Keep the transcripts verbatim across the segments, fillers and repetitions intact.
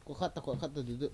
Ko khat ta, ko khat ta, dudu.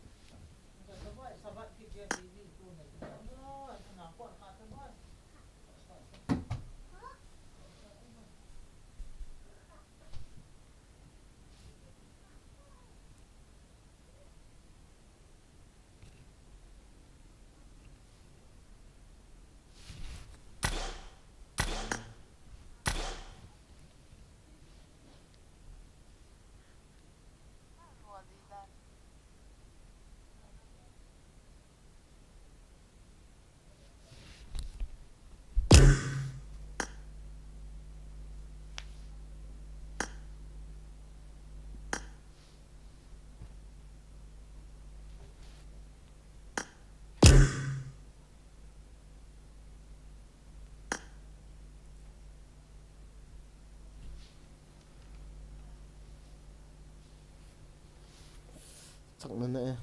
Chak na na e.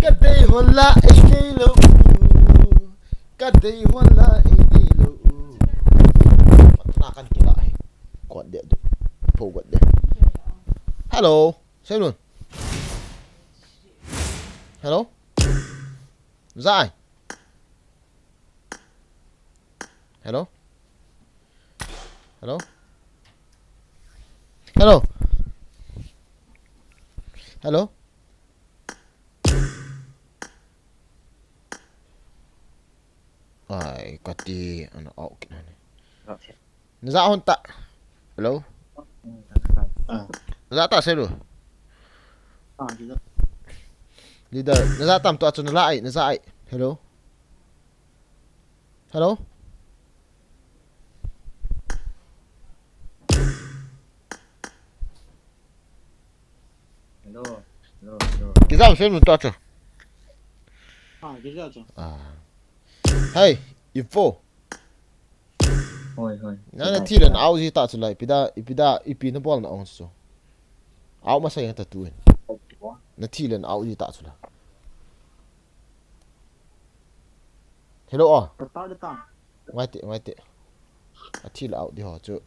Ka dei hon la ei dei lou u. Ka dei hon la ei dei lou u. Patna kan kila hi. Kot de du. Po kot de. Hello. Sailun. Hello. Zai. Hello? Hello? Hello? Hello? Ai, kati, ana au kina ni. Na ja hon ta. Hello? Ah. Na ja ta se lu. Ah, leader. Leader, na ja tam tua chu na la ai, na ja ai. Hello? Hello? Hello. Hello, hello. Kizam se lu tua chu. Ah, kizam chu. Ah. Hey, Ivo. Hoi, hoi. Na, na thi le na au ji ta chu la, ipi da, ipi da, ipi na bol na ong chu. Au masa yang ta tu in. Na thi le na au ji ta chu la. Hello, oh. Ta, ta, ta. Ngai te, ngai te. A thi le au di ho chu.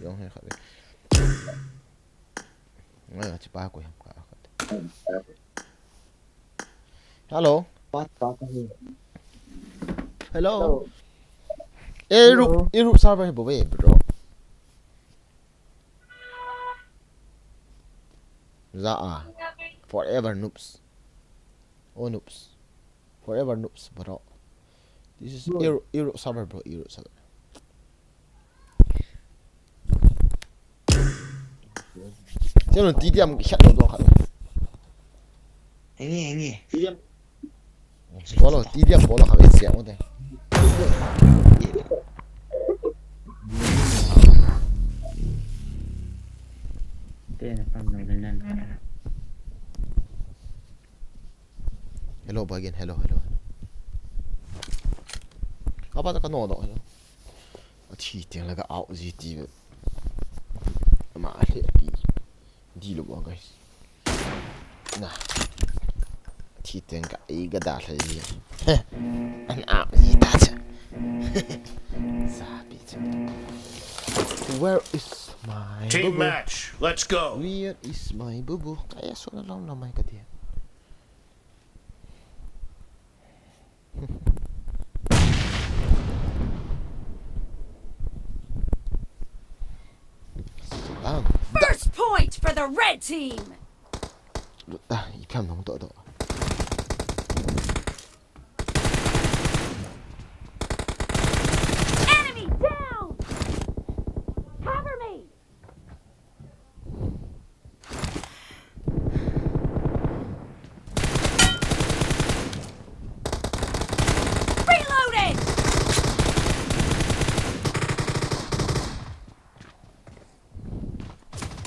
Yong he kha de. Ngai a chi pa ko yam ka. Hello. Pa, pa, pa. Hello. Hello. Eh, hello. Iru, iru server hi bou ve, bro. Za a. Forever noobs. Oh, noobs. Forever noobs, bro. This is Europe, Europe server, bro. Europe server. Siam lo, T D M khat lo dong khat. Henge, henge. Bolo, T D M bolo khat siam mo te. Te na pam lo nan. Hello, again. Hello, hello, hello. Apa ta ka no do, hello. Athi tiang la ka out ji ti ve. Ama le pi. Di lo ba, guys. Na. Athi tiang ka i ga da le ji. An out ji ta cha. Sa pi cha. Where is my Team boo-boo? Match. Let's go. Where is my boo-boo? Kaya so na long na mai ka dia. Bang. First point for the red team. Lut ta, i phiam nong to to. Enemy down. Cover me. Reloading!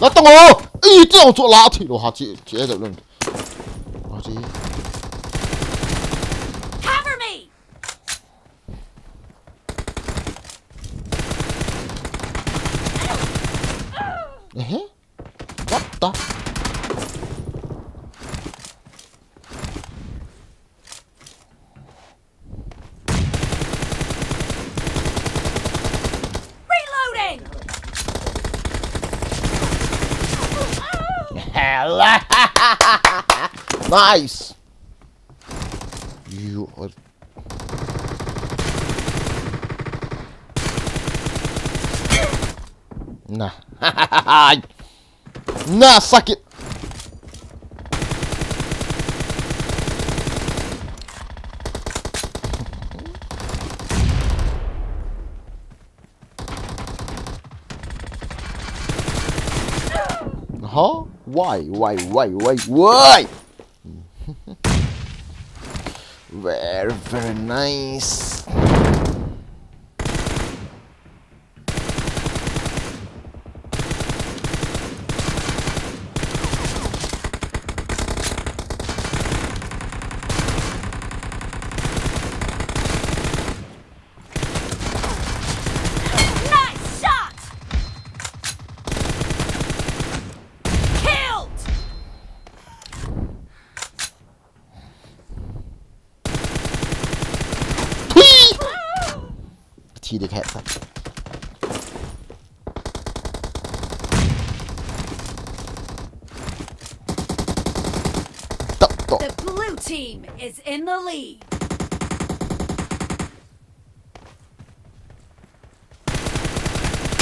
La tong o! I, ti ong chu la thi lo ha chi, chi e lo. Ha chi. Cover me! Ehe? What the? Reloading! Hell! Nice! You are Nah. Nah, suck it. Huh? Why? Why? Why? Why? Why? Very, very nice. Nice shot! Killed! Thui! Thi ding khat. Tap, tap. The blue team is in the lead.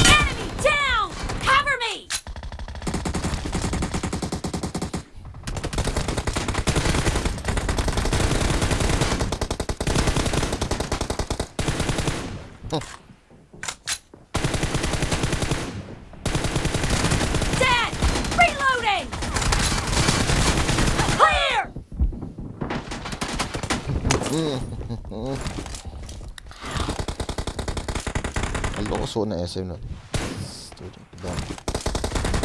Enemy down! Cover me! Dead! Reloading! Clear! Hello, so na S M na. Dong.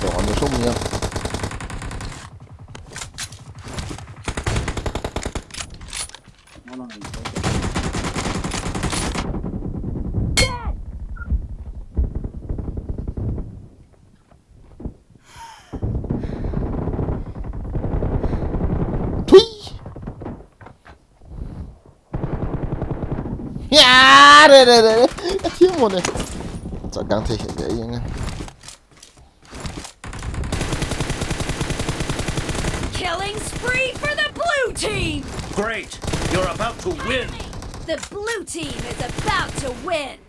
Dong, ano, so niya. Thui! Ya, re, re, re, re. Ka thi mo ne. Cha gang the he de yang. Killing spree for the blue team! Great! You're about to win! The blue team is about to win!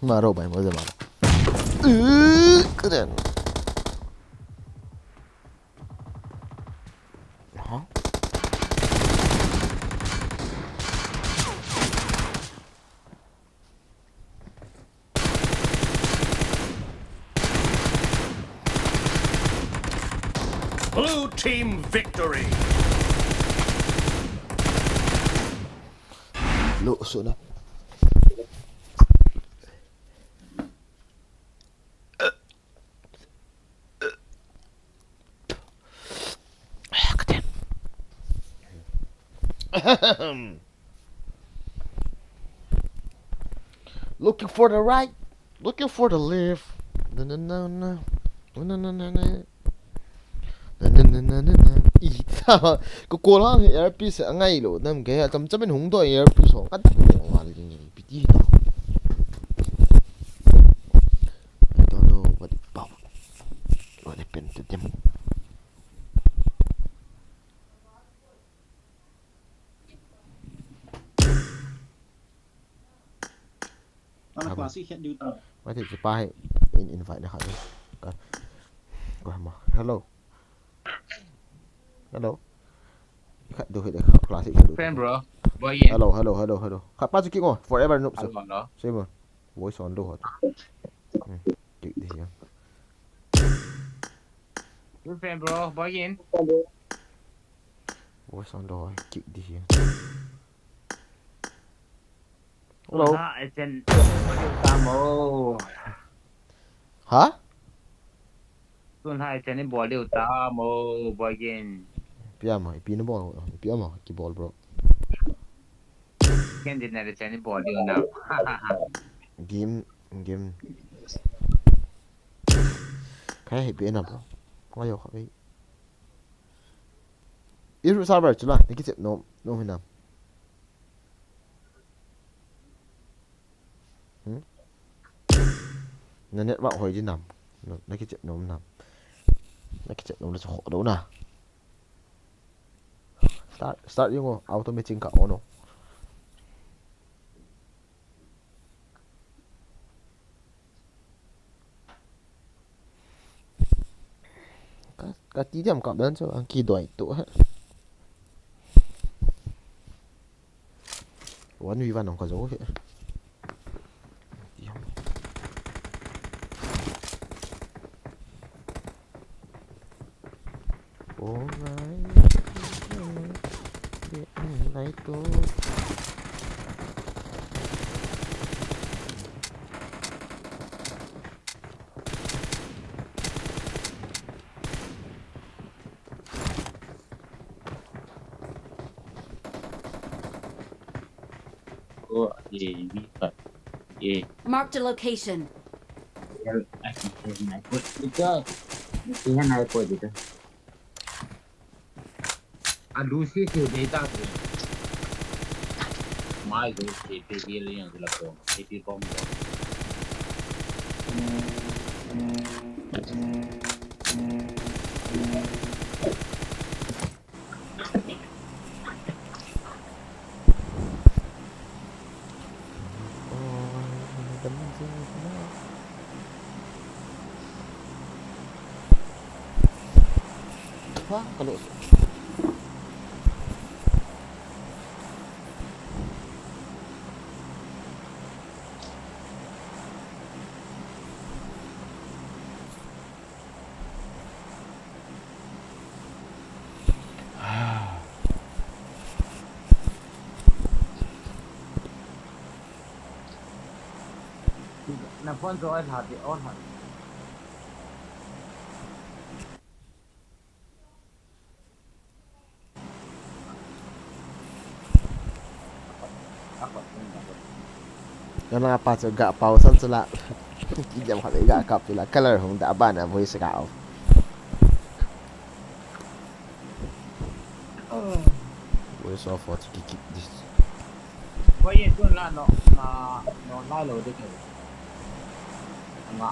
Maro bai mo de maro. Uh, kren. Huh? Blue team victory. Lo, so na. Looking for the right, looking for the left. Na, na, na, na. Na, na, na, na, na. Na, na, na, na, na, na. Ih, ta. Ko, ko lang earpiece angai lo. Nam gaya cham cham in hung do earpiece ho. Kat ko ngal ding piti ta. I don't know what about, what happened to them. Ana class i khet diu ta. Mai thei, kipa hi in invite na khat. Ka, ka ma. Hello. Hello. Khat diu hi de, class i khet diu. Fan, bro. Boy in. Hello, hello, hello, hello. Khat pa chu kick on. Forever noob. Hello, hello. Same. Voice on lo ho. Hmm. Kick this, yeah. Good fan, bro. Boy in. Voice on lo, kick this, yeah. Hello. Tun lha, I can bol diu tam o. Ha? Tun lha, I can bol diu tam o, boy in. Ipi ama, ipi na bol, ipi ama kibol, bro. Ken din na I can bol diu na. Game, game. Khai hi pe na, bro. Ngai yo khai. Iru server chu la, na kichep nom, nom hinam. Hmm? Na network hoi di nam. Na, na kichep nom nam. Na kichep nom le chu kho do na. Start, start yung o, auto matching ka on o. Ka, ka ti diam kap dan chu, ang kidoi tu ha. One v one ang ka zo he. Diam. Alright. Lai tu. Oh, eh, ni pa. Eh. Marked a location. Well, I can save my food. Ito. Ito yan ay po dito. A Lucy si data ko. Mai ko si pe di le yang la ko. Pe di bom ko. Wah, kalau Na phone chu oi lha ti, oi lha. Kana pa chu ga pau san chu la. Ki jam kha ga kap chu la, color hung da ba na voice ga off. Voice off what ki kick this. Koi ye tun la no, na, no la lo de ke. Nga,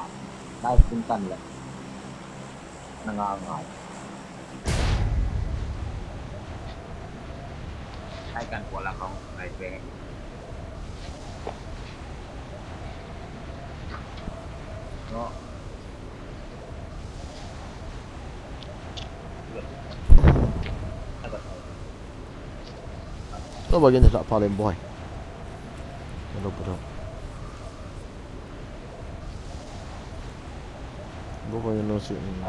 live tun tan le. Na nga nga. Hai kan ko la kong, hai pe. No. No, ba gin sa palen boy. Hello, bro. Bo ko no si, mm,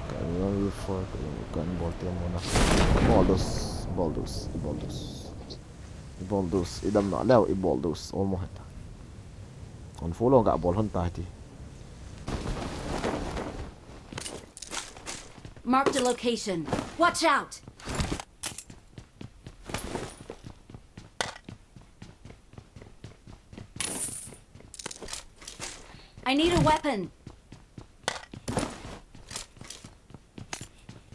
ka no for ka kan bol te mo na. Bol dos, bol dos, bol dos. Bol dos, idam na leo, bol dos. O mo heta. On follow ga bol hon ta ti. Marked a location. Watch out! I need a weapon.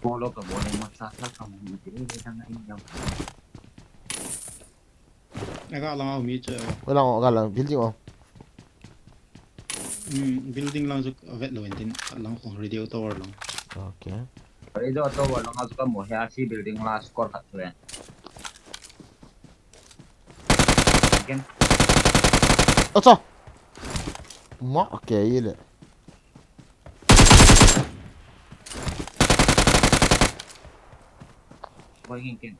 Follow ka bol ma sa sa ka mo ni ti ni tang in jam. Aga lang au mi che. Wala lang, aga lang, building o. Hmm, building lang chu vet lo in tin lang ko radio tower lang. Okay. Radio tower lang chu ka mo he a si building la score khat chu e. Again. Acha. Ma, okay, ile. Boy, again, again.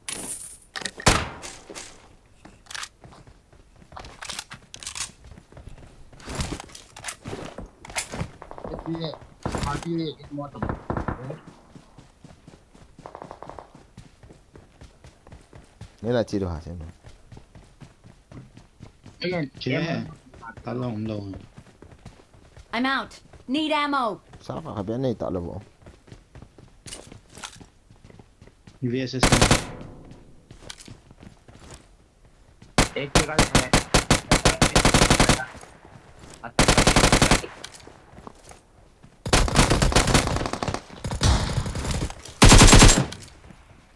Nila chiru ha sem. Che, ta long long. I'm out. Need ammo. Sa ka ka be nei ta lo bo. V S S. एक जगह है।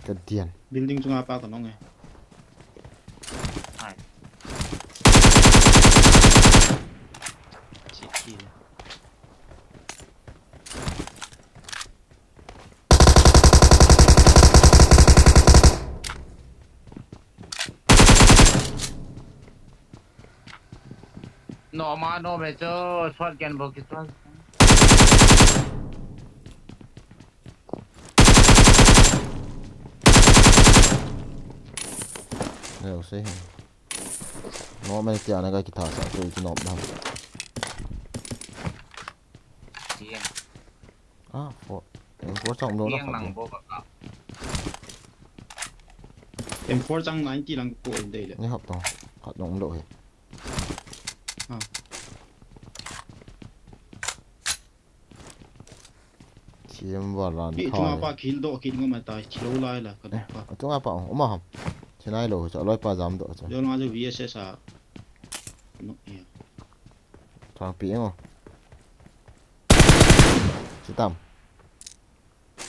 Ka dian. Building chunga pa ka nong e. Hai. Chiki. No ma no me cho shotgun bo ki shot. Leo se hi. No me tia na ka ki tha sa to ki no na. Tiang. Ah, four. M four chang umlou na. Tiang lang bo ka ka. M four chang ninety lang ko um dei le. Ni hop tong. Khat nong umlou he. Ah. Thiam va lan. Ki thai. Chunga pa kill do, kill ngam ta, chilo lai la ka. Eh, pa. Chunga pa, um ham. Chinai lo, cha loi pa jam do cha. Jol nga jo V S S a. No, yeah. Thang pi ngo. Chitam.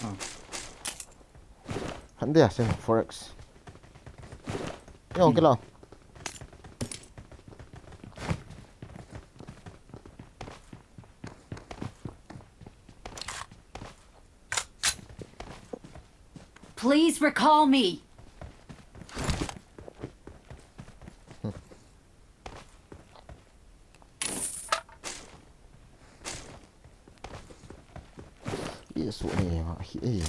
Ah. Han dia sem four X. Yo, hmm. Kilo. Please recall me. Yesu ne ma hi e.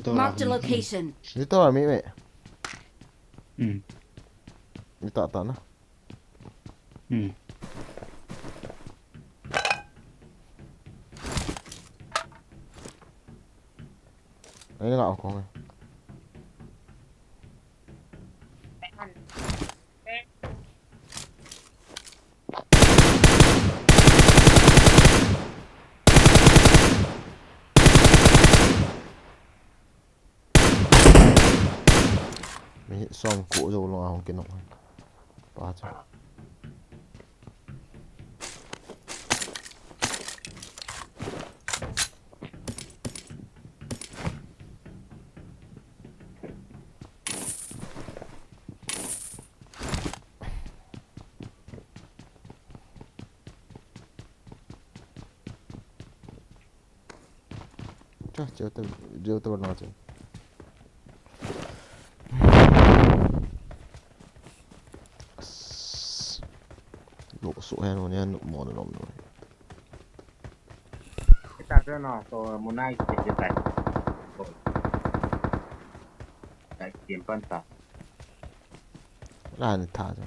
Marked a location. Dito mi me. Hmm. Dito ata na. Hmm. Ai nga kong. Mi som ko jo lo hong kinok. Pa cha. Cha, cha, ta, jo ta na cha. Lo so he no ne no mo no no. Kita tu no, so munai kita kita. Kita simpan ta. Lah ni ta cha.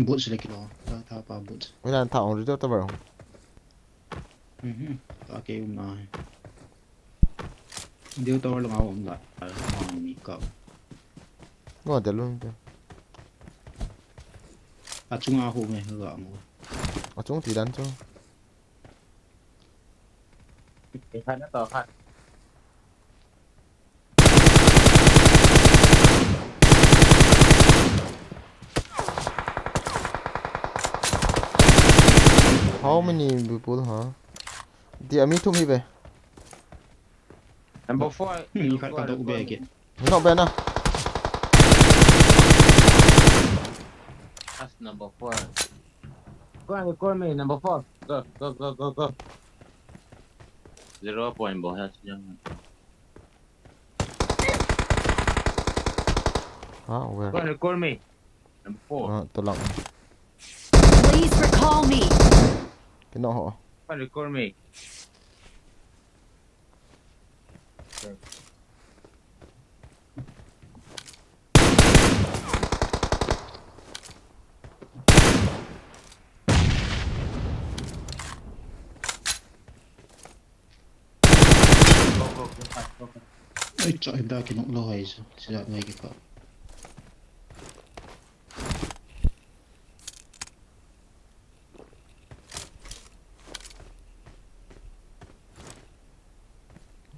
Bot sila kilo. Ta, ta pa bot. Wala ta on rito ta ba. Mhm. Ta ke um na. Dio ta lo ngau um la. Ngau ni ka. Ngo de lun de. Achung a ho me ga ngo. Achung ti dan chu. Khat na to khat. How many people, huh? Dia mi thum hi ve. Number four. Hmm, khat ka dok be ke. Not bad na. That's number four. Go and call me, number four. Go, go, go, go, go. Zero point bo ha siya. Ah, where? Go and call me. Number four. Ah, to lang. Please recall me. Kino ho. Go and call me. Ai, choi da ki nok lo hai so. Sila ngai ki ka.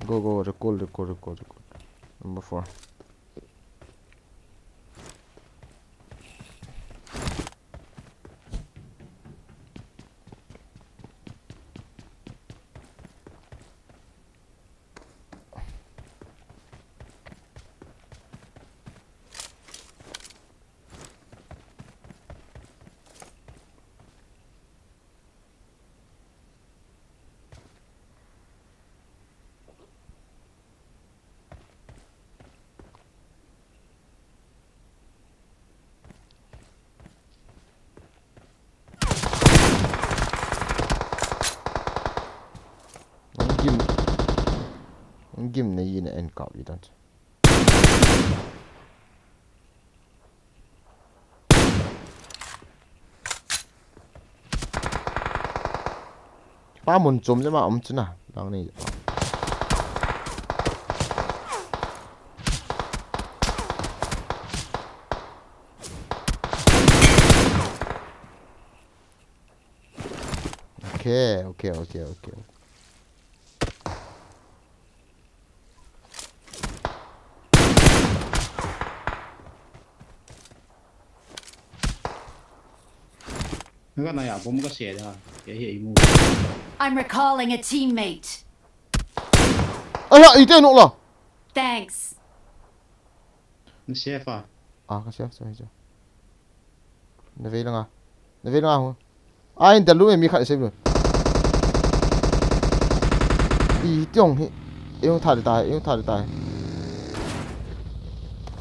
Go, go, recall, recall, recall, recall. Number four. Gim. Gim na yi na en kap yi dan. Pa mun chom le ma um chuna. Lang ni. Okay, okay, okay, okay. Nga na ya, bomb ka se da. Ke he imu. I'm recalling a teammate. Ala, ite no la. Thanks. Na safe a? Ah, ka safe, safe, safe. Na vei langa. Na vei langa ho. Ai, da lu mi khat safe lu. I tiong hi. Eu tha de tai, eu tha de tai.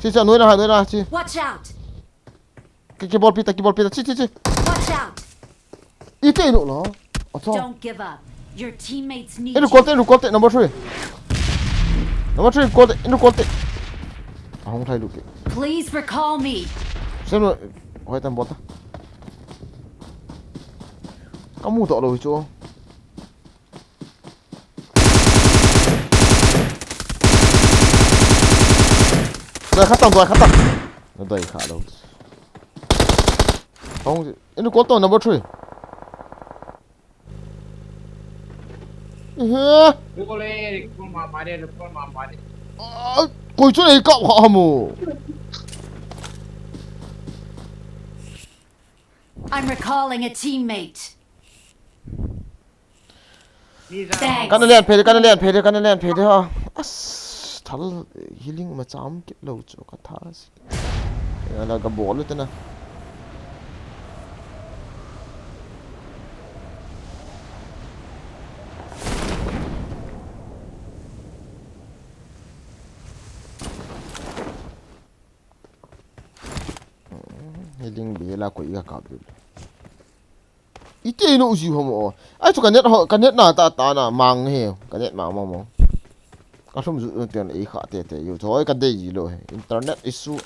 Chi cha noi la, noi la chi. Watch out! Ki, ki bol pita, ki bol pita. Chi, chi, chi. Watch out! Ite no la. Acha. Don't give up. Your teammates need you. Inu kolte, inu kolte, number three. Number three, kolte, inu kolte. Ahung thai luke. Please recall me. Seno, hoi tan bota. Kamu to lo chu. Doi khat tang, doi khat tang. Doi khat lo. Hung, inu kolte number three. Ehe. Recall e, recall ma, ma de, recall ma, ma de. Ah, koi chu nei kap kha ham o. I'm recalling a teammate. Thanks. Kana len phe de, kana len phe de, kana len phe de ha. As, thal healing ma cham kit lo chu ka tha si. Ala ka bol u te na. Hela koi ka kap dul. Iti no uji ho mo. Ai chu ka net ho, ka net na ta ta na mang he. Ka net mang mang mang. Ka lhum ju ten ei kha te te yo. Thoi ka dei ji lo he. Internet issue.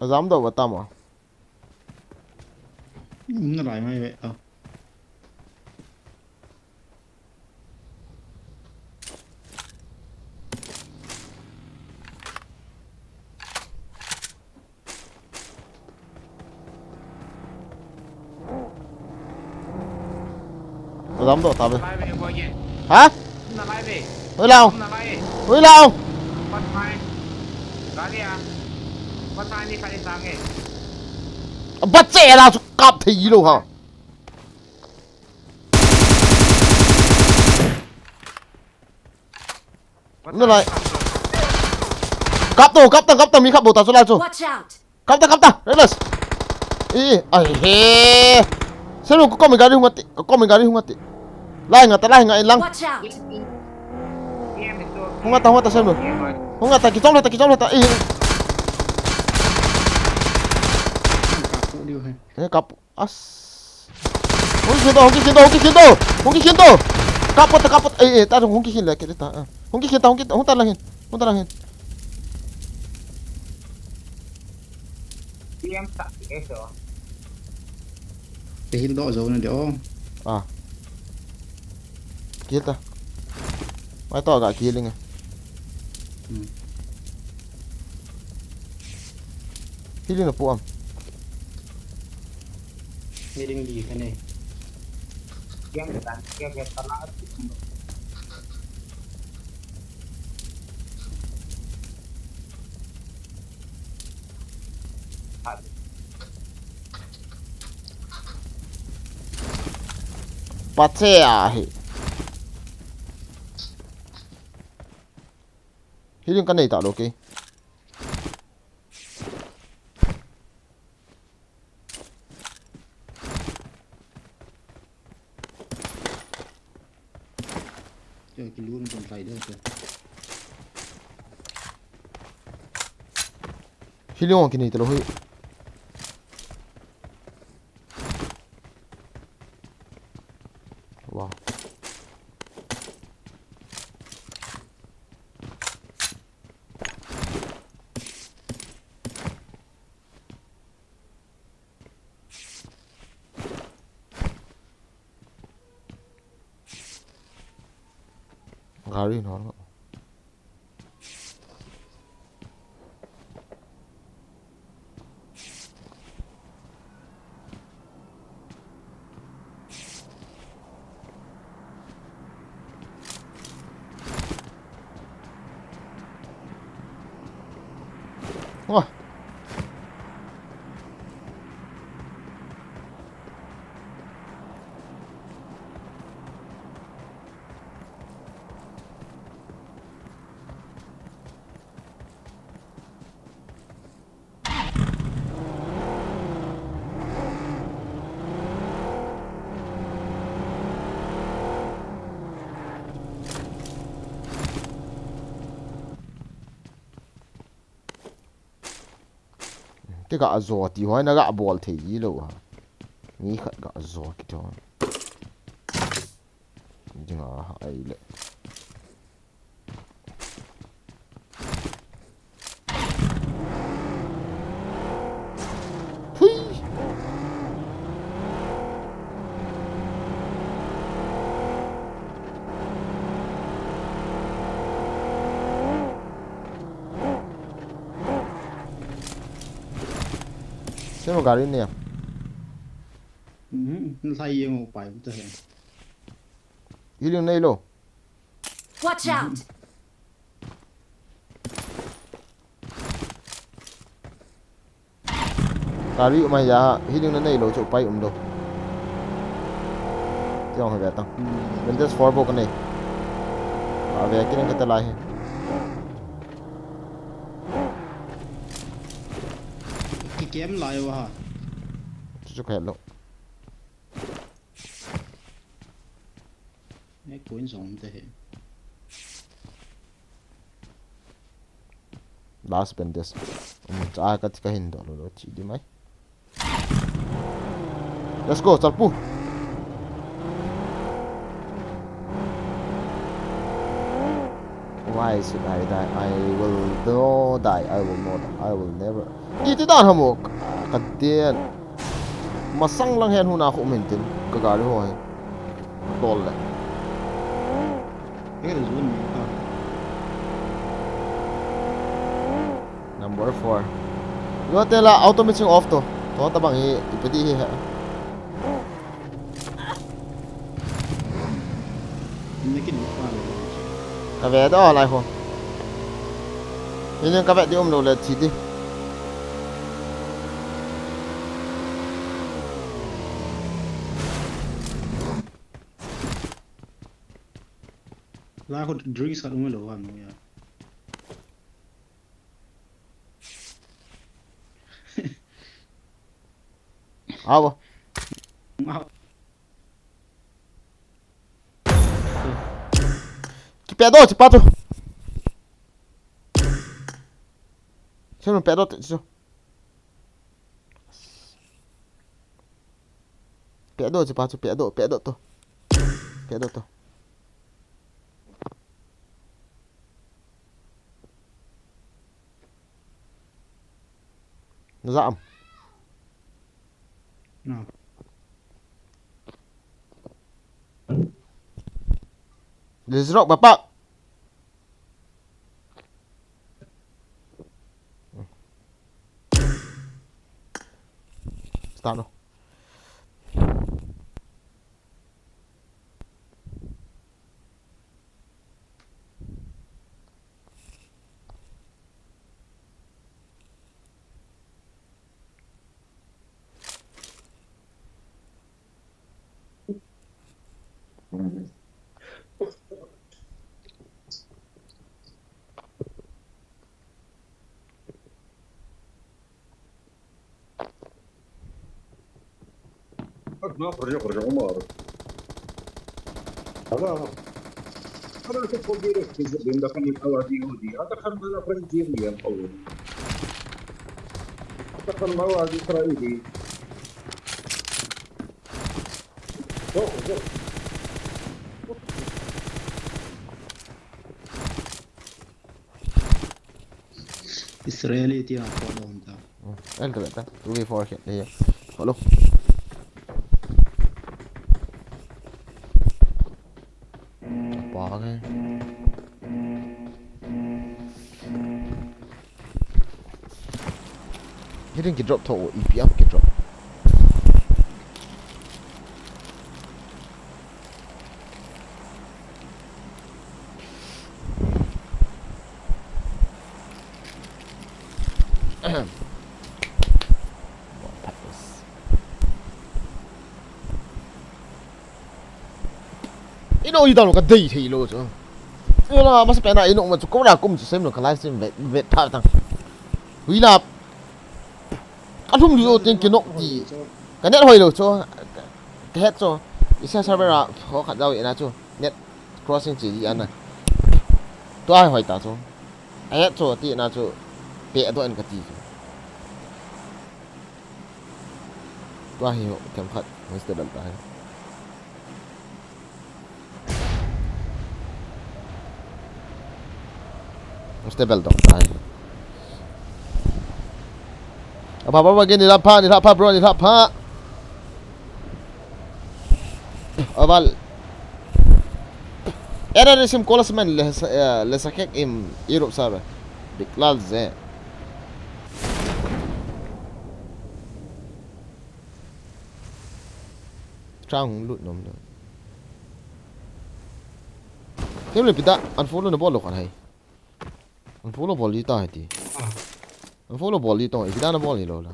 Azam do bata ma. Na lai mai ve ta. Azam do ta ve. Lai ve ko ye. Ha? Na lai ve. Oi lao. Na lai. Oi lao. Bat mai. Gari a. Bat mai ni kali sange. Bat se la su kap thei lo ha. Nalai. Kap to, kap ta, kap ta, mi kap bou ta, chu lai chu. Watch out! Kap ta, kap ta, Reckless. Eh, ai he. Senu, ko kom gari hung ati, ko kom gari hung ati. Lai nga ta, lai nga ilang. Watch out! Hung ata, hung ata, Senu. Hung ata, kichom lha ta, kichom lha ta. Eh. Kapu diu he. Eh, kapu. As. Hung kikhin to, hung kikhin to, hung kikhin to. Hung kikhin to. Kap ta, kap ta. Eh, eh, ta hung kikhin le, kete ta. Ah. Hung kikhin ta, hung kikhin ta, hung ta lang hin. Hung ta lang hin. P M ta, eh, so. Te heal do jo na de o. Ah. Kill ta. Mai to ga kill nge. Hmm. Healing na pu am. Healing di ka ne. Yang ka, yang ka tala. Pache ahi. Healing ka nei ta lo ke. Kei kilut na tun tlai de te. Healing ong kinei talo hi. Wow. Gari no lo. Wah. Kei ka jo ti hoi na ga bol thei ji lo ha. Mi khat ga jo kiti ho. Dinga ha ai le. Phui. Sema gari ne ya. Mhm, nlhai yeng u pai u ta he. Healing nei lo. Watch out! Kari um a ya, healing na nei lou chu upai um lou. Tiang hi ve tang. Bandage four bou ka nei. A ve kit in ka te lai hi. Ki kem lai uva ha. Chu chu ka het lou. Ei, koi in jong um ta hi. Last bandage. Um, cha ka ti ka hin doh lou lou ti di mai. Let's go, chalpu. Why should I die? I will not die. I will not. I will never. Iti dan hamok. Ka den. Masang lang hen huna khu min tin. Ka gari ho hi. Tol le. Number four. Yo, te la auto mixing off to. To ta bang hi, ipi ti hi he. Ka ve da lai ho. Ini ka ve di um lou le thi di. Lai ho drinks khat um lou ham ya. Aw. Aw. Kipe do, kipe do. Sino pe do, sino. Pe do, kipe do, pe do, pe do to. Pe do to. Na za am. No. Let's rock, bapak. Start no. Israeli ti a ko don ta. Hmm, el ta ta. Two v four khe le. Hello. Pa ke. Hitting ki drop tho, E P M ki drop. Ino i dalo ka dei thei lo chu. Ula masa pena ino ma chu ko la kum chu sem lo ka live stream vet, vet pha tang. Ui la. Ka lhum lu tin ki nok ti. Ka net hoi lo chu. Ka het chu. Isa server a ho khat dau ina chu. Net crossing chi ana. Tua hoi ta chu. A het chu ti na chu. Pe do en ka ti chu. Tua hi ho, themkhat, hostel dal ta hi. Hostel dal ta hi. Apa, apa, apa, ni lap pha, ni lap pha, bro, ni lap pha. Aval. Era resim kolas men le, eh, le sakek im Europe sabe. Diklal ze. Chang hung lut nom lo. Kem le pita unfollow na bol lo kan hai. Unfollow bol li ta hai ti. Unfollow bol li to, ipita na bol ni lo la.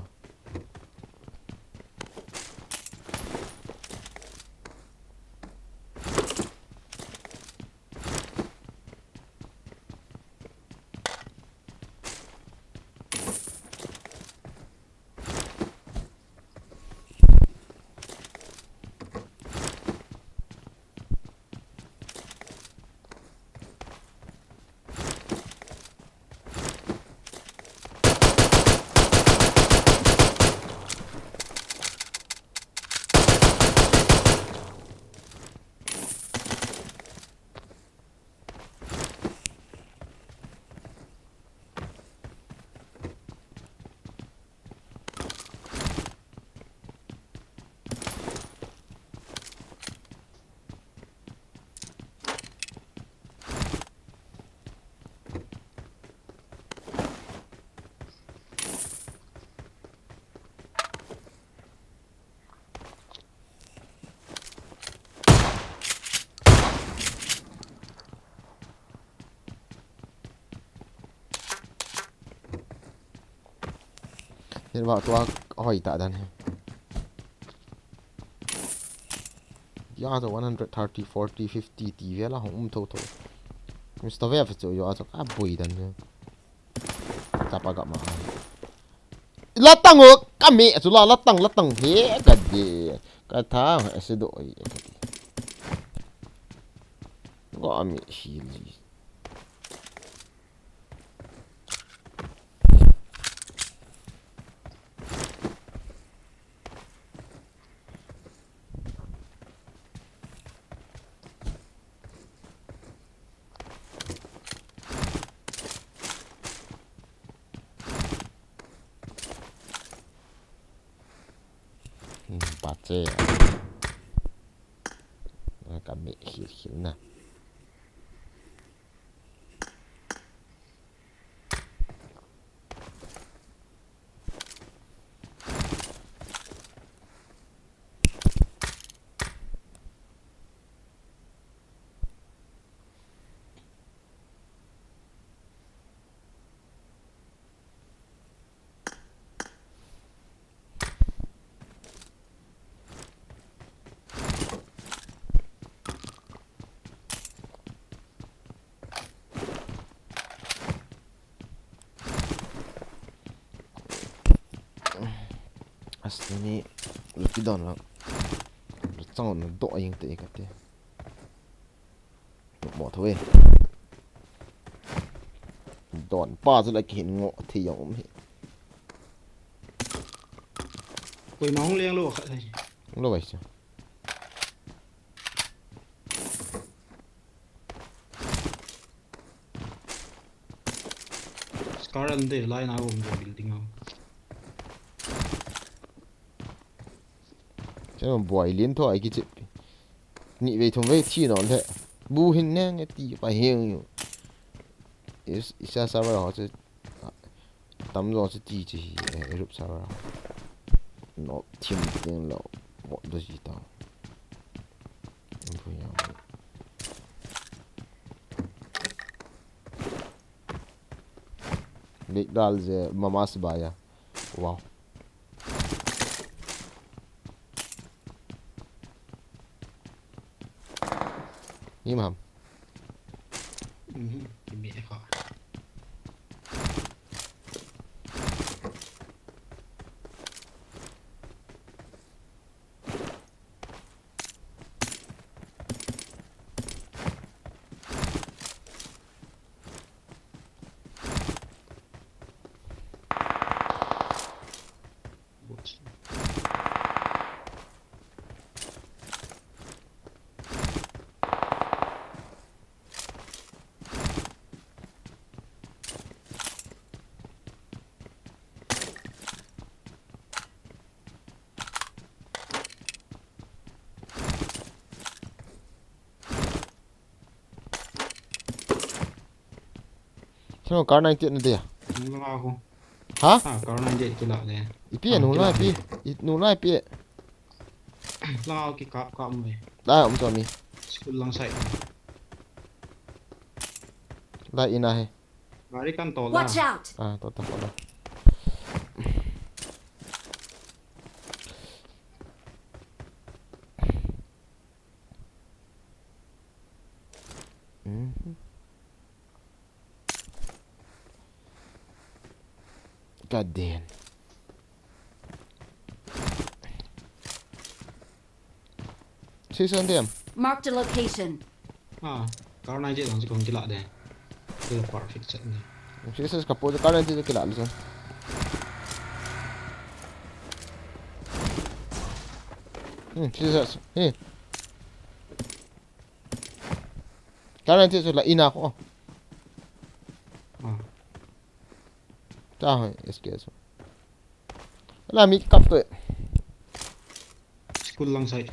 Hin ba tua hoi ta dan he. Ya to one hundred thirty, forty, fifty ti vela hung um tho tho. Mister Web chu yo a chu ka bui dan he. Tapa ga ma. Latang o, kami chu la latang latang he ka de. Ka tha se do oi ka de. Ga mi si li. Hmm, pache. Ka mi hi hi na. Asni ni lupi don lang. Chang na do ayeng te ka te. Mo tho e. Don pa chu la ki hin ngo thi yong um hi. Koi ma hung leng lo kha thai. Lo bai chu. Scar an de lai na um de building a. Chama buai lien tho ai kichi. Ni vei thum vei thi no le. Bu hin neng e ti pa heng yu. Is, isa server ho chu. Tam zo chu ti chi hi, eh, Europe server. No thim ting lo. What does it tell? Big dal je mama sibaya. Wow. Ni maham. Mhm, kimi e kha. Sino kar ninety-eight na dia? Nung lang ako. Ha? Ah, kar ninety-eight kila de. Ipi, ah, nung lang ipi. Nung lang ipi. Lang ako ki kap kap mo eh. Da, um to mi. School lang side. Da ina he. Gari kan to la. Watch out! Ah, to ta ko la. Mhm. God damn. Season dem. Marked a location. Ah, kar ninety-eight lang si kong kila de. Kila perfect set ni. Season kapo kar ninety-eight kila lisa. Hmm, season. Hey. Kar ninety-eight la ina ko. Ah. Ta hai, S K S. La mi kap to. School lang side.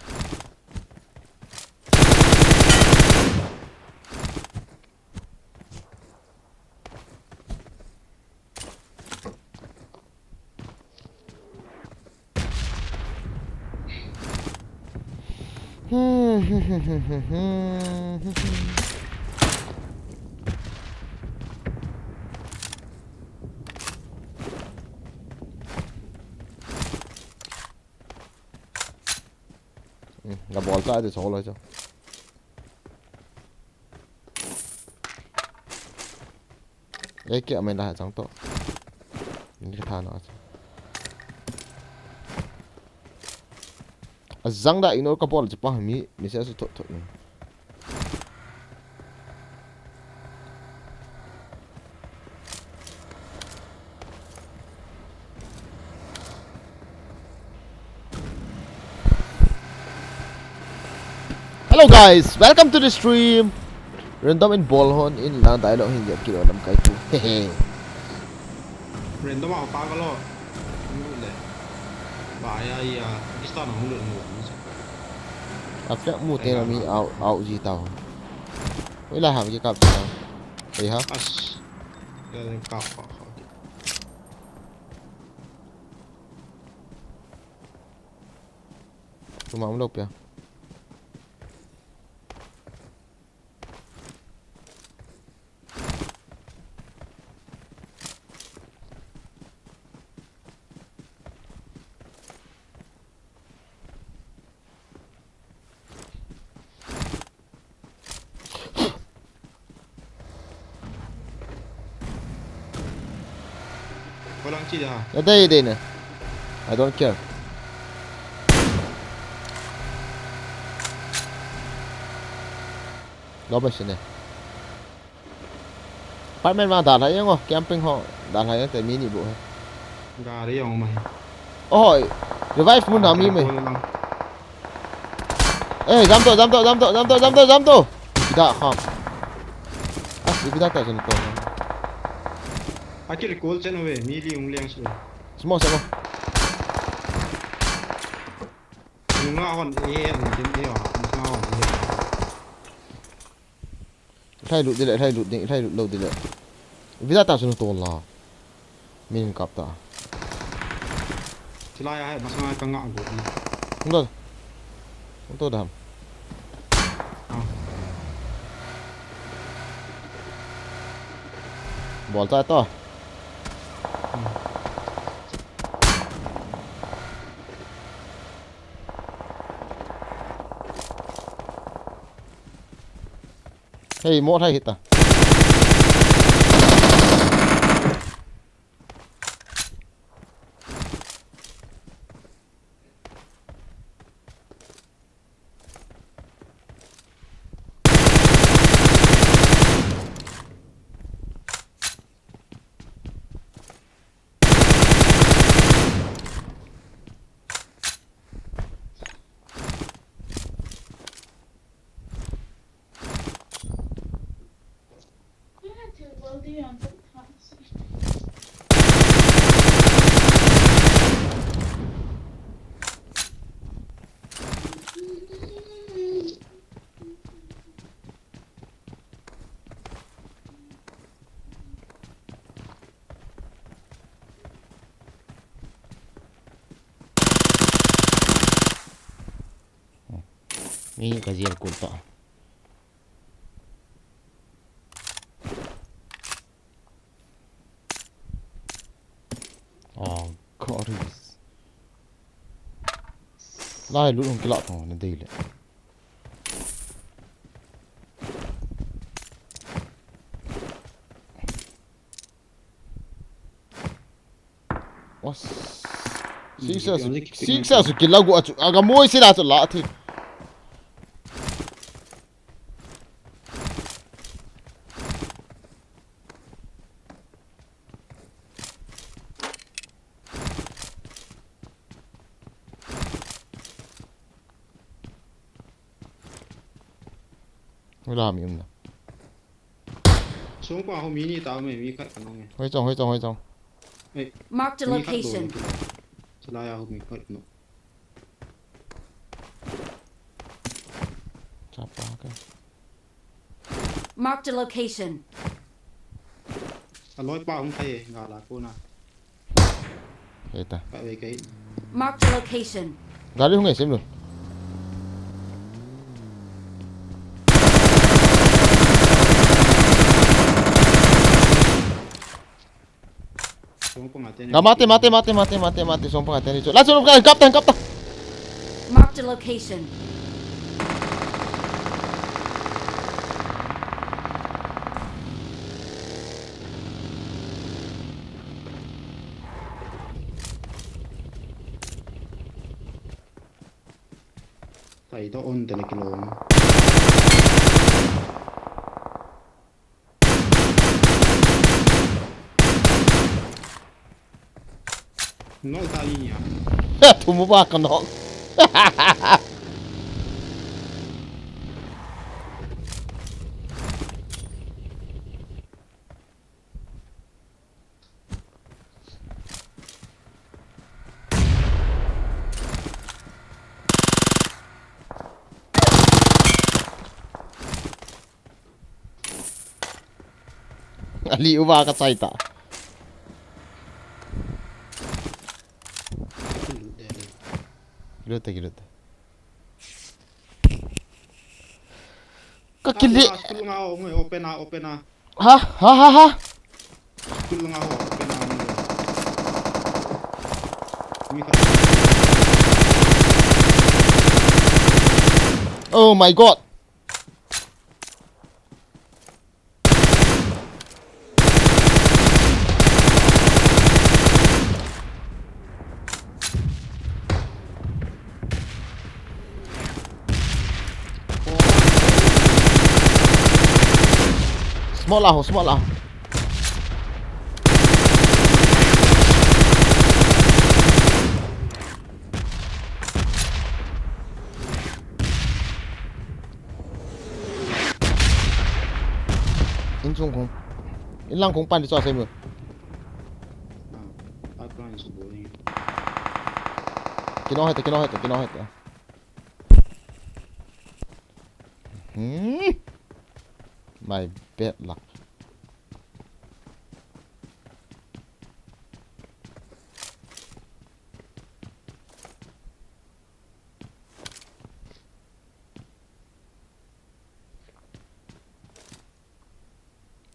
Hmm, ga bol cha de so lo cho. Ei, kia mai la chang to. Ni ka tha na. Azang da ino ka bol cha pa mi, mi se su to to ni. Hello guys, welcome to the stream. Random in bol hon in lang dai lo hin ya kilo lam kai tu. Hehe. Random a pa ka lo. Lu le. Ba ya ya. Pakistan hung lu mu. A flag mu te na mi au au ji tao. Ui la ham ki kap ta. Ei ha. As. Ya ka pa. Tuma um lo pia. Walang chi da. Ya dai dai na. I don't care. Lo ba sine. Apartment ma dalha jeng o, camping ho dalha jeng te mi ni bu he. Gari jong mai. Oi, revive mun na mi mai. Ko lang. Eh, jam to, jam to, jam to, jam to, jam to, jam to. Ida kham. As, ida ta jen to. Akil kol chen we, mi li ung liang su. Smoke, smoke. Nunga hon e, e, e, e, nunga hon e. Lhai lut dile, lhai lut ding, lhai lut lo dile. Vida ta sunu to la. Min kap ta. Chilai a hai, masang ai ka nga go ni. Hung to. Hung to dam. Ah. Bol ta to. Hmm. Hei, mo thai hita. Mi ka jel kul ta. Oh, God is. Lai lut hung kila thong na dei le. Was. Six a su, six a su kila gu a chu, aga moi sila chu la thi. Wala mi um na. Sung pa ho mi ni ta me mi khat ka nong e. Hoi chong, hoi chong, hoi chong. Ei, Marked a mi khat do location. Ni kilo. Chilai a ho mi khat no. Chapa ka. Marked a location. A loi pa hung thai ga la ko na. Eta. Ka ve kai. Marked a location. Gari hung e sem lo. Song panga teni. Ga mate, mate, mate, mate, mate, mate, song panga teni. La song panga kap ta, kap ta. Marked a location. Sai to on tele kilom. Nok ta ni ya. Thum ba ka nok. Ali uva ka chai ta. Kilut ta, kilut ta. Ka kili. Ah, school nga o, ngoi, open a, open a. Ha, ha, ha, ha. School nga o, open a, ngoi. Mi ka. Oh my God. Smoke lah, smoke lah. Insung kong. Inlang kong pan di so asai mo. Ah, pipeline is boring. Kino heta, kino heta, kino heta. Hmm. My bad luck.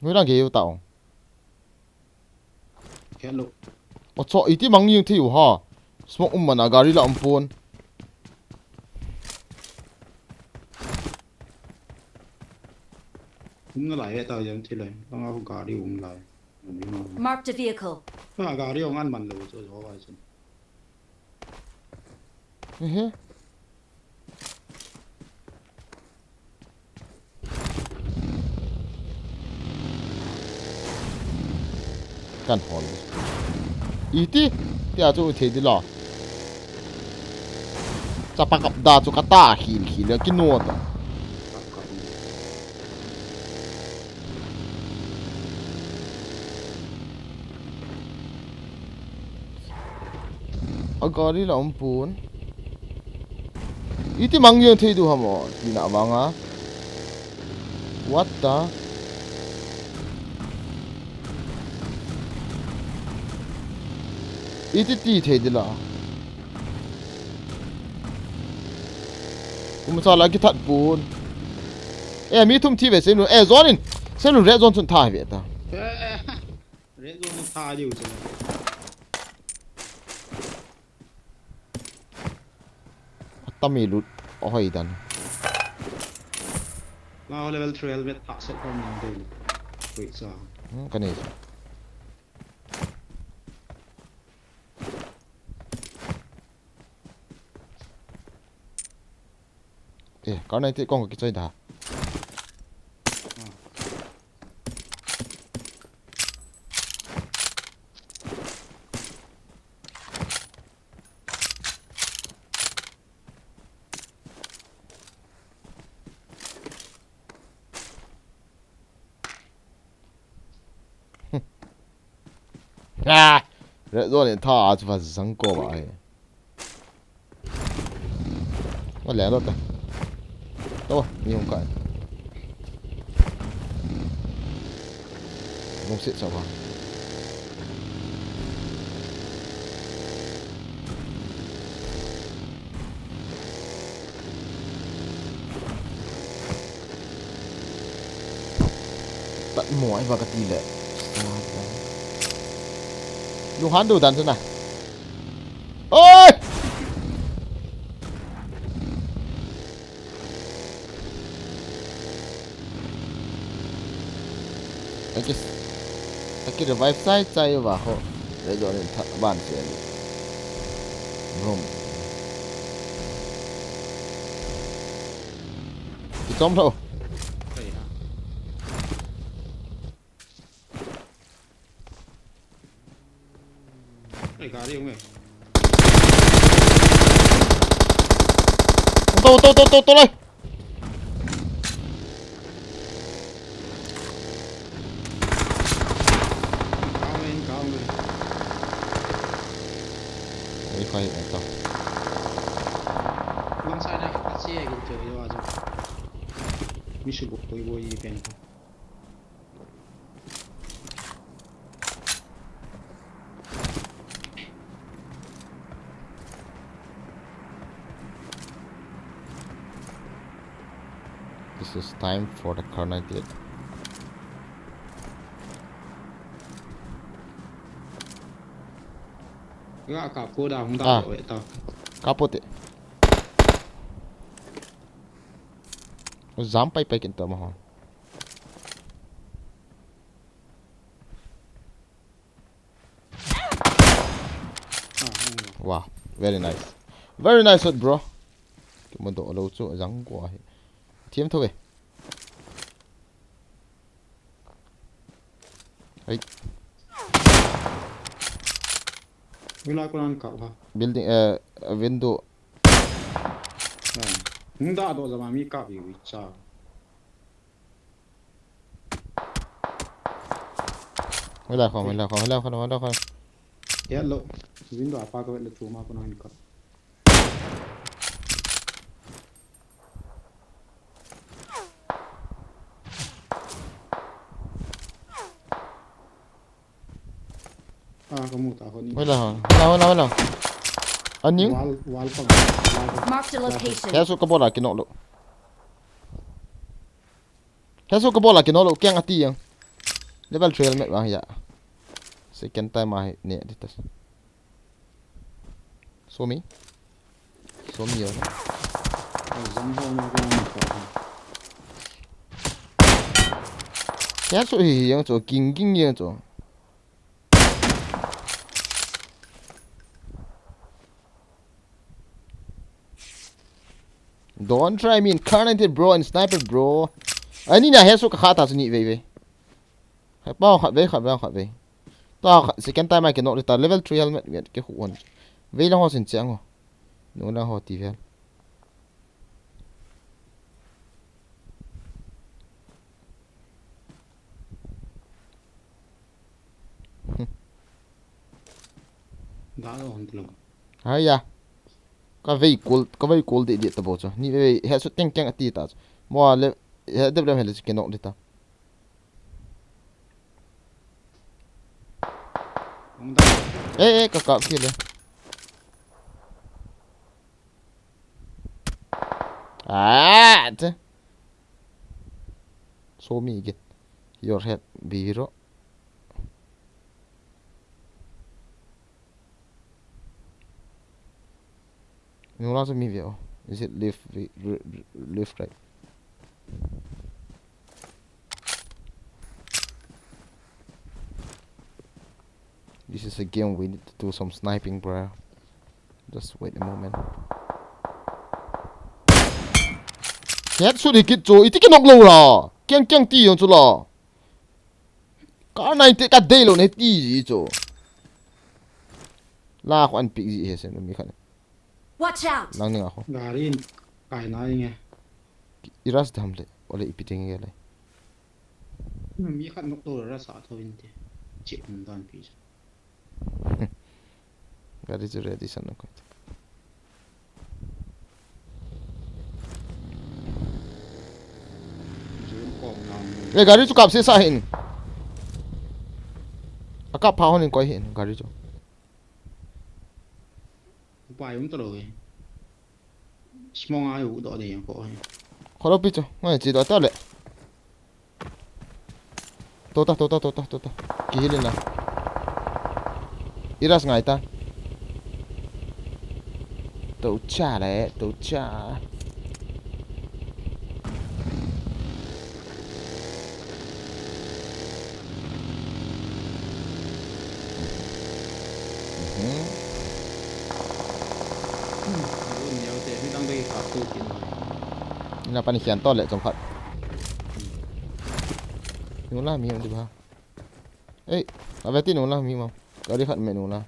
Ngui lang ke yu tao. Hello. Ocho, iti mang yung thiu ha. Smoke um mana gari la um pon. Hung lai he ta yang thi lai. Tang a gari hung lai. Marked a vehicle. A gari hung an man lo cho cho ai chen. Ehe. Kan hol. Iti, tia chu thei di lo. Chapa kap da chu kata khil khil le kino ta. A gari la um pon. Iti mang jeng thei du ham o, tina vanga. What the? Iti ti thei di la. Kum sa la kithat pon. Eh, mi thum thi ve sem lu. Eh, zone in. Sem lu red zone chun tha ve ta. Red zone tha diu chu. Tami lut ahoi dan. Now level three helmet tha set from nang dei. Wait sa. Hmm, kani. Eh, kar nai te kong kichoi da. Ah, red zone in tha chu va zang ko ba ai. Wa le lo ta. To, mi hung kai. Lungset sa ba. Tat mo ai ba ka ti le. Lunghan du dan sana. Oi! Aki, aki revive sai sai va ho. Red zone in tha ban se ni. Brum. Tom lo. Ai ha. Ai, gari hung e. To, to, to, to, to, lai. Kau main, kau main. Oi, khai, eh, to. Lam sai na ka che gin che yo ajo. Mi su bo koi bo yi pen. This is time for the Kar ninety-eight. Ga ka ko da hung da Ah. Ko e ta. Kapote. Jam pai pai kin to ma ho. Ah, hung. Wow, very nice. Very nice shot, bro. Kimu doh lou chu jang ko ahi. Thiam tho ve. Ai. Ui lai ko nan kap ha. Building, eh, window. Ah. Hung da doh jama mi kap ui cha. Mai la khong, mai la khong, mai la khong, mai la khong. Hello. Window apa ka le chu ma ko nan kap. Ah, ka mu ta ko ni. Mai la khong, mai la, mai la, mai la. Aning? Wall, wall pa. Wall pa. Marked a location. Kaya su ka bola kinok lo. Kaya su ka bola kinok lo, keng ati yang. Level three helmet bang ya. Second time ahi ne di tas. Show me. Show me your. Jang ho ma ko ni ko. Kaya su hi yang chu, king king yang chu. Don't try me in Kar ninety-eight, bro, in sniper, bro. Ani na headshot ka kha ta chu ni vei vei. Hai pa khat vei, khat vei, khat vei. Ta kha, second time ai ke nok le ta level three helmet nge ke khu on. Vei la ho sin chang ho. Nu la ho ti vel. Da lo hon lo. Hai ya. Ka vei kul, ka vei kul de de ta bo chu. Ni vei headshot teng teng ati ta chu. Mo le, he de blem he le ke nok de ta. Hung da. Eh, eh, ka ka ki le. Ah, te. Show me again. Your head, biro. Nula sa mi veo. Is it left, ri-, ri-, ri-, left, right? This is a game we need to do some sniping, bro. Just wait a moment. Headshot hi kit chu, iti ke nok lo la. Keng keng ti yong chu la. Kar ninety-eight ka dei lo ne ti ji chu. La ko an pick ji he sen mi khan. Watch out! Nang ning a ko. Gari in kai na inge. I rush dam le. Ole ipi ting ge le. Mi khat nok to rush a tho in te. Che um dan pi. Gari chu ready san ko. Jun ko nam. Eh, gari chu kap se sa hin. A kap pha hon in koi hin gari chu. Upai um to lo e. Smong ai u do de yang ko ai. Kholo pi chu. Ngai chi do ta le. Tota, tota, tota, tota. Ki hilin la. I rush ngai ta. To cha le, to cha. Mhm. Ni au te ni dang de ka tu kin. Na pan kian to le chom khat. Nula mi di ba. Ei, a ve ti nula mi ma. Gari khat me nula.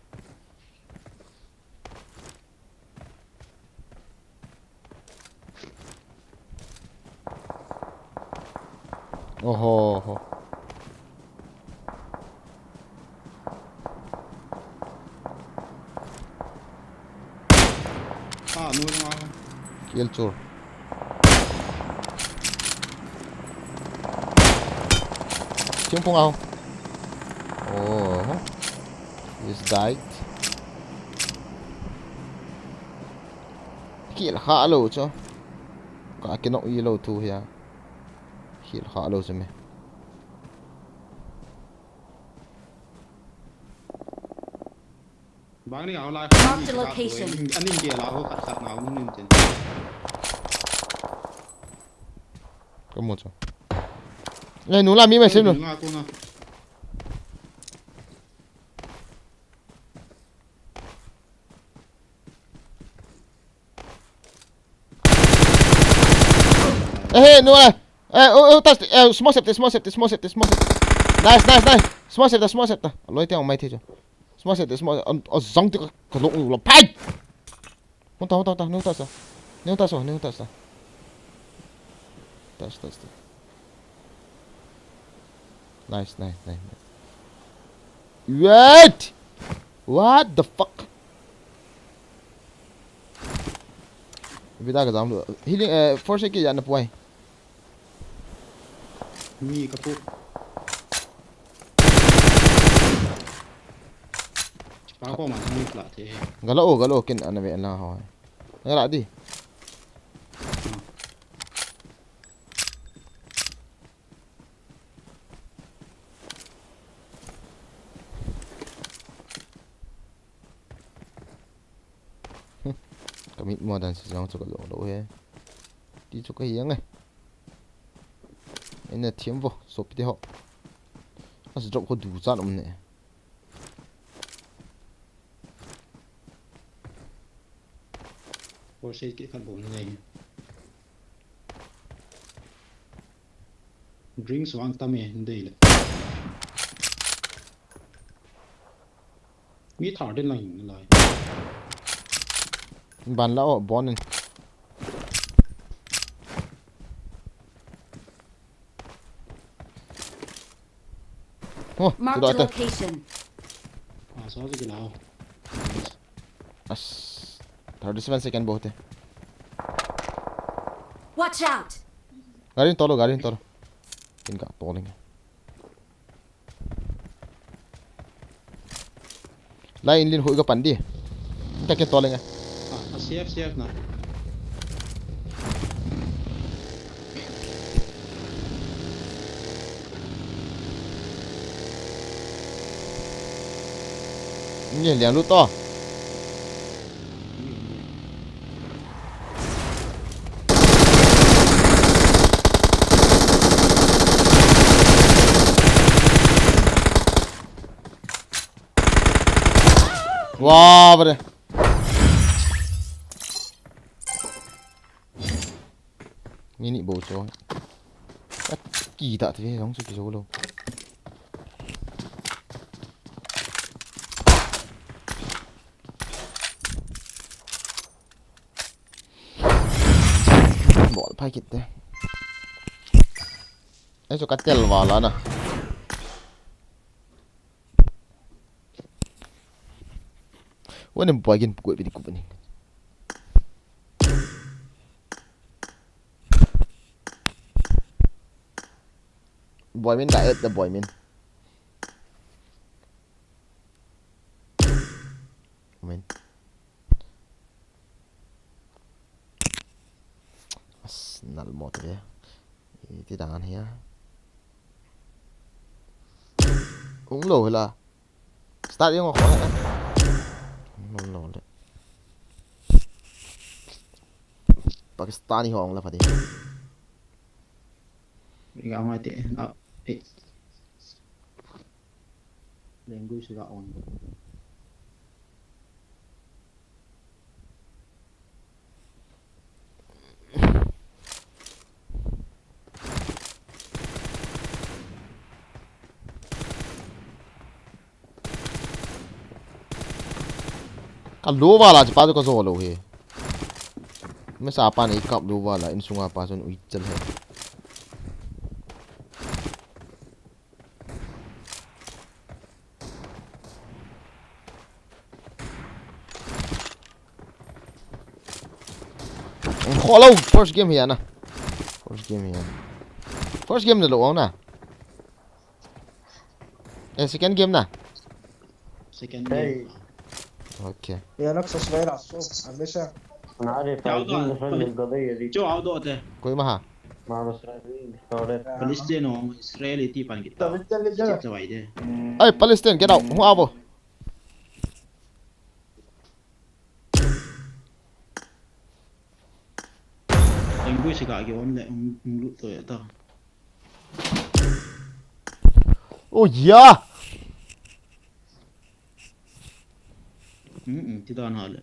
Oho, ho. Ah, no, no, no. Kill chur. Thingphung au. Oh. He's died. Kill kha lo cho. Ka kino i lo thu hia. Kill kha lo cho me. Bang ni au lai. Mark the location. Aning ke la ho khat khat na um nin chen. Kamu cho. Ngai nu la mi mai sem nu. Nga ko nga. Eh, no, eh. Eh, oh, oh, touch, eh, small safety, small safety, small safety, small safety. Nice, nice, nice. Small safety, small safety. Loi te ang mai the cho. Small safety, small, an, an zang te ka, ka lok u la. Pai! Hung ta, hung ta, hung ta, hung ta sa. Hung ta sa, hung ta sa. Touch, touch, touch. Nice, nice, nice, nice. Wait! What the fuck? Vida ka jam lu. Healing, eh, force ki ya na puai. Mi ka pu. Pa ko ma thang ni pla te. Galo, galo kin ana ve na ho. Ngala di. Ka mit mo dan si jong chu ka lo lo he. Ti chu ka hiang e. Ina thiam vo, sopi te ho. As drop ko du chan um ne. Ko sei ki khan bom nei. Drinks vang tam e, dei le. Mi thar den lang lai. Ban la o, bon in. Oh, Mark the location. Ah, so ki lao. As, thirty-seven second bahut hai. Watch out! Gari tolo, gari tolo. Inka tolo. Lai in lin hui ka pan di. Ka ke tolo nga. Ah, ah, safe, safe na. Ni liang lu to. Wah, bre. Ni ni bo cho. Ki ta te jong chu ki jo lo. Bol phai kit te. Ei chu ka tel vala na. Wani boy gin pukoi pini kupini. Boy min da et da boy min. Min. As nal mo te. Iti dangan hiya. Ung lo hila. Start yung ako. Ung lo le. Pakistani ho ang la pati. Ikaw nga ti. Ah, eh. Language ga on. Ka lo vala chu pa chu ka zo lo he. Mesa pa nei kap lo vala insunga pa chun ui chal he. Hello, first game hi ana. First game hi ana. First game na lo na. Eh, second game na. Second game. Hey. Okay. Ya nak sesuai lah. So, habis ya. Nare, Jauh fighting tu, na friend Pali-, nagkabay, eh, di. Jauh tu, ate. Koi maha. Mama Israel, Israel. Palestine, oh, Israel, iti pan kita. Sabi dyan, dyan. Sit sa wai de. Ay, Palestine, get out. Hung abo. Language ka ki on le, um, um, lut to ya ta. Oh, yeah. Mm, mm, ti dan ha le.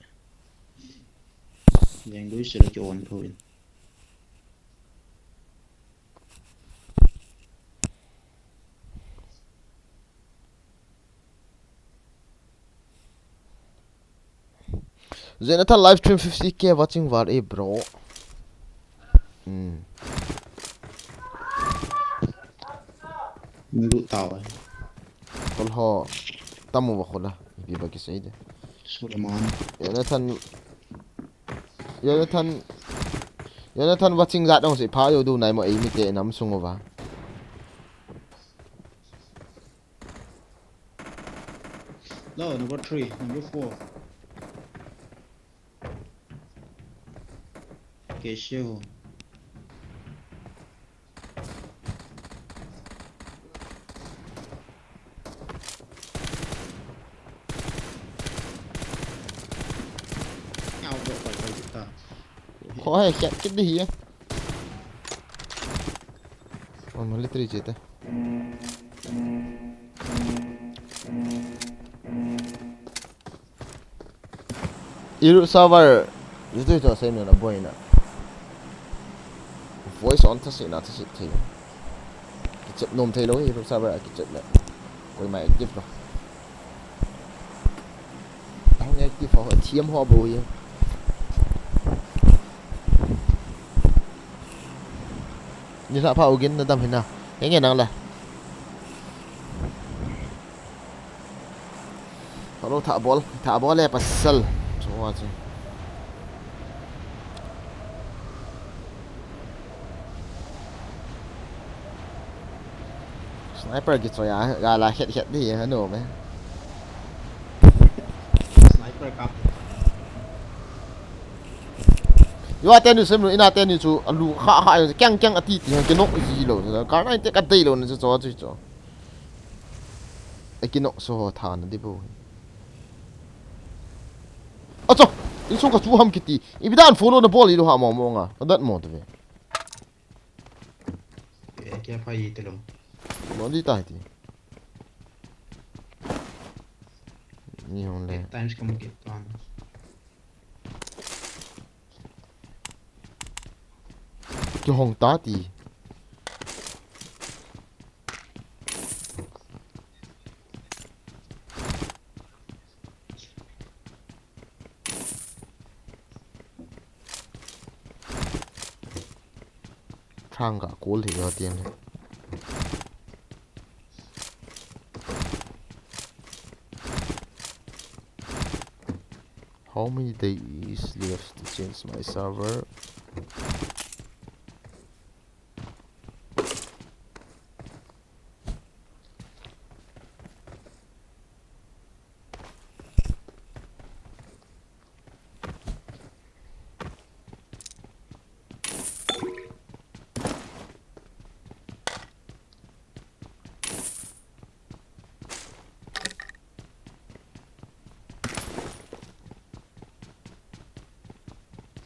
Language se le ki on tho in. Jonathan live stream fifty K watching var e bro. Hmm. Lut tau e. Kol ho. Tamu va kola. Ipi ba kisei de. Suleiman. Jonathan. Jonathan. Jonathan watching jat dong si pha yo du nai mo ei mi te nam sung uva. No, number three, number four. Ke she ho. Ao, bo, pai, pai, ta. Kho hai kya, kit di hi. Oh, military jet hai. Iru server, YouTube to sei na boina. Voice on thase na thase thei. Kichep nom thei lo, Iru server a kichep le. Koima active lo. Ahung active ho, thiam ho bo hi. Nilhah pha ugin nadam hina. Henge nang la. Hello, thah bol. Thah bol le pasal. Chua chu. Sniper kichoi a, gala het het di, ano me. Sniper kap. Yo, atenu sem lo, ina tenu chu, alu kha kha, kyang kyang ati ti, kinok ji lo, ka nai te ka dei lo, ni chu chu chu. E kinok so ho tha na di bo. Acha, insung ka chu ham kiti. Ipi dan follow na bol i lo ha mo mo nga. Ka dat mo te ve. E, kya pa i te lo. Mo di ta ti. Ni hong le. Times ka mo kit pan. Kihong ta ti. Thang ka kul hi lo tiang le. How many days left to change my server?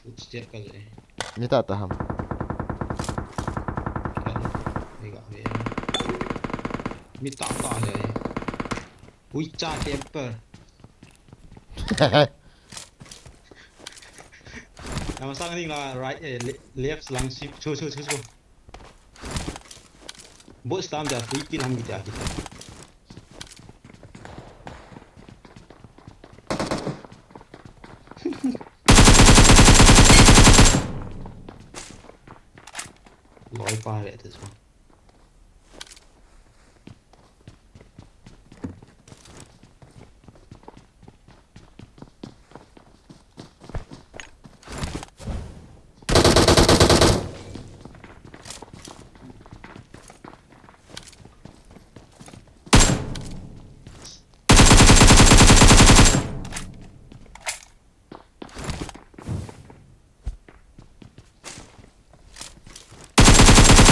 Footstep ka le. Mi ta ta ham. Ka le. Ni ga ve. Mi ta ta le. Ui cha camper. Lam sang ning la right, eh, le-, left lang sip. Chu chu chu chu. Bot slam ja free kill ham kita kita. Loi pa le te so.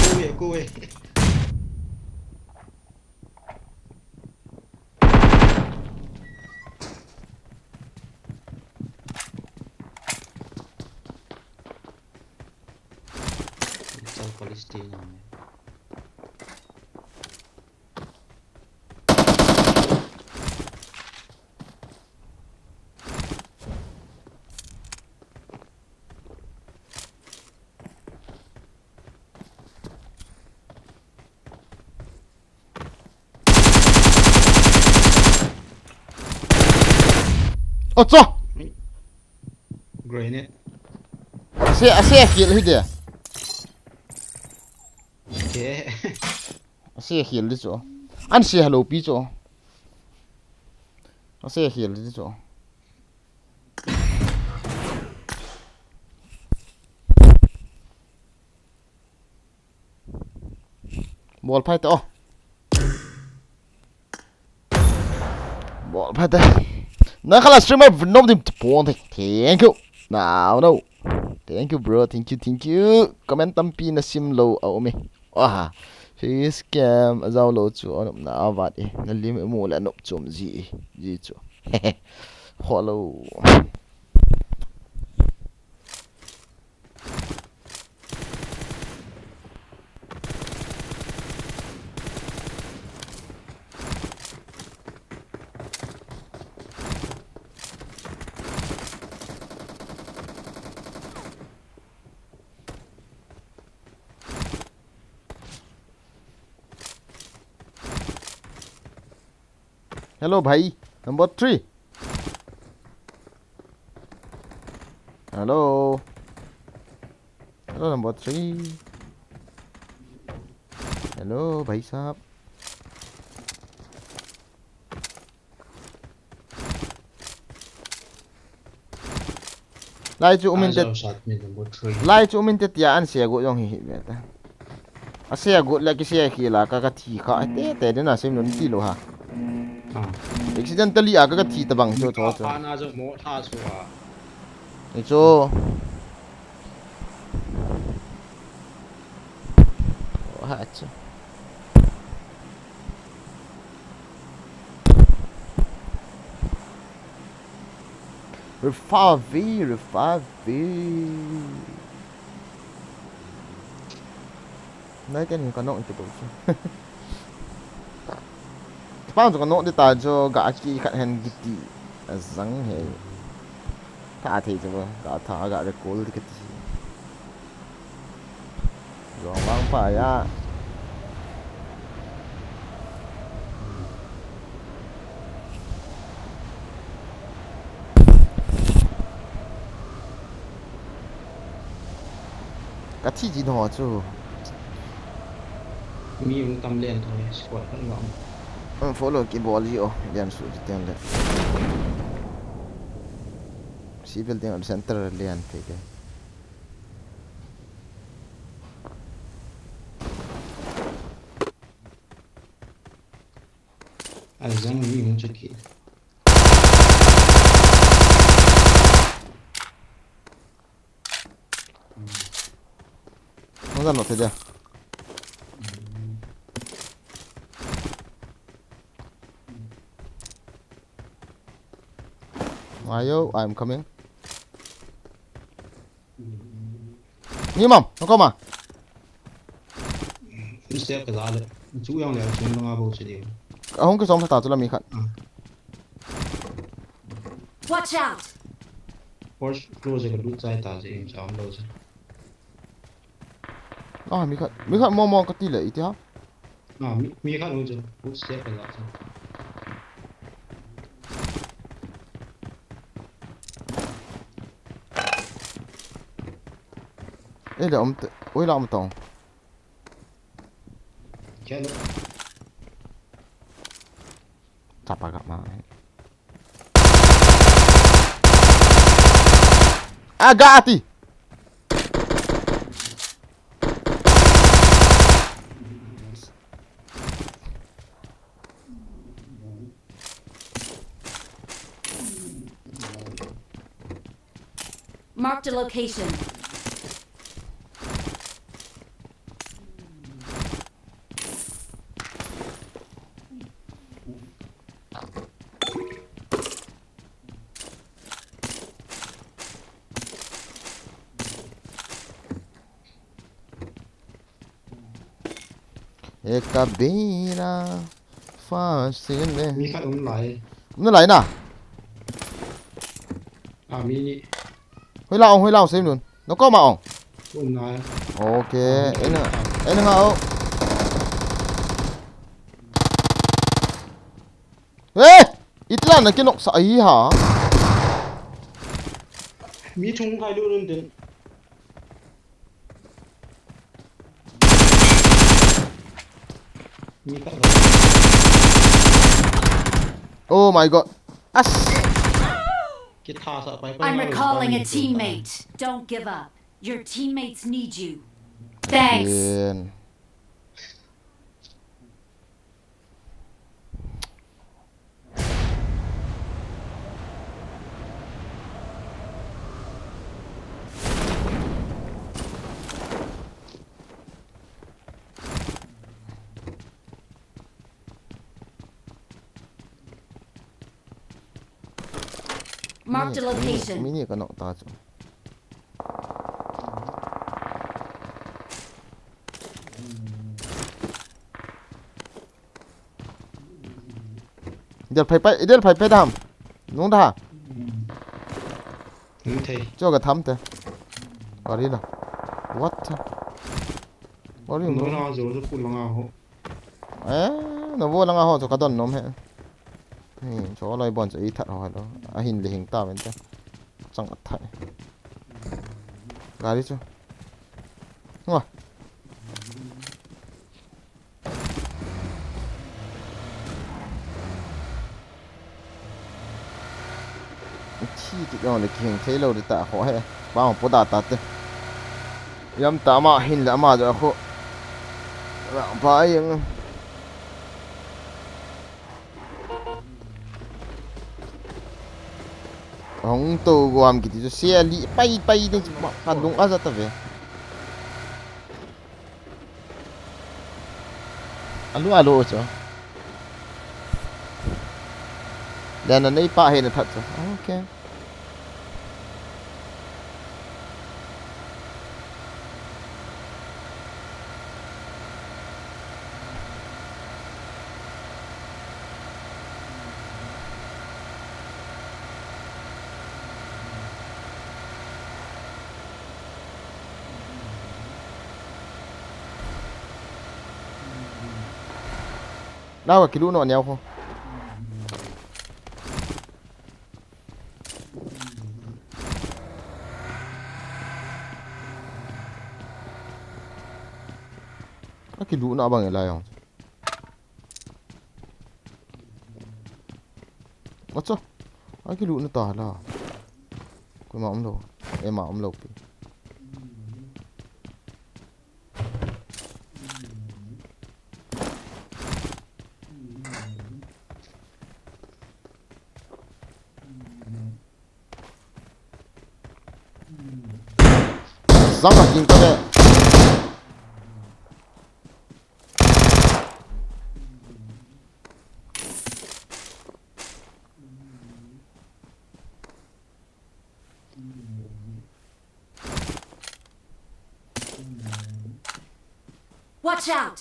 Go away, go away. Chal police station. Ocho! Grenade. Ase, ase akhel hi de. Ke. Ase akhel di chu. An se halo pi chu. Ase akhel di chu. Bol phai ta o. Bol phai ta. Na khala streamer nom dim pon the. Thank you. Now, no. Thank you, bro. Thank you, thank you. Comment tampi na sim lo a um e. Aha. Face cam a zau lo chu a nop na a vat e. Na lim e mu le a nop chom ji e. Ji chu. Hello. Hello, bhai. Number three. Hello. Hello, number three. Hello, bhai sahab. Lai chu umin te. Lai chu umin te tia an se go jong hi hi ve ta. A se go le ki se khi la ka ka thi kha te te de na sim nun ti lo ha. Accidentally a ka ka thi ta bang chu chu chu. Ana jo mo tha chu a. Ni chu. Ha chu. Revive, revive. Nai ken ka nok ti bo chu. Pang chu ka nok di ta chu ga ki khat hen giti. Azang he. Tha thei chu ga tha ga recall di ka ti. Jong vang pa ya. Ka thi jin ho chu. Mi hung tam len thoi, squad khat vang. Ang follow ki bol ji o, lian su ji tiang le. Si building center lian thei ke. Azang mi hung chaki. Hung zan lo thei dia. Ayo, I'm coming. Ni mam, nang koma. Step ka za le. Chu yang le, chu nga bo che di. Ahung ke som ta chu la mi khat. Ah. Watch out! Force close ka lut chai ta je, im cham lo je. Ah, mi khat, mi khat mo mo ka ti le, iti ha? Ah, mi, mi khat lo je. Footstep ka za je. Ei, le om te. Oi, la om tong. Kya lo? Chapa ka ma. Aga ati. Marked a location. Eka bira fasil le. Mi khat um lai. Um lai na. A mi ni. Hoi la ong, hoi la ong, sem nun. No ko ma ong. Um lai. Okay. Ena, ena nga ong. Eh! Itla na kinok sa ai ha. Mi chung kai lu nun din. Oh my God. As. Kita sa pai pai. I'm recalling a teammate. Don't give up. Your teammates need you. Thanks. Marked a location. Mini ka nok ta chu. Idel phai phai, idel phai phai dam. Nung da. Nung thei. Cho ka tham te. Kari la. What? Kari nung. Nung na zo zo pu langa ho. Eh, na vo langa ho cho ka don nom he. Ni, cho loi bon cho i that ho lo. A hin le hing ta ven te. Chang a that. Kari cho. Ngo. Thi ti jong le kihing thei lo di ta kho he. Ba po da ta te. Yam ta ma hin la ma ja kho. Ra ba yang. Hong to guam kiti chu sia li pai pai ding chu ma ka lung a ja ta ve. Alu alu chu. Lena nei pa he na that chu. Okay. Nau ka kilu no niau ko. A kilu na bang e la yong. Acha. A kilu na ta la. Koima um lo. Ema um lo pi. Zang ka ging ta le. Watch out!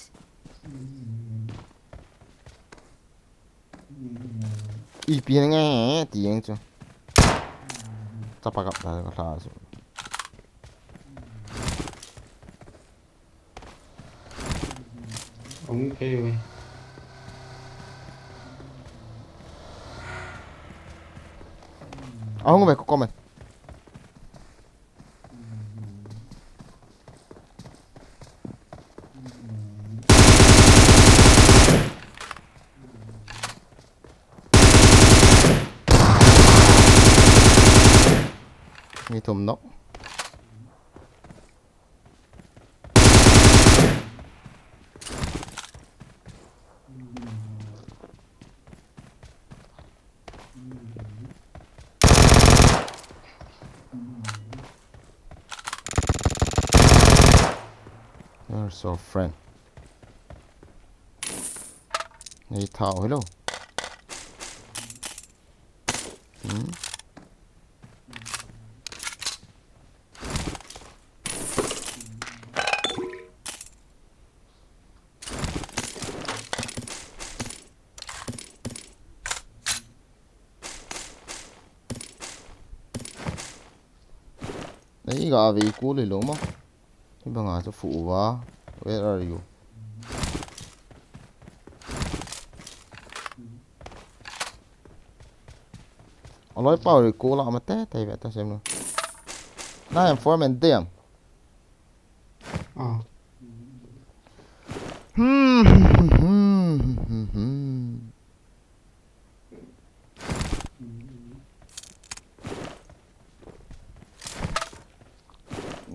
Ipi nge ti yang chu. Chapa kap ta ka hla chu. Hung thei ve. Ahung ve ko comment. Mi thum nok. You're so friend. Nei thao hello. Hmm? Nei ga ve ko le lo ma. Hibanga chu fu uva. Where are you? Aloi pau ri ko la ma te te ve ta sem lo. Na em four man dem. Ah. Hmm.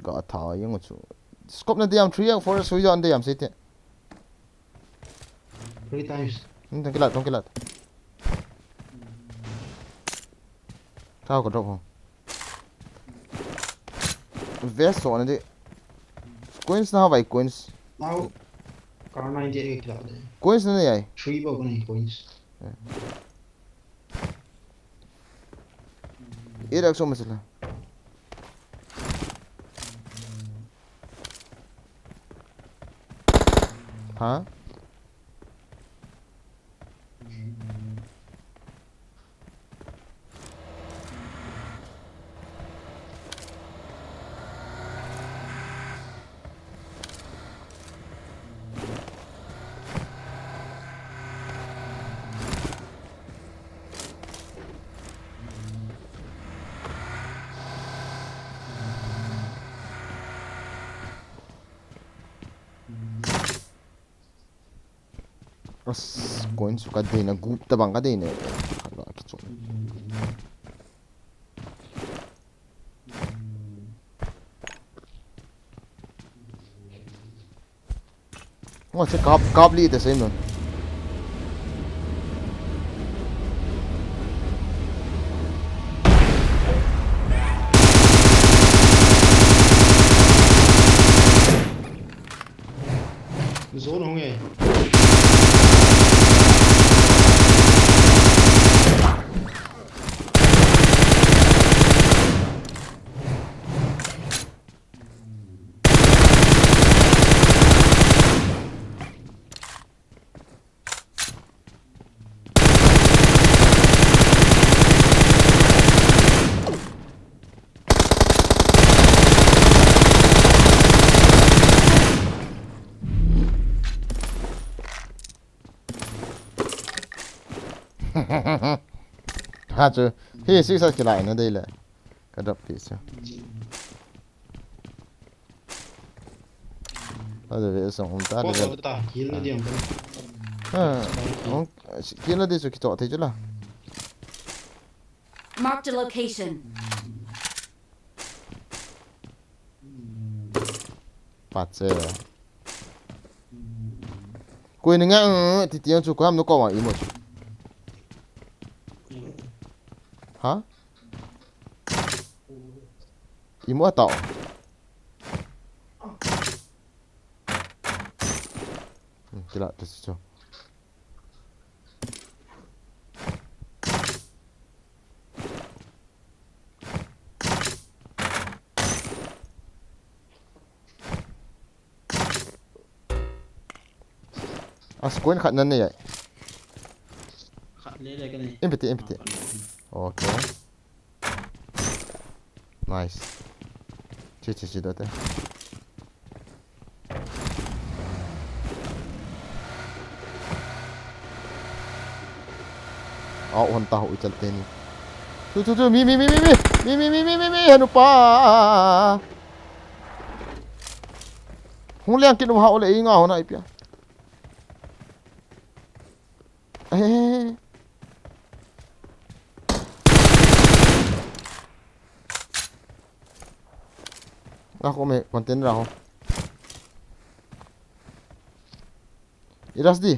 Ga tha yang chu. Scope na diam three yang four sui yon diam site. Three times. Hmm, tong kilat, tong kilat. Thao ka drop ho. Vest so na di. Coins na vai coins. Now. Car ninety-eight la de. Coins na ni ai. Three ba ko ni coins. Eight X so masala. Ha? As, coins ka dei na, gup tabang ka dei na. Hala, kichon. Ngo se kap, kap li the same nun. Zone hung e. Ha chu. Hi six a kilai na dei le. Ka drop pi chu. Ada ve song um ta le. Ko ta kill na diam. Ha. Kill na di chu kicho thei chu la. Marked a location. Pache. Koi ni nga ti ti chu ko ham no ko wa imo chu. Ha? Imo ta. Hmm, kila ti chu. A squad khat nan nei ai. Khat le le ka nei. Empty, empty. Okay. Nice. Chi, chi, chi, dote. Au, hon ta ho i chal te ni. Tu, tu, tu, mi, mi, mi, mi, mi. Mi, mi, mi, mi, mi, mi, hanu pa. Hung liang kit um ha, ole, i nga hon ai pia. Eh. Takho me container a ho. I rush di.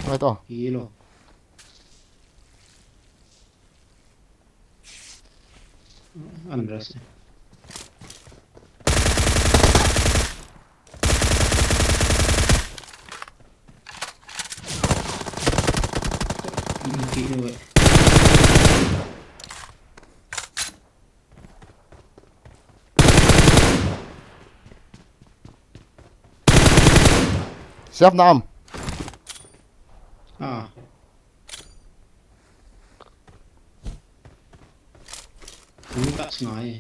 Ngai to. Hilo. An rush. Self nam. Ah. Ini tak sengaja.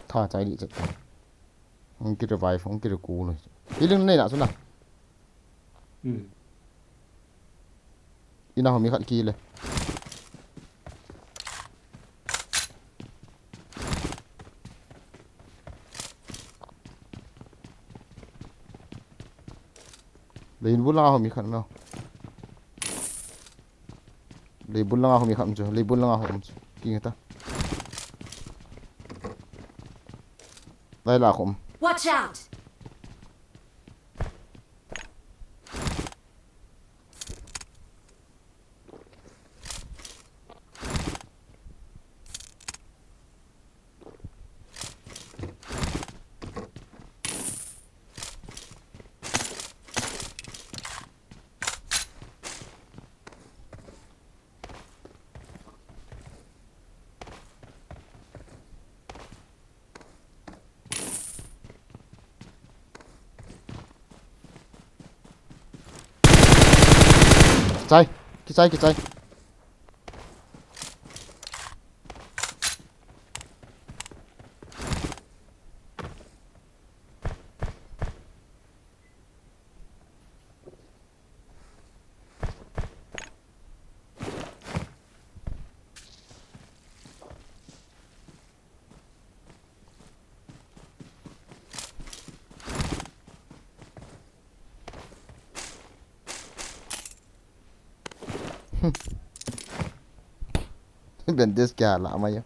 Tha chai di chet. Hung ki revive, hung ki recall. Healing nei na suna. Hmm. Ina ho mi khat kile. Leibul langa ho mi khat mo. Leibul langa ho mi khat mo chu. Leibul langa ho um chu. King ta. Lai la khum. Watch out! Kichai, kichai, kichai. Bandage kya la mai.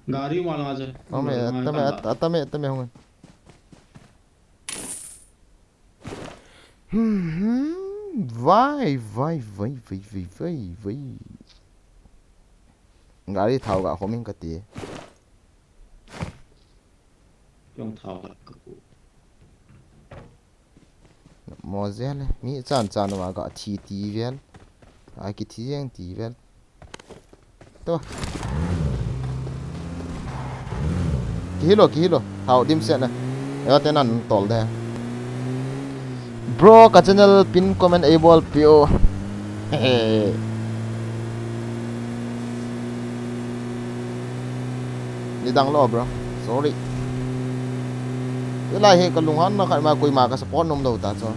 Gari wala je. Ame, gari wala tame, tanda. At-, atame, atame hung. Hmm, vai, vai, vai. Gari thao ga khoming kati. Jong thao ga ka ku. Mo zel, mi chan chan ma ga thi ti vel. A kithi jeng ti vel. To. Kihilo, kihilo. Thao dim se na. Yo te nan tol de. Bro, ka channel pin comment ei bol peh o. Ni dang lo, bro. Sorry. Hilai hi ka lunghanna khat ma, koima ka support nom lou ta chu.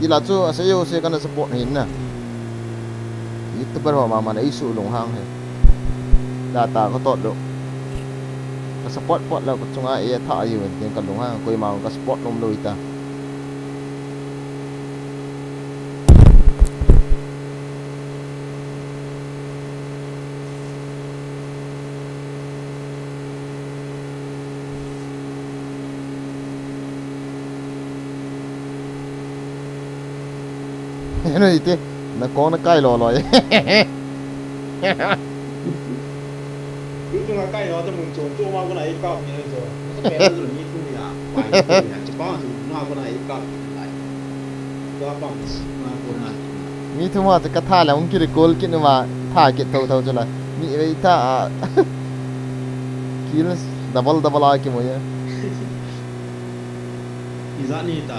Hilai chu asei jouse kana support hin na. YouTuber ho mama na ei su lunghang hi. Data ka tot lou. Ka support pot lou ka chunga ei tha jiu in tin ka lunghang, koima ka support nom lou ta. Henu ite, na kong na kai lo lo e. Yu tu na kai lo, ta mun chom chom ma ko na i kap ni lo. Ko sa pe lo ni tu ni a, pai tu ni a, chi pa tu ma ko na i kap ni lai. Ko pa ni ma ko na. Mi thum a chu ka tha le hung ki recall kit nu ma, tha kit tho tho chu la. Mi vei tha a. Kills double double a kimu ya. Ijat ni ta.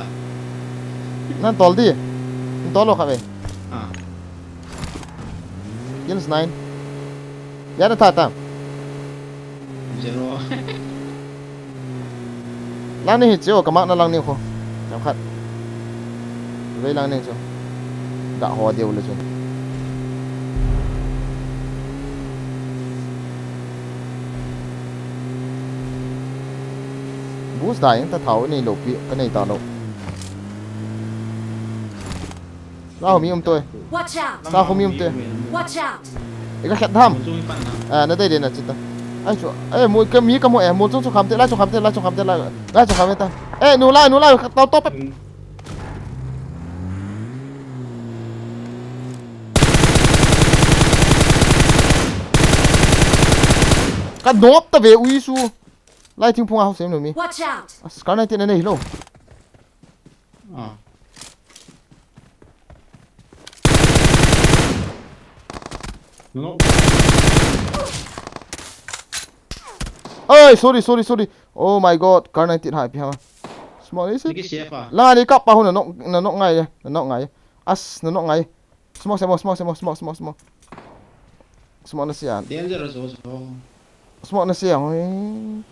Nan tol di. Nan tol lo kha ve. Ah. Kills nine. Ya na tha ta. Zero. Lang ni hi cheo, ka mark na lang ni kho. Cham khat. Vei lang ni chu. Ga ho deu le chu. Boost dai ta thau nei lo pi, ka nei ta lo. Sa ho mi um toi. Watch out! Sa ho mi um toi. Watch out! E ka khat dham. Chung pan na. Ah, na dai de na chita. Ai chu, eh, mu ka mi ka mu, eh, mu chung chu kham te, la chung kham te, la chung kham te, la, la chung kham te ta. Eh, nu la, nu la, tau tau pep. Ka nop ta ve ui su. Lai thing phung a hau sem nu mi. Watch out! As kar nai te na nei lo. Ah. No. Oi, sorry, sorry, sorry. Oh my god, kar nai te hai pi ha. Small is it? Niki siapa. La ni kap pa hu na nok, na nok ngai, na nok ngai. As na nok ngai. Smoke, smoke, smoke, smoke, smoke, smoke, smoke. Smoke na sian. Danger so so. Smoke na sian. Oi.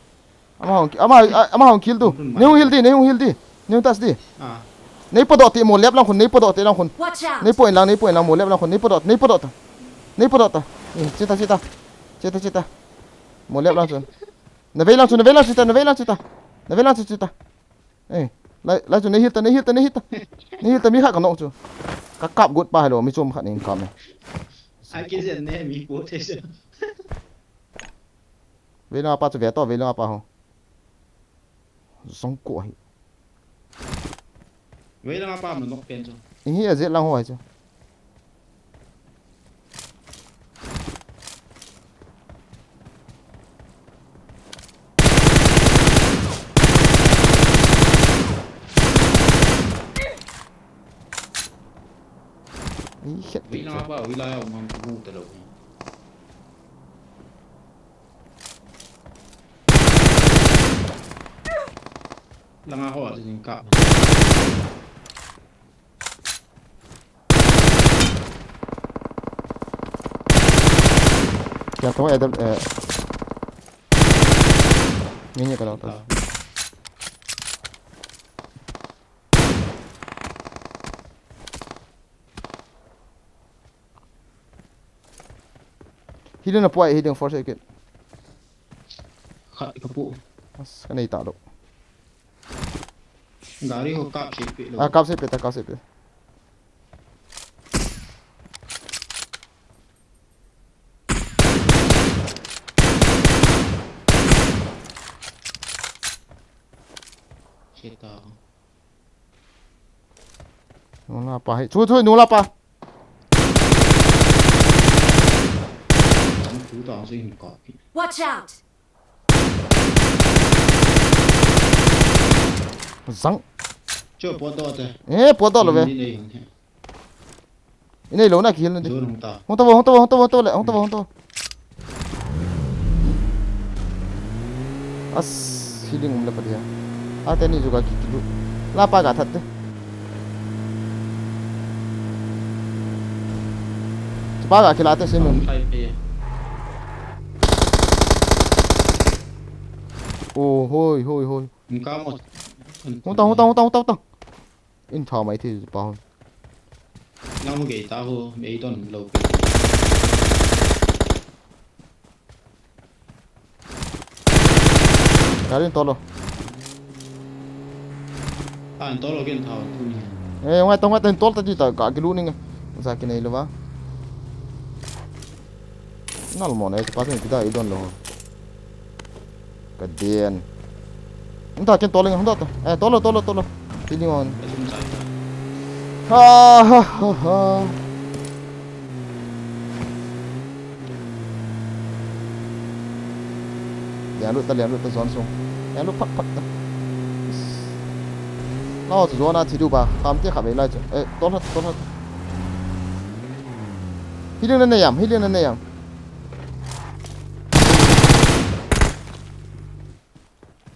Ama hong, ama, ama hong kill tu. Nei hong heal di, nei hong heal di. Nei hong touch di. Ah. Nei podot ti mo lep lang khun, nei podot ti lang khun. Watch out! Nei po in lang, nei po in lang mo lep lang khun, nei podot, nei podot ta. Nei podot ta. Eh, chita, chita. Chita, chita. Mo lep lang chun. Na vei lang chun, na vei lang chita, na vei lang chita. Na vei lang chita. Eh, lai, lai chu nei heal ta, nei heal ta, nei heal ta. Nei heal ta mi khat ka nok chu. Ka kap got pa hello, mi chom khat nei kap me. Ai kijen ne mi po te se. Vei lang pa chu ve to, vei lang pa ho. Zong ko hi. Vei lang pa ma nok pen chu. Ihi a zet lang ho hai chu. Ih, khet Vei ti lang chu. Pa, vei lang ya um tu ta lo. Langa ho a jing ka. Kya to edam, eh. Ngi ngi ka lo ta. Hiding na puai, hiding force kit. Khat ka pu. As, ka nei ta lo. Gari ho kap se pe lo. Ah, kap se pe ta, kap se pe. Cheta. Nula pa hi. Chu, chu, nula pa. Chu ta se hin ka pi. Watch out! Zang. Chu po to te. Eh, po to lo ve. Ni nei hin he. Inei lo na ki hil na di. Zo nung ta. Hong to, hong to, hong to, hong to le, hong to, hong to. As, healing um le pa dia. A te ni juga ki kilu. La pa ga that te. Chu pa ga kila te sinu. Kai pe. Oh, hoi, hoi, hoi. Nka mo. Hong ta, hong ta, hong ta, hong ta, hong ta. In tha mai thi pa hoi. Nang mo gei ta ho, mei ton lo. Garin tolo. An tolo ken tha tu ni. Eh, ngai to ngai to tol ta di ta ka kilu ni nge. Sa ki nei lo va. Nal mo nei pa tin ki da i don lo. Ka den. Nta ken tolo nge hong ta. Eh, tolo, tolo, tolo. Ti ni on. Ha ha ha ha. Lian lut ta, lian lut ta, zone sung. Lian lut phat phat ta. Is. Lao chu zone a thi du ba, kham te kha vei lai chu. Eh, tol hat, tol hat. Healing na nei am, healing na nei am.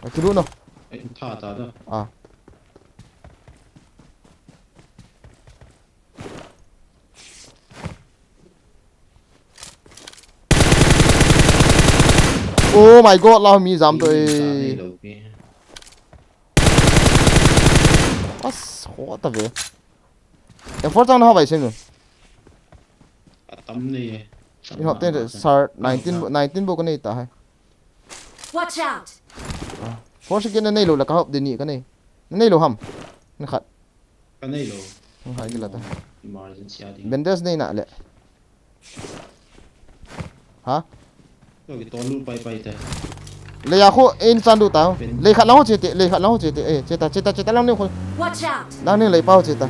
Ka kilu no. Eh, tha ta da. Ah. Oh my God, la mi jam to e. As, khota ve. M four chang na ha vai sen. Atam nei e. In hop ten sar nineteen, nineteen bo ka nei ta hai. Watch out! Four second na nei lo la ka hop de ni ka nei. Na nei lo ham. Na khat. Ka nei lo. Hai kila ta. Emergency a ding. Bandage nei na le. Ha? Yo ki tolu pai pai te. Le ya khu in chan du ta. Lei khat lang ho che te, lei khat lang ho che te. Eh, che ta, che ta, che ta lang ni khu. Watch out! Lang ni lei pa ho che ta.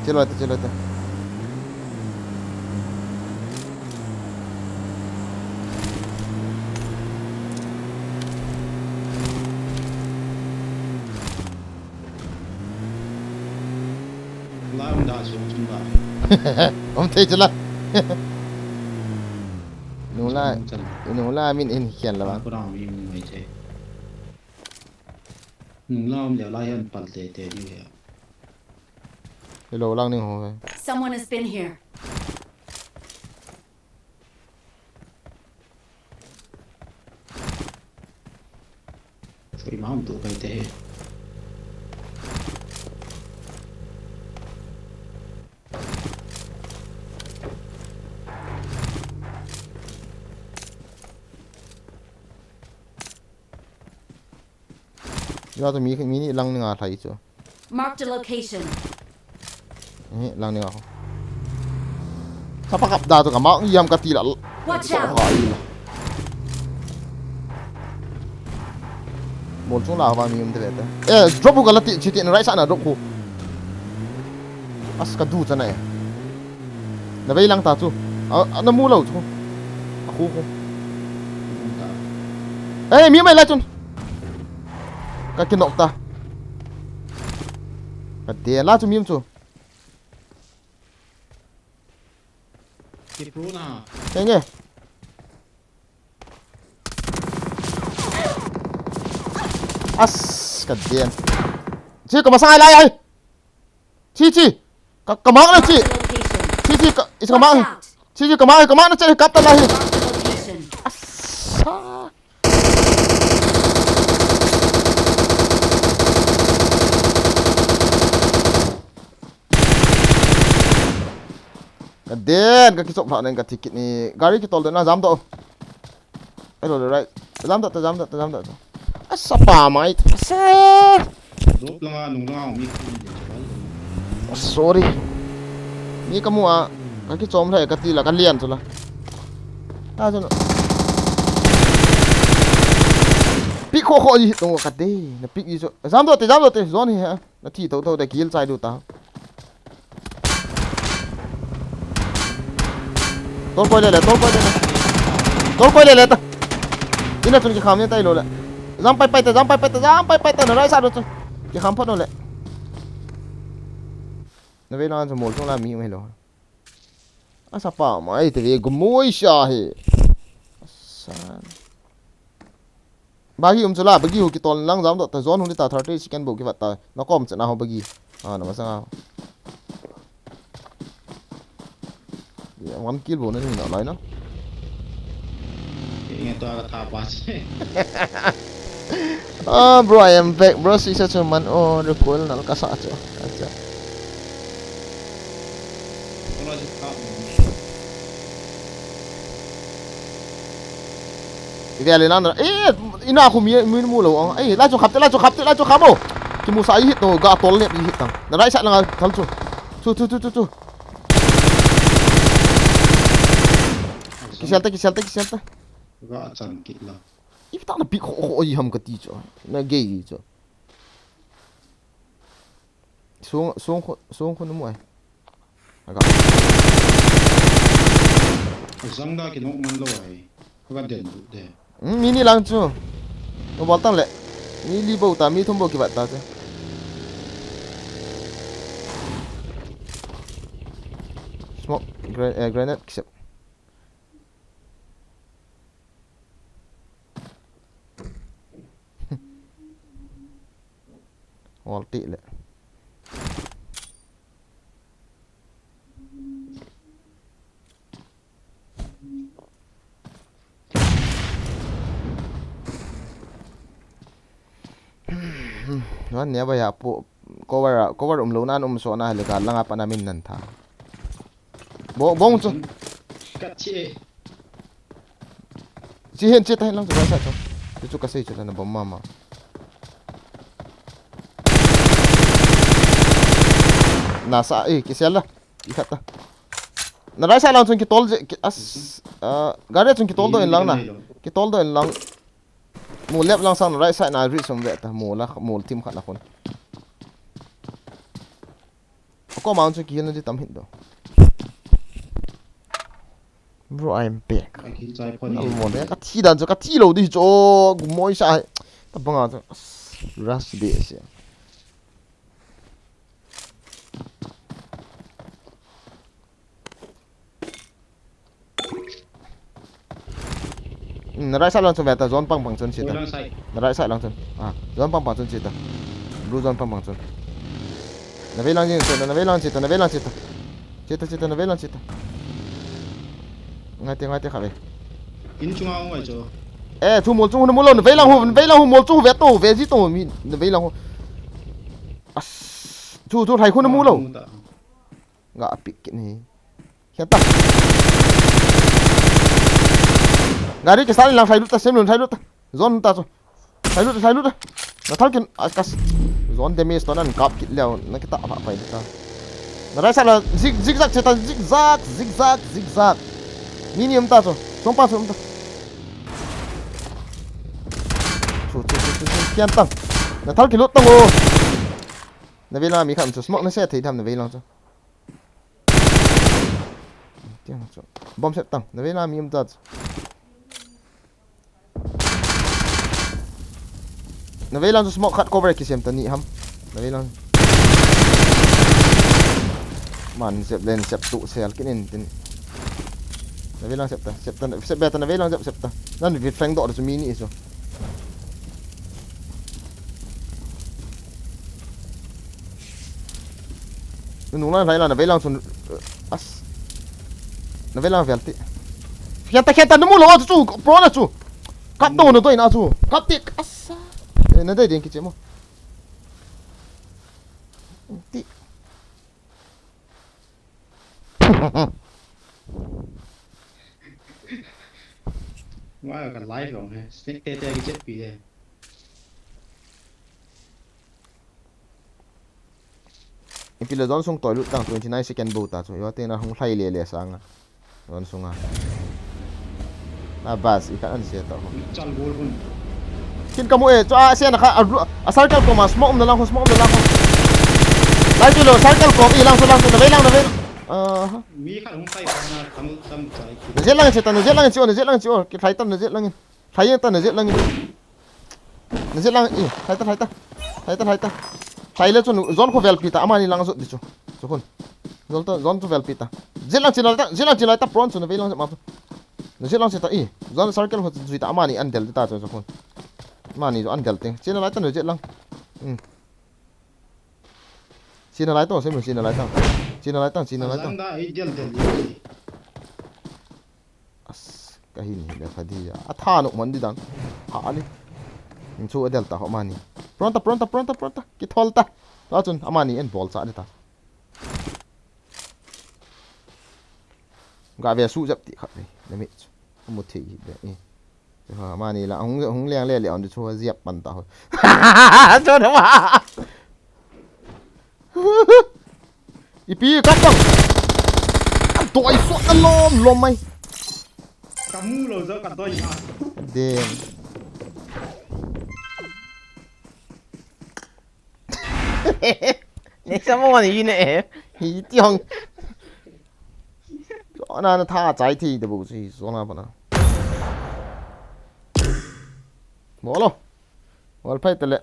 Che lo ta, che lo ta. Lai um da sung sung da. Om thei chula. Nula, nula min in khian la ba. Ko dang mi mai che. Nula um le lai han pal te te di he. Hello, lang ning ho. Someone has been here. Soi ma um tu kai te he. Ya to mi, mi ni lang ning a thai chu. Marked a location. Eh, lang ni ako. Sapa kap da to ka ma, iyam ka tila. Watch out! Ai la. Bol chung la ba mi um te ta. Eh, drop ka la ti, chi ti na right side na drop ko. As ka du cha na e. Na vei lang ta chu. A, a na mu lo chu. A khu khu. Eh, mi mai la chun. Ka kinok ta. Ka de la chu mi um chu. Ki pro na. Nge, nge. As, ka den. Chi, ka masang ai lai ai. Chi, chi. Ka, ka mang na chi. Location. Chi, chi, ka, is ka mang. Watch out! Chi, chi, ka mang, ka mang na chi, kap ta lai. Marked a location. Asa. Ka den, ka kichop lha nen ka thi kit ni. Gari kitol den na, jam doh. Hello, right. Jam doh ta, jam doh ta, jam doh ta. Asa pa mai. Asa. Dop langa, nung langa, mi khat ni de. Sorry. Mi ka mu a, ka kichom lha, ka ti la, ka lian chu la. Ta chu. Pi kho kho ji tung ka te. Na pi ji chu. Jam doh te, jam doh te, zone hi ha. Na thi tho tho de kill chai du ta. Tol koi le le, tol koi le le. Tol koi le le ta. Ina chun kikham ni tai lo le. Jam pai pai ta, jam pai pai ta, jam pai pai ta, na right side chun. Kikham phot no le. Na vei lang chu mol chung la mi mai lo. Asa pa mai te ve gumoi sha he. Asa. Bagi um chu la, bagi hu kitol lang jam doh ta, zone hu ni ta, thirty second bou kivat ta. Na kom chena ho bagi. Ah, na masanga. Ya, one kill bou na ni na lai na. Inge to ka tha pa che. Ah, bro, I am back, bro. Sisa chu man o recoil nal ka sa chu. Acha. Ivele nana. Eh, ina khu mi, mi mu lo. Eh, la chu khap te, la chu khap te, la chu khap o. Kimu sa i hit no, ga tol ne i hit tang. Na right side langa thal chu. Chu, chu, chu, chu, chu. Kisel ta, kisel ta, kisel ta. Ga chan kit la. Ipi ta na pi kho kho i ham ka ti chu. Na gei chu. Sung, sung khu, sung khu na mu ai. Aga. Zang da kinok man lo ai. Aga den du de. Hmm, mi ni lang chu. Mo bol tang le. Mi li bou ta, mi thum bou kivat ta chu. Smoke, gra-, eh, grenade kisep. Ol ti le. Hmm, wan nia ba ya po cover a, cover umlou nan um so na hile ka langa pana min nan tha. Bo, bong chu. Ka che. Chi hin che ta hin lang chu ka sa chu. Chu chu ka sei chu na bom mama. Na sa, eh, kisel la. I khat ta. Na right side lang chun kitol je, ki, as, ah, gari chun kitol doh in lang na. Kitol doh in lang. Mu left lang sang na right side na ri sum ve ta. Mu la, mu team khat na khun. Ko ma chun kihil na di tam hin do. Bro, I'm back. Ai, ki chai pon. Mo le ka thi dan chu ka thi lo di chu. Gu moi sa. Ta banga chu. Rush de se. Hmm, na right side lang chun ve ta, zone pang pang chun che ta. Oi, lang side. Na right side lang chun. Ah, zone pang pang chun che ta. Blue zone pang pang chun. Na vei lang jing che ta, na vei lang che ta, na vei lang che ta. Che ta, che ta, na vei lang che ta. Ngai te, ngai te kha ve. In chunga ngai cho. Eh, thu mol chung na mu lo, na vei lang hu, na vei lang hu mol chung ve to, ve ji to mi, na vei lang hu. As, thu, thu thai khu na mu lo. Mu ta. Nga a pick kit ni. Hian ta. Gari ke sal lang thai lut ta, sem lun thai lut ta. Zone ta chu. Thai lut ta, thai lut ta. Na thal kin, a, kas. Zone damage to nan kap kit leo, na kita pa pai ta. Na right side la zig, zigzag che ta, zigzag, zigzag, zigzag. Ni ni um ta chu. Song pa chu um ta. Chu, chu, chu, chu, chu. Hian ta. Na thal ki lut ta ngo. Na vei lang mi khan chu smoke na se thei tham na vei lang chu. Tiang chu. Bomb set tang. Na vei lang mi um ta chu. Na vei lang chu smoke khat cover kisem ta ni ham. Na vei lang. Man sep len sep tu sel kin in tin. Na vei lang sep ta. Sep ta. Sep be ta na vei lang sep sep ta. Nan vi flank do chu mi ni chu. Nung lang lai la na vei lang chun, eh, as. Na vei lang vel ti. Khian ta, khian ta, na mu lo a chu, pro na chu. Kap to na doi na chu. Kap ti, as. Eh, na dai ding kiche mo. Ti. Wa ka live long he. Snake te te kiche pi he. Ipi le zone sung toi lut tang twenty nine second bou ta chu. Yo te na hung hlai le le sanga. Zone sunga. Na bas i khat an se ta ho. Chal gol hun. Kin kamu e, chu a se na kha, a, a circle ko ma smoke um na lang ho, smoke um na lang ho. Lai chu lo, circle ko, i lang chu lang chu, na vei lang, na vei lang. Aha. Mi khat hung pai pa na, tam, tam chai. Na zet lang che ta, na zet lang che o, na zet lang che o. Ki hlai ta, na zet lang in. Hlai ta, na zet lang in. Na zet lang, eh, hlai ta, hlai ta. Hlai ta, hlai ta. Hlai le chun, zone khu velpi ta, amani lang zot di chu. Chu khun. Zone ta, zone chu velpi ta. Zet lang chin lai ta, zet lang chin lai ta, prone chu na vei lang zet ma chu. Na zet lang chin ta, eh. Zone circle khu zui ta, amani an del ta chu, chu khun. Amani chu an del teng. Chin lai ta, na zet lang. Hmm. Chin lai ta, sem chin lai ta. Chin lai ta, chin lai ta. Zang da, eh, del del. As, ka hin hi le kha di a. A tha nuk man di dan. Ha ni. In chu a del ta ho mani. Pronta, pronta, pronta, pronta. Ki thol ta. Ta chun amani en bol cha di ta. Ga ve su jap ti khat ni. Na mi chu. Mu thei hi de. Eh. Ha, mani la hung, hung leng le le on di chu ziap pan ta ho. Chu na ma. Ipi kap tang. An to ai suak na lom lom mai. Ka mu lo zo ka doi na. Damn. Next time one hi ne. Hi tiong. Zona na tha chai thi de bu si zona pa na. Bolo. Wal phai tele.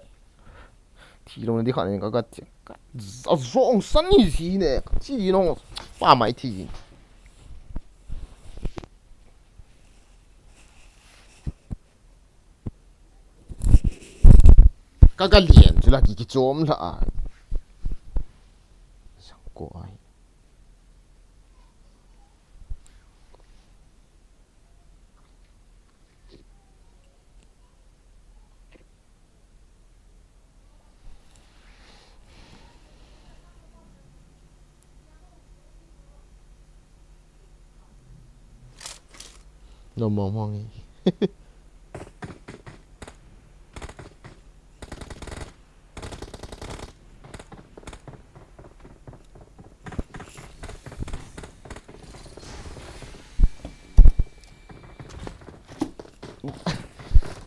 Thi lo na di khan ka ka ka zong san ni si ne. Thi lo. Pa mai thi. Ka ka lian chu la ki ki chom la ai. Sang ko ai. No mong mong hi.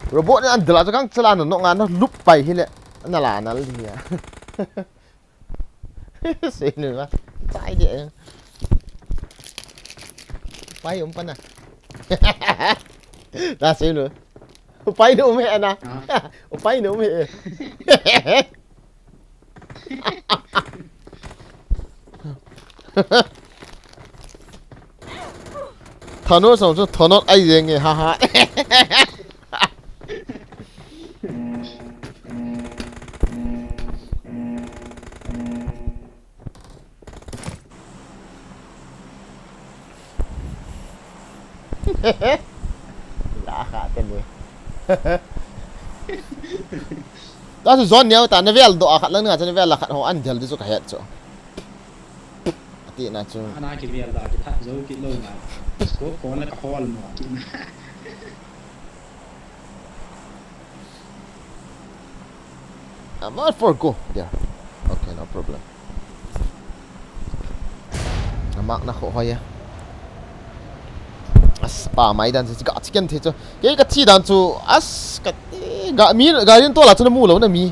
Robot ni an dela chakang chala no no nga no lup pai hile. Nala nal dia. Sinu ba. Chai de. Pai um pana. Na sinu. Pai no me na. Pai no me. Thanos song chu Thanos ai jeng e, ha ha. La kha te ni. Ta chu zone neo ta, na vel do a khat lang na, chu na vel la khat ho an del di chu ka het chu. Ati na chu. Ana ki vel da ki that zo ki lo na. Scope ko na ka hol mo ki na. I'm all for go there. Okay, no problem. Amak na kho hoya. As pa mai dan chu ga chicken the chu. Ke ka thi dan chu as ka ga mi ga rin to la chu na mu lo na mi.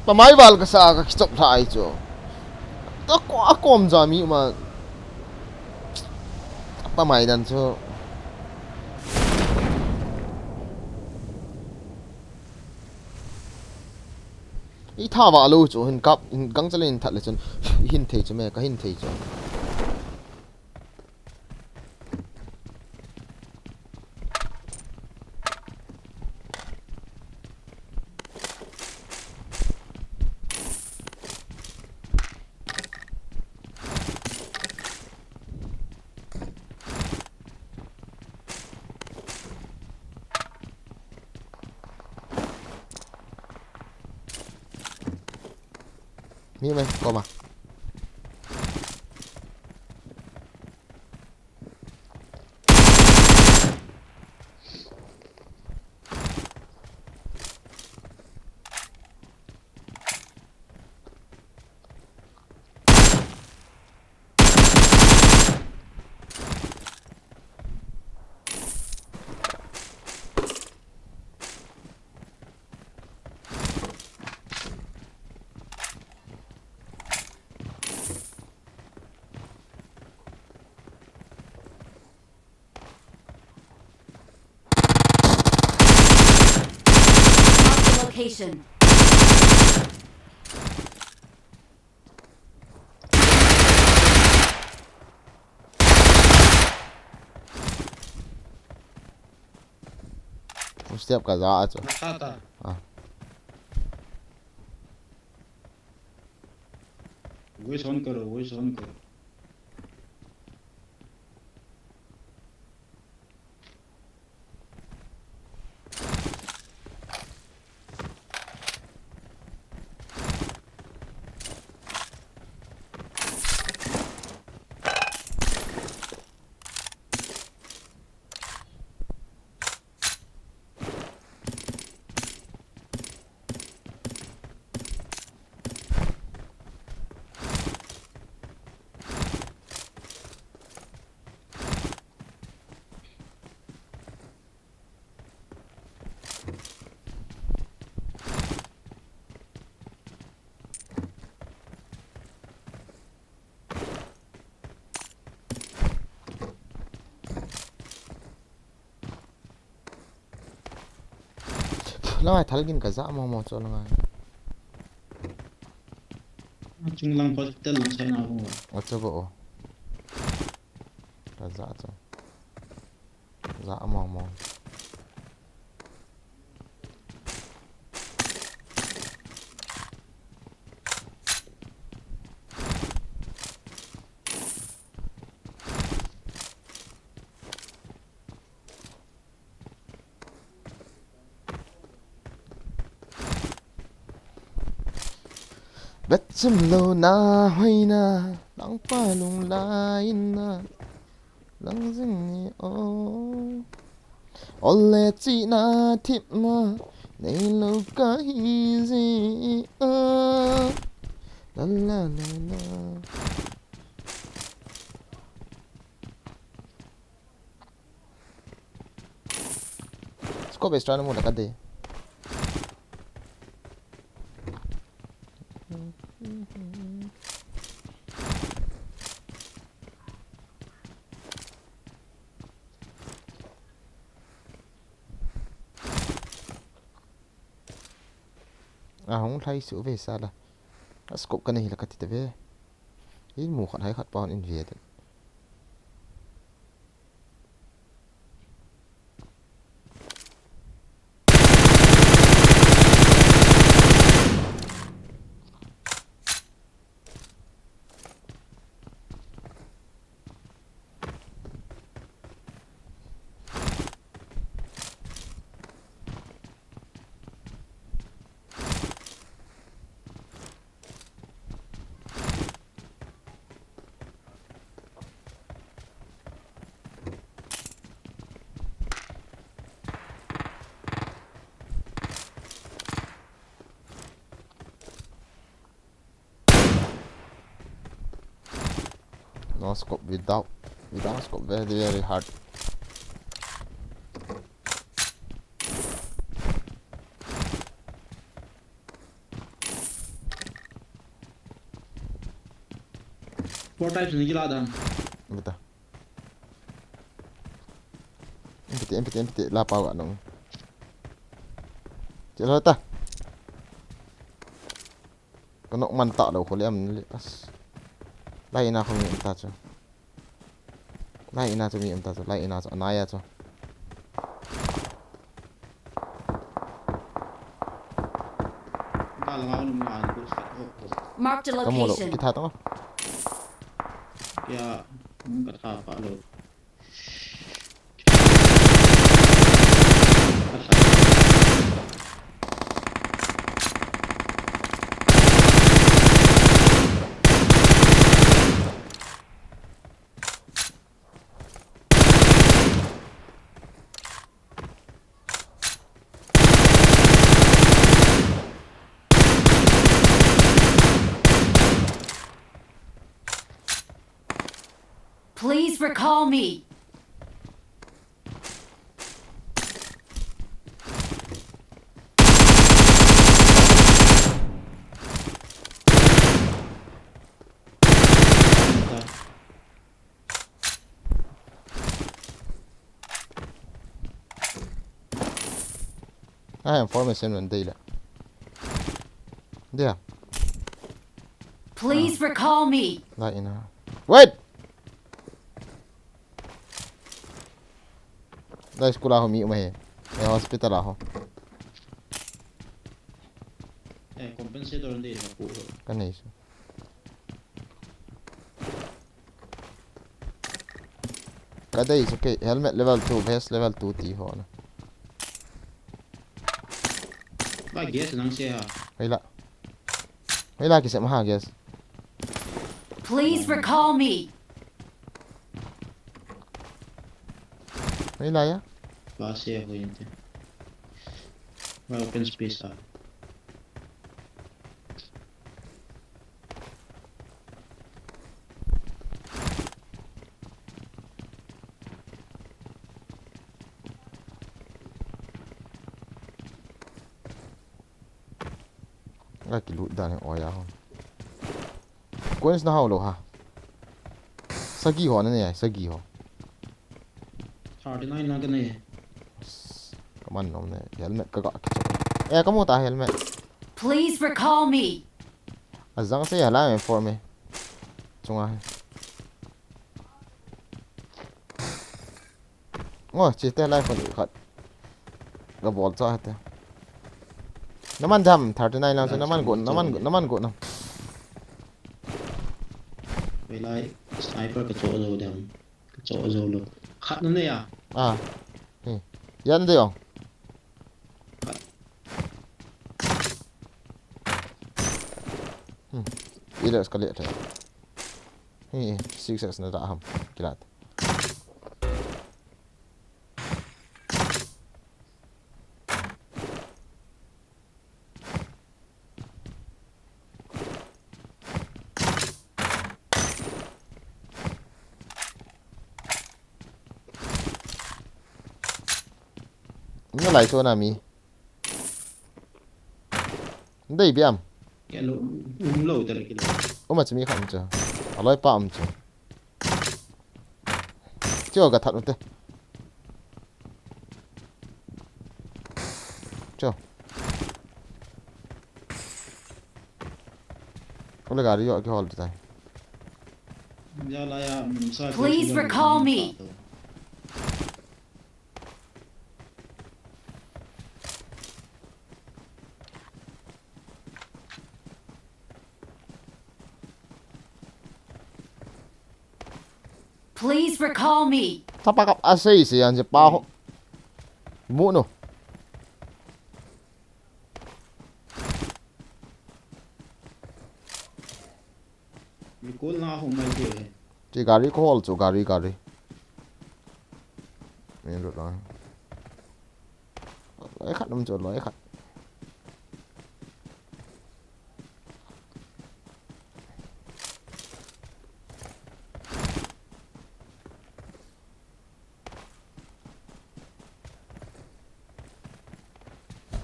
Pa mai val ka sa ka kichop thai chu. To ko a kom ja mi ma. Pa mai dan chu. I tha va lo chu hin kap hin gang chale hin that le chun hin thei chu me ka hin thei chu. Mi mai, koma. Mark the location. Step ka ja a chu. Rakha ta. Ah. Voice on karo, voice on karo. Langai thal gin ka ja mo mo cho langai. Chung lang hospital lang sai na ko. Acha bo. Ka ja cho. Ja mo mo. Betchim lo na hoina, nangpa lung laina. Lang jing ni o. Ole chi na thip ma. Nei lo ka hi ji o. La la la la. Scope extra na mu la ka de. A hung lhai su ve sa la. A scope ka nei hi la ka ti ta ve. In mu khat hai khat pa in ve ta. No scope without, without scope very, very hard. Four types ni kila dan. Beta. Empty, empty, empty. La pau anong. Chalo ta. Ka nok man ta lo khole am le as. Lai ina kho mi um ta chu. Lai ina chu mi um ta chu. Lai ina chu anai a chu. Ba la ma um ma an ku sa ho ho. Marked a Ka mo lo location. Ki tha ta. Ya, ka tha pa lo. Please recall me. Ai, information man dei la. Dia. Please recall me. Lai ina. Wait! Lai school a ho mi um ahi. Eh, hospital a ho. Eh, compensator dei la ku ho. Ka nei su. Ka dei chu kei helmet level two, vest level two ti ho na. Ba gas nang se ha. Hei la. Hei la ki se ma ha gas. Please recall me. Hei la ya. Ba se ho inte. Ba open space ha. Nga kilut dan e oya ho. Coins na hao lo ha. Sagi ho na ne ai, sagi ho. Thirty-nine na ka nei. Kaman nom ne, helmet ka ga kicho. Eh, kamu ta helmet. Please recall me. Azang se hala me for me. Chunga. Ngo, chite lai kon khat. Ga bol cha te. Naman jam thirty-nine lang se naman go, naman go, naman go na. Lai sniper ka cho lo dam. Cho zo lo. Khat na ne ya. Ah. Hmm. Yan de yong. Hmm. Ila escalate. Hey, six X na da ham. Kilat. Na lai chu na mi. Dei biam. Kilo, um lo ta kilo. Uma chu mi khat um chu. Aloi pa um chu. Chu ka that u te. Chu. Ole gari yo ki hol tai. Please recall me. Please recall me. Tapa kap asei se yan je pa ho. Mu no. Recall na ho mai thei e. Che gari ko hol chu gari gari. Main road lang. Loi khat um chu loi khat.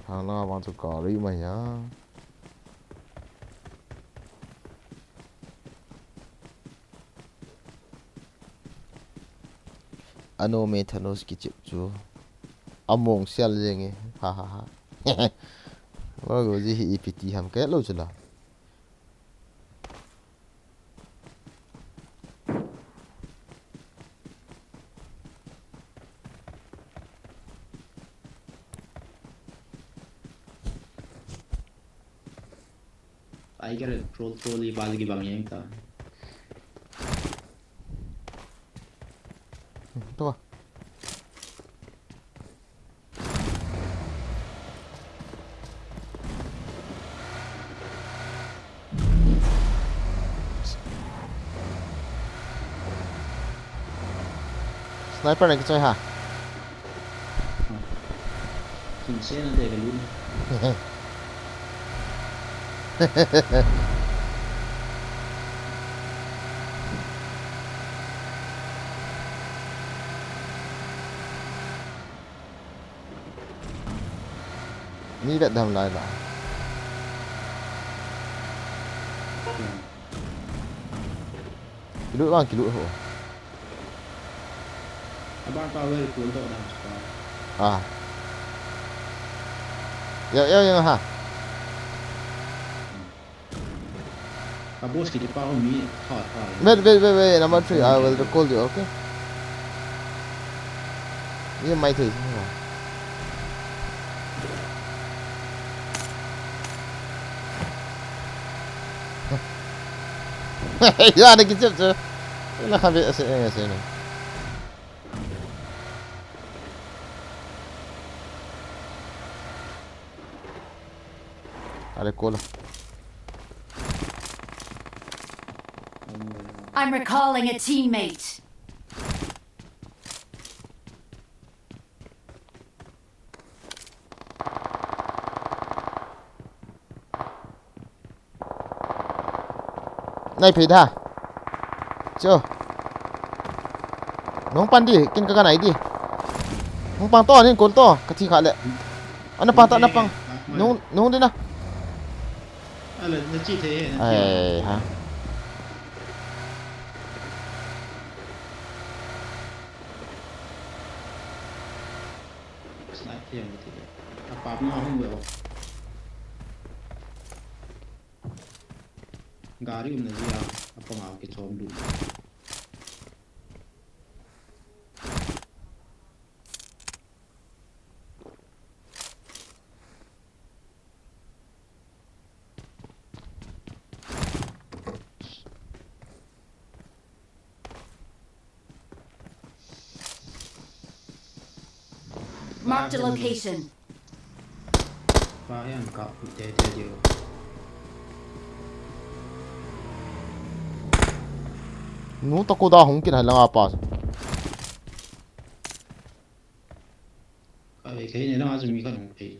Hang na vang chu gari mai ya. Ano me Thanos kichep chu. Among sial jeng e. Ha ha ha. Wa go ji hi ipiti ham ke lo chu la. Ai ka troll troll i bal ki bang yang ta. Tua. Sniper na kichoi ha. Kin se na de ka lun. Mi vet dam lai la. Kilut vang kilut ho. Abang pa wer kul to dam spa. Ah. Yo yo yo ha. Ka boss kiti pa ho mi tha tha. Wait, wait, wait, wait, number three, I will recall you, okay? Ye mai thei. Ya na kichep chu. Na khabe ase ase na. Ale kola. I'm recalling a teammate. Nai phei da. Cho. Nong pan di, kin ka ka nai di. Nong pang to, nin kol to, ka thi kha le. Ana pang ta, ana pang. Nong, nong di na. Ala, na chi thei he, na chi. Ai, ha. Snipe thei ang thei. A pap na hung ve o. Gari um na dia, a pang a ke chom du. Marked a location. Pa hian ka pu te te dio. Nu ta ko da hung kin hai langa pa. Ka ve ke ne langa chu mi khat hung thei.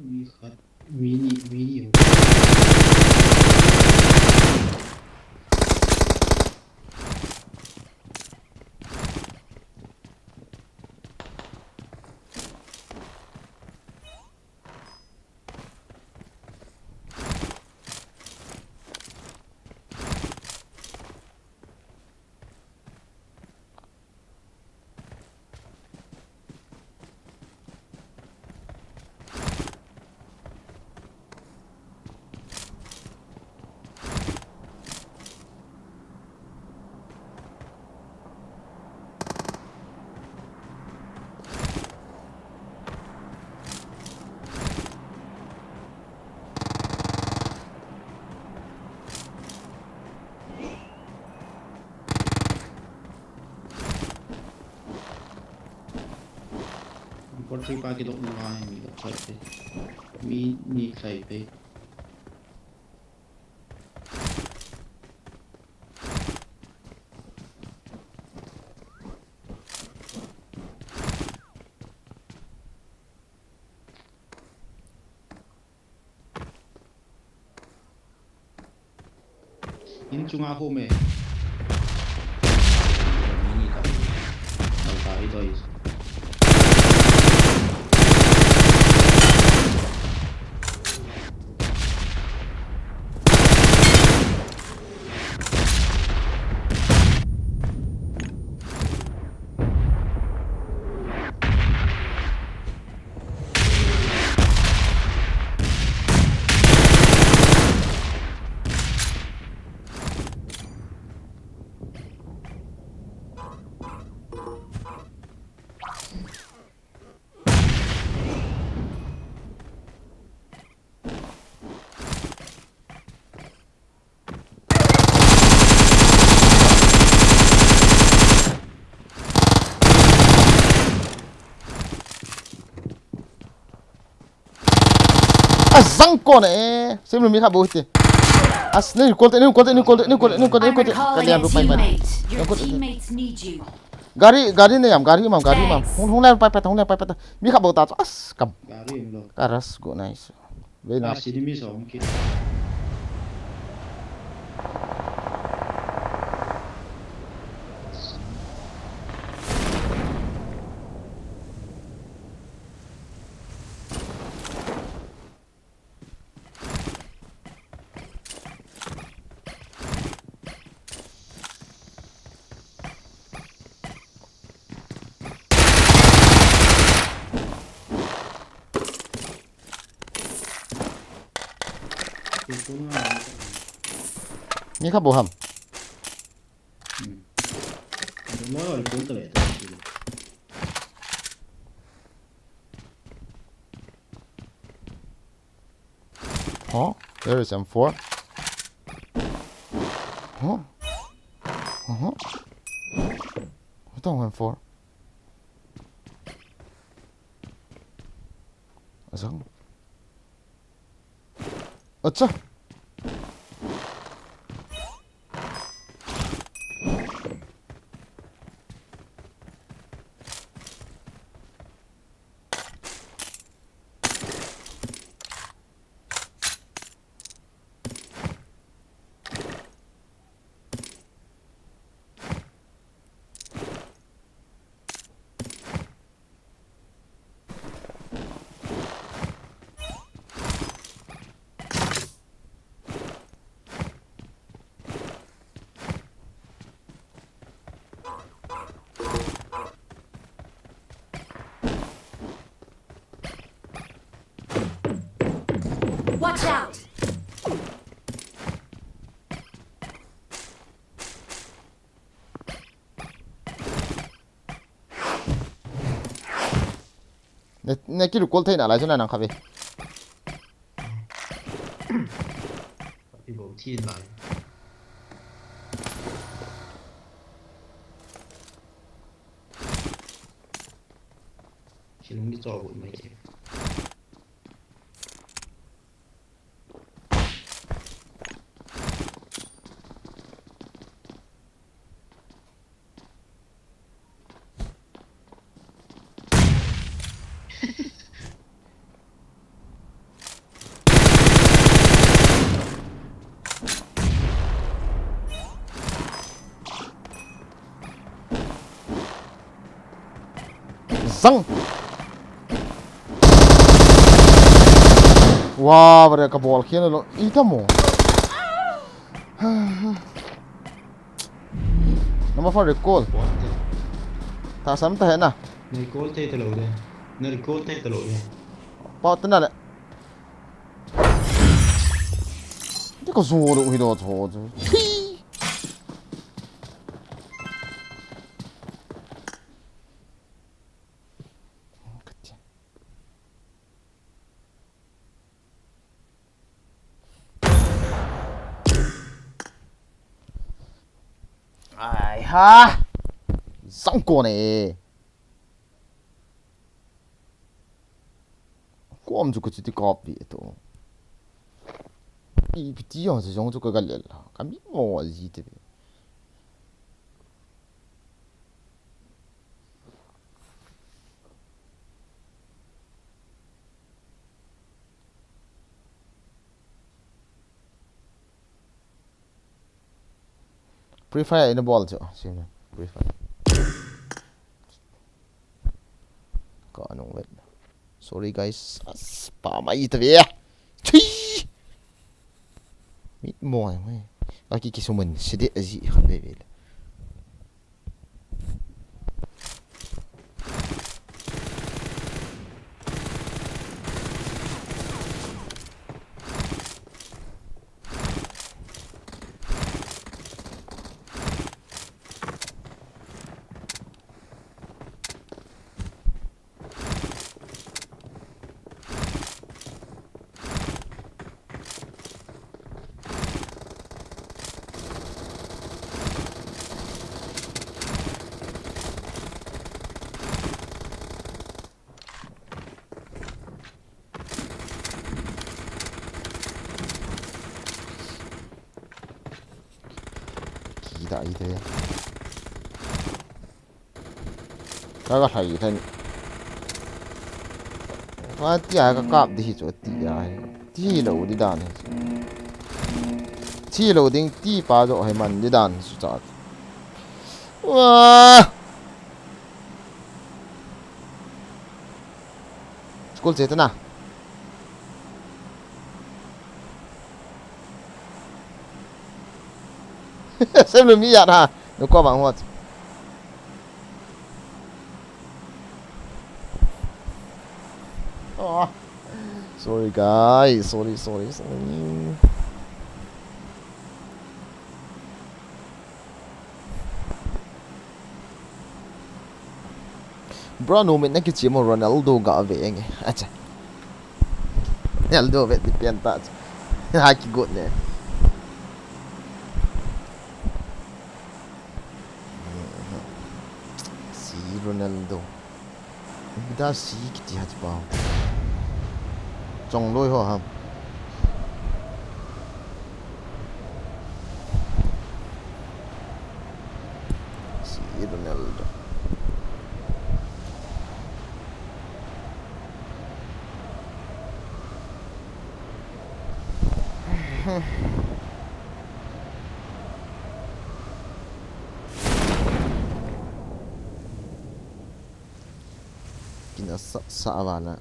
Mi khat, mi ni, mi ni. Three pa kidok na ngai mi dok khai te. Mi ni khai te. In chunga home. Mini ka. Alta i doi. Azang kon e. Sim lu mi kha bo ti. As, ni kol te, ni kol te, ni kol te, ni kol te, ni kol te, ni kol te. Ka lian lu pai pai. Ni kol te. Gari, gari ne yam, gari mam, gari mam. Hung, hung lai pai pai, hung lai pai pai. Mi kha bo ta. As, kam. Gari lo. Karas go nice. Very nice. Ah, sini mi som ki. Mi kha bo ham. Hmm. Mo ri pun to le to. Huh? There is M four. Huh? Uh-huh. What the M four? Azang. Acha. Watch out! Ne, ne kilu kol thei na lai chu na nang kha ve. Ati bo thi lai. Silung di cho bo mai che. Zang. Wa, bare ka bol khian lo. Ita mo. Number four recall. What the? Thasam ta hai na. Na recall thei talou de. Na recall thei talou de. Pau ta na le. Te ka zo lo hi do zo zo. Thi. Ai ha. Zang kon e. Kom chu ka chuti kap ve to. Ipi ti jong chu jong chu ka ga lel. Ka mi mo ji te ve. Free Fire in a ball chu. Sino? Free Fire. Ka anung vet. Sorry guys. As, pa mai ta ve. Chui. Mit mo ai mai. Aki kisumun sidi aji khan ve ve. Kita ite. Ka ga thai thai. Ka tia ka kap di hi chu tia hi. Ti lo di dan hi. Ti lo ding ti pa jo hi man di dan su cha. Wa! School che ta na. Sem lu mi ya na. No ko bang hot. Oh. Sorry guys, sorry, sorry, sorry. Bro, no, min na kichi mo Ronaldo ga ve nge. Acha. Ronaldo ve di pian ta. Ha ki got ne. Si Ronaldo. Mida si kiti ha ti pa. Chong loi ho ham. Si Ronaldo. Kina sa, sa awana.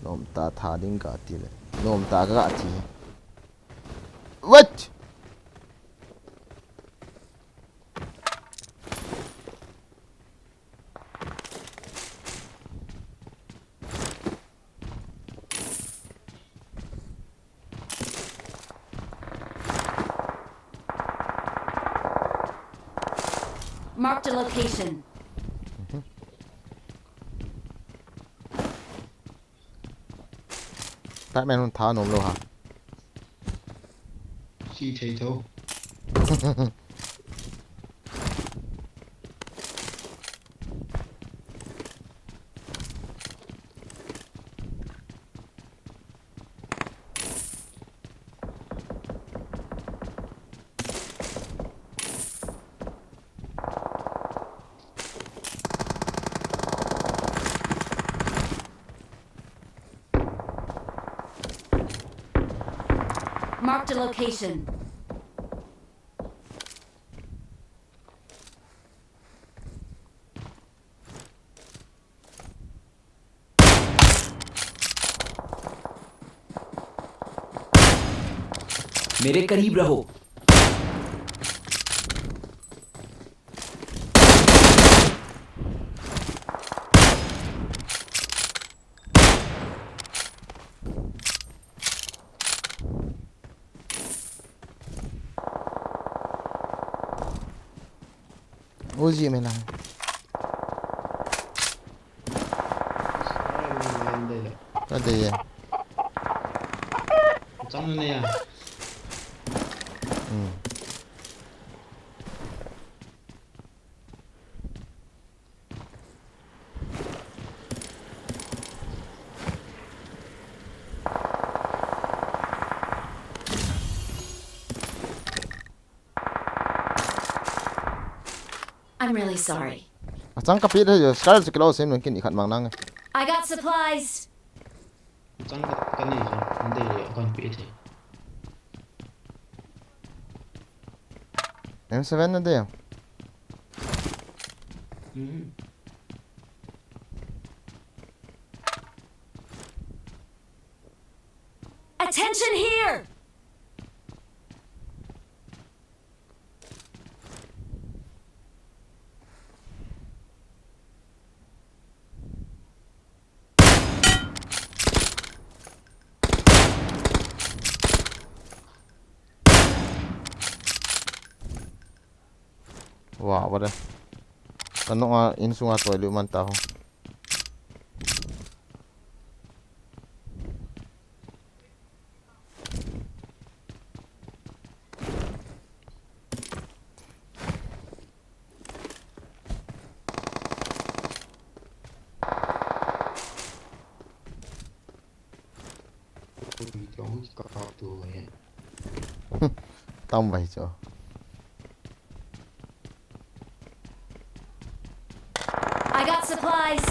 Nom ta tha ding ka ti le. Nom ta ka ti. What? Marked a location. Batman hun tha nom lou ha. Si thei tho. Marked a location. मेरे करीब रहो। Uzi me lang. Ka dei e. Chang na ya. Hmm. I'm really sorry. Achang ka pi de, Scar chu kilo sem nun kin i khat mang nang. I got supplies. Chang ka ka ni je, ande kan pi the. M seven na de. Hmm. Attention here! Wah, wah de. Ka nung a insunga toilu man ta ho. Tam vai cho. I got supplies.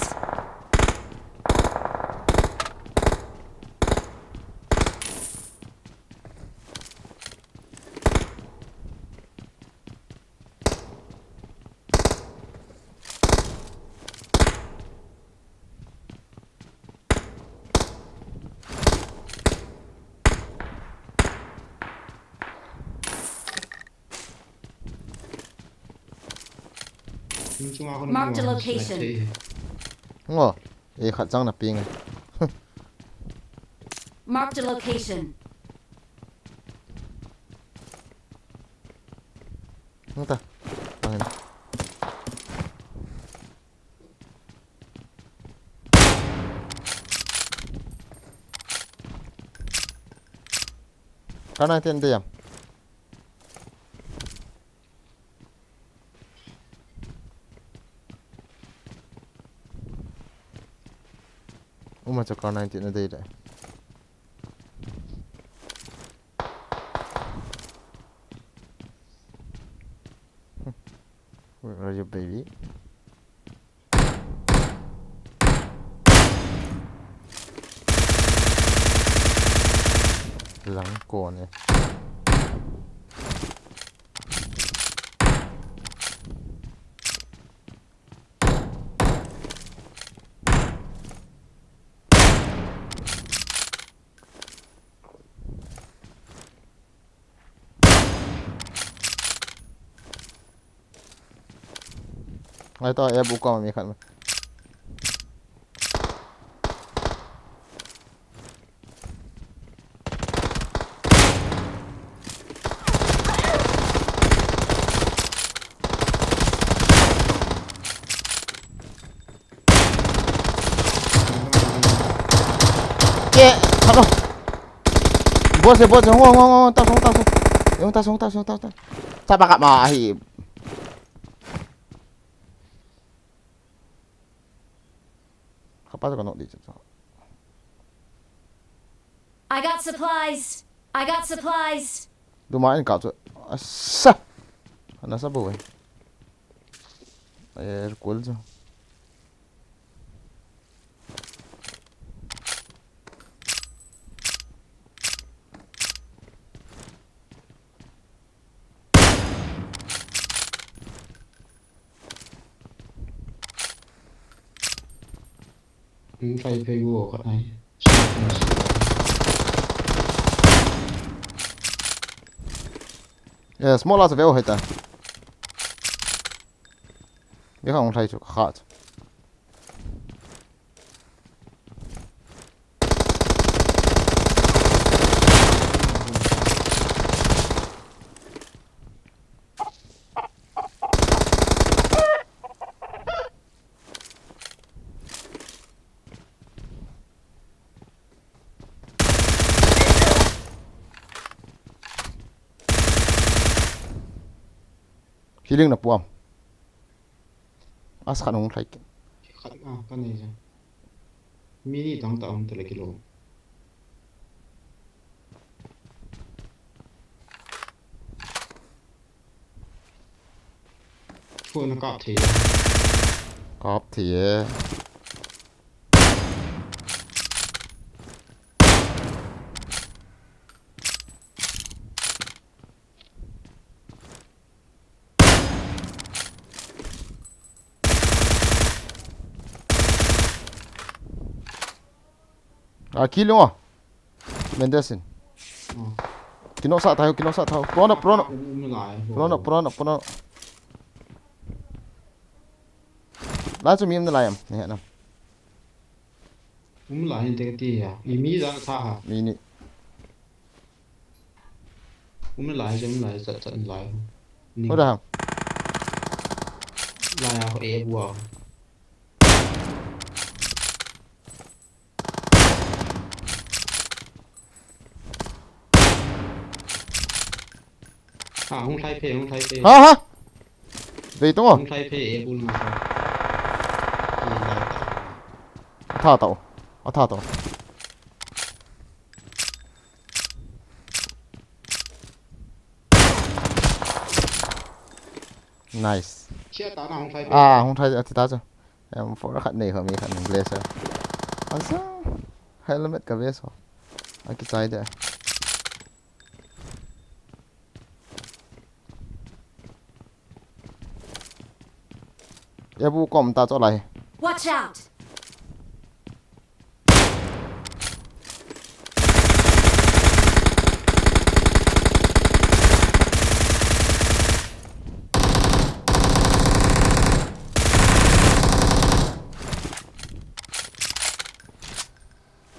Marked a location. Ngo, e khat chang na ping. Marked a location. Nta. Angin. Kana ten de yam. Uma cho kana ten de de. Where are you, baby? Lang ko ne. Ngai to, e bu ko mi khat ma. Ke, khat lo. Boss, boss, hung, hung, hung, ta sung, ta sung. Hung, ta sung, ta sung, ta sung. Sa baka ma ahi. Kapa ka nok di chu. I got supplies. I got supplies. Duma in ka chu. Asa. Ana sa bo. Ai, cool chu. Hung try phei u khat ai. Eh, small as veo heta. Ye kha hung try chu kha chu. Healing na puam. As khat hung thlai kit. Khat a, ka nei jeng. Mi ni tang ta um ta le kilo. Kona kap thei. Kap thei e. A, kill lung a. Mendes in. Hmm. Kino sa thayo, kino sa thayo. Prono, prono. Um lai, ho. Prono, prono, prono. Lai chu mi um nalai am. Ni na. Um lai hin te ka ti ya. I mi jang sa ha. Mi ni. Um lai, um lai, chat, chat lai. Ni. Ho da. Lai a, ho e bua. Ha, hung thai phe, hung thai phe. Ha, ha. Vei tung o. Hung thai phe, e bul ma. Ni lai ta. A tha tao. A tha tao. Nice. Chia ta na hung thai phe. A, hung thai a ti ta chu. Em, four khat nei kha mi khat nei blazer. Asa. Helmet ka vest ho. A kichai de. Ebu kom ta cho lai. Watch out!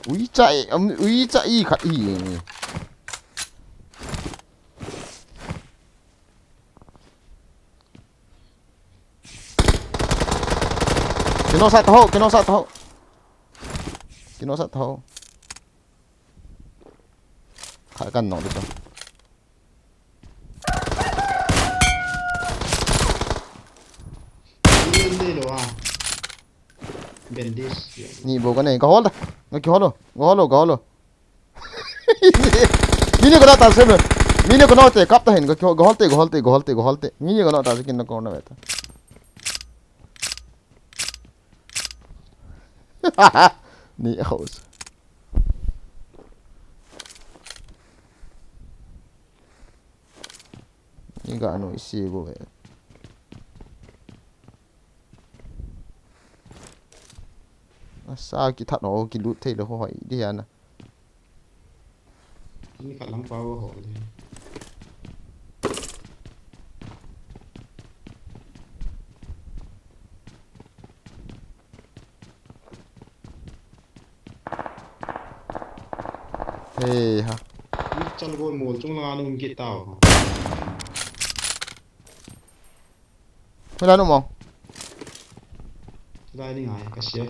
Ui cha e, um, ui cha i khat i. Kino sat ho, kino sat ho. Kino sat ho. Kha kan nong di to. Ni bo ka nei, ka hol da. Nga ki holo, nga holo, nga holo. Mini ko na ta se me. Mini ko na te kap ta hin, ko ko hol te, ko hol te, ko hol te, ko hol te. Mini ko na ta se kin na ko na beta. Ni house. Ni ga no isi bo e. Asa kithat no kilut thei lo hoi di ana. Ni khat lang pa ho le. Hei ha. Ni chal gol mol chung langa nung kit tao. Hoilai na um o. Lai ni ngai ka sia.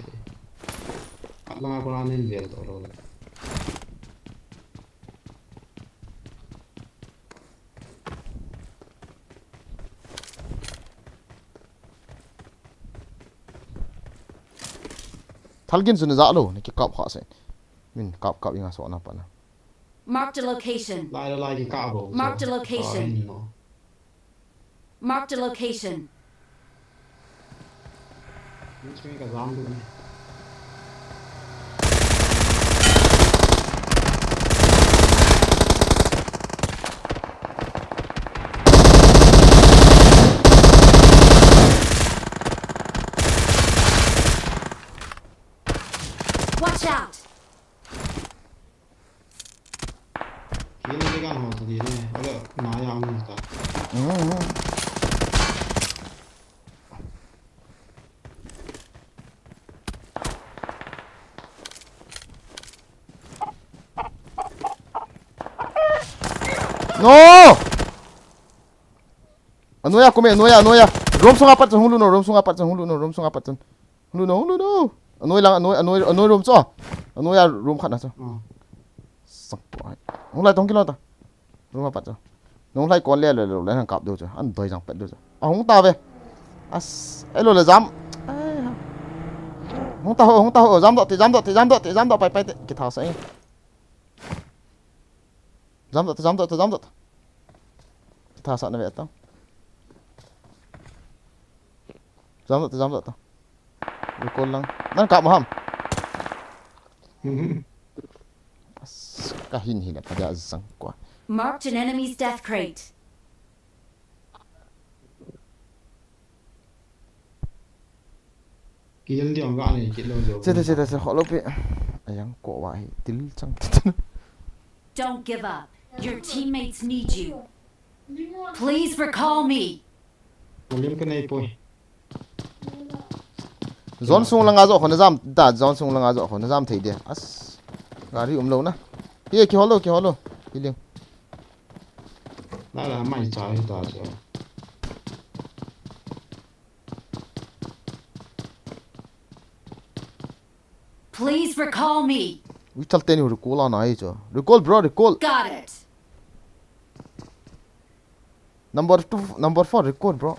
Khat langa kona nin vel to lo le. Thal gin chu na ja lo, na ki kap kha se. Min kap kap inga so na pa na. Marked a location. Lai lo lai ki kap bo. Marked a location. Ai ni mo. Marked a location. Ni chunga ka jam du ni. Watch out! Kile le kan ho sa di le. Ala na ya mu ta. Mm. No! Anoya, kume, anoya, anoya. Room sunga pat chun, hung lut no, room sunga pat chun, hung lut no, room sunga pat chun. Hung lut no, hung lut no. Anoi lang, anoi, anoi, anoi room chu. Anoya room khat na chu. Hmm. Sang po ai. Hung lai tong kilo ta. Room a pat chu. Nung lai kon le le le le han kap do chu. An doi jang pet do chu. A hung ta ve. As, elo le jam. Ai ha. Hung ta ho, hung ta ho, jam do ti, jam do ti, jam do ti, jam do pai pai ti. Ki tha sa e. Jam do ti, jam do ti, jam do ti. Ki tha sa na ve ta. Jam ta, jam ta. Recall lang. Nang kap mo ham. Mhm. As, kahin hin ka dia jang kwa. Marked an enemy's death crate. Kidel diam ga ne kit lo jo. Chete, chete, chete, holo pi. Ayang ko wa hi til chang. Don't give up. Your teammates need you. Please recall me. Volume ka nei poi. Zone sung langa jo khona jam ta, zone sung langa jo khona jam thei de. As. Gari um lo na. Hi ki holo, ki holo. Hi ling. La la mai cha hi ta cha. Please recall me. Ui, chal teni recall ana ai cho. Recall, bro, recall. Got it. Number two, number four, recall, bro.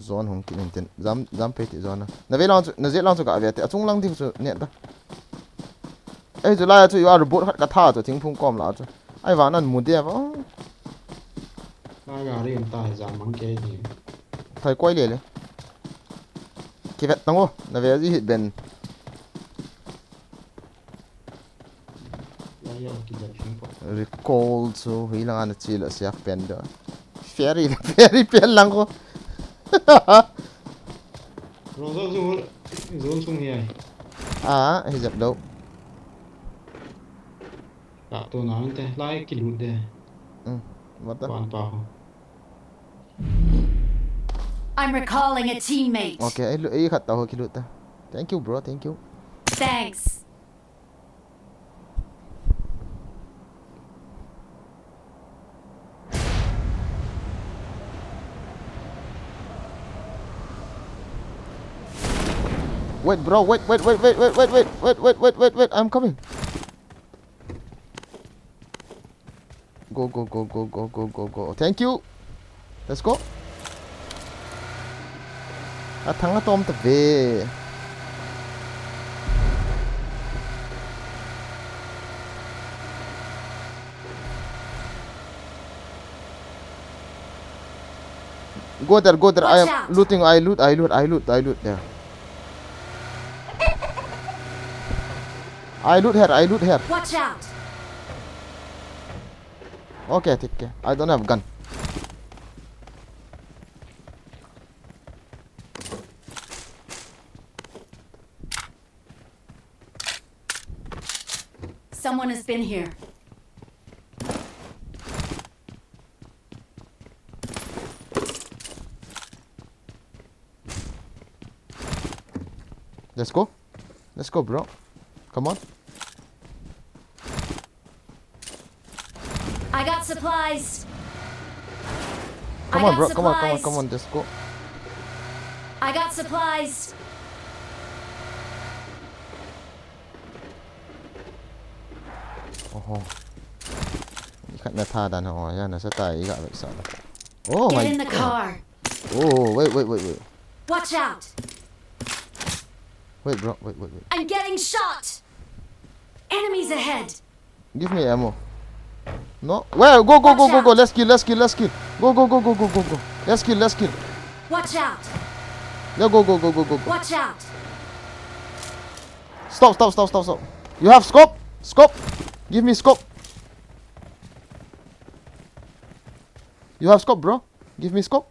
Zone hung kit in tin. Jam, jam pe ti zone. Na ve lang chu, na je lang chu ka ve te. Achung lang ding chu net da. Ei, chu lai chu, you are robot khat ka tha chu, thingphung kom la chu. Ai, van an mu dia va. Na gari um ta, jam mang ke ni. Thai koi le le. Ki vet tang o, na ve ji hit ben. Recall chu, hi lang an chi la siak pen da. Ferry, ferry pen lang ko. Rosa chu, zone sung hi ai. Ah, hi jap do. Ka to na te, lai ki lut de. Hmm, what the? Wan pa ho. I'm recalling a teammate. Okay, ei lu-, ei khat ta ho ki lut ta. Thank you, bro, thank you. Thanks. Wait, bro, wait, wait, wait, I'm coming. Go, go, go, go, go, go, go, go. Thank you. Let's go. Athang atom ta ve. Go there, go there. I am looting. I loot, I loot, I loot, I loot there. I loot here, I loot here. Watch out! Okay, take care. I don't have gun. Someone has been here. Let's go. Let's go, bro. Come on. I got supplies. Come on, bro. Come on, come on, come on. Let's go. I got supplies. Oho. Khat na tha dan ho, ya na sa tai ga vek sa. Oh my God. Get in the car. Oh, wait, wait, wait, wait. Watch out. Wait, bro. Wait, wait, wait. I'm getting shot. Enemies ahead. Give me ammo. No. Where? Go, go, go, go, go. Let's kill, let's kill, let's kill. Go, go, go, go, go, go, go. Let's kill, let's kill. Watch out. Yeah, go, go, go, go, go, go. Watch out. Stop, stop, stop, stop, stop. You have scope? Scope? Give me scope. You have scope, bro? Give me scope.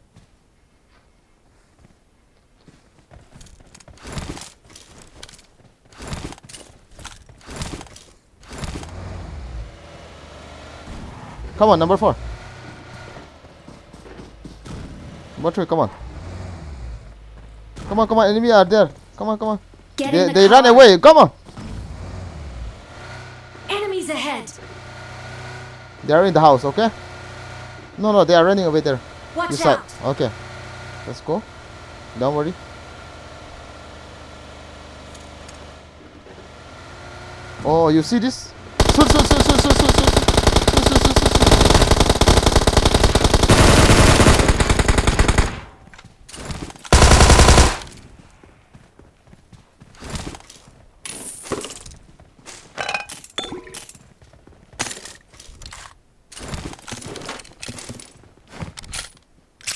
Come on, number four. Number three, come on. Come on, come on, enemy are there. Come on, come on. They, they run away. Come on. Enemies ahead. They are in the house, okay? No, no, they are running away there. Watch out. This side. Okay. Let's go. Don't worry. Oh, you see this? Shoot, shoot, shoot.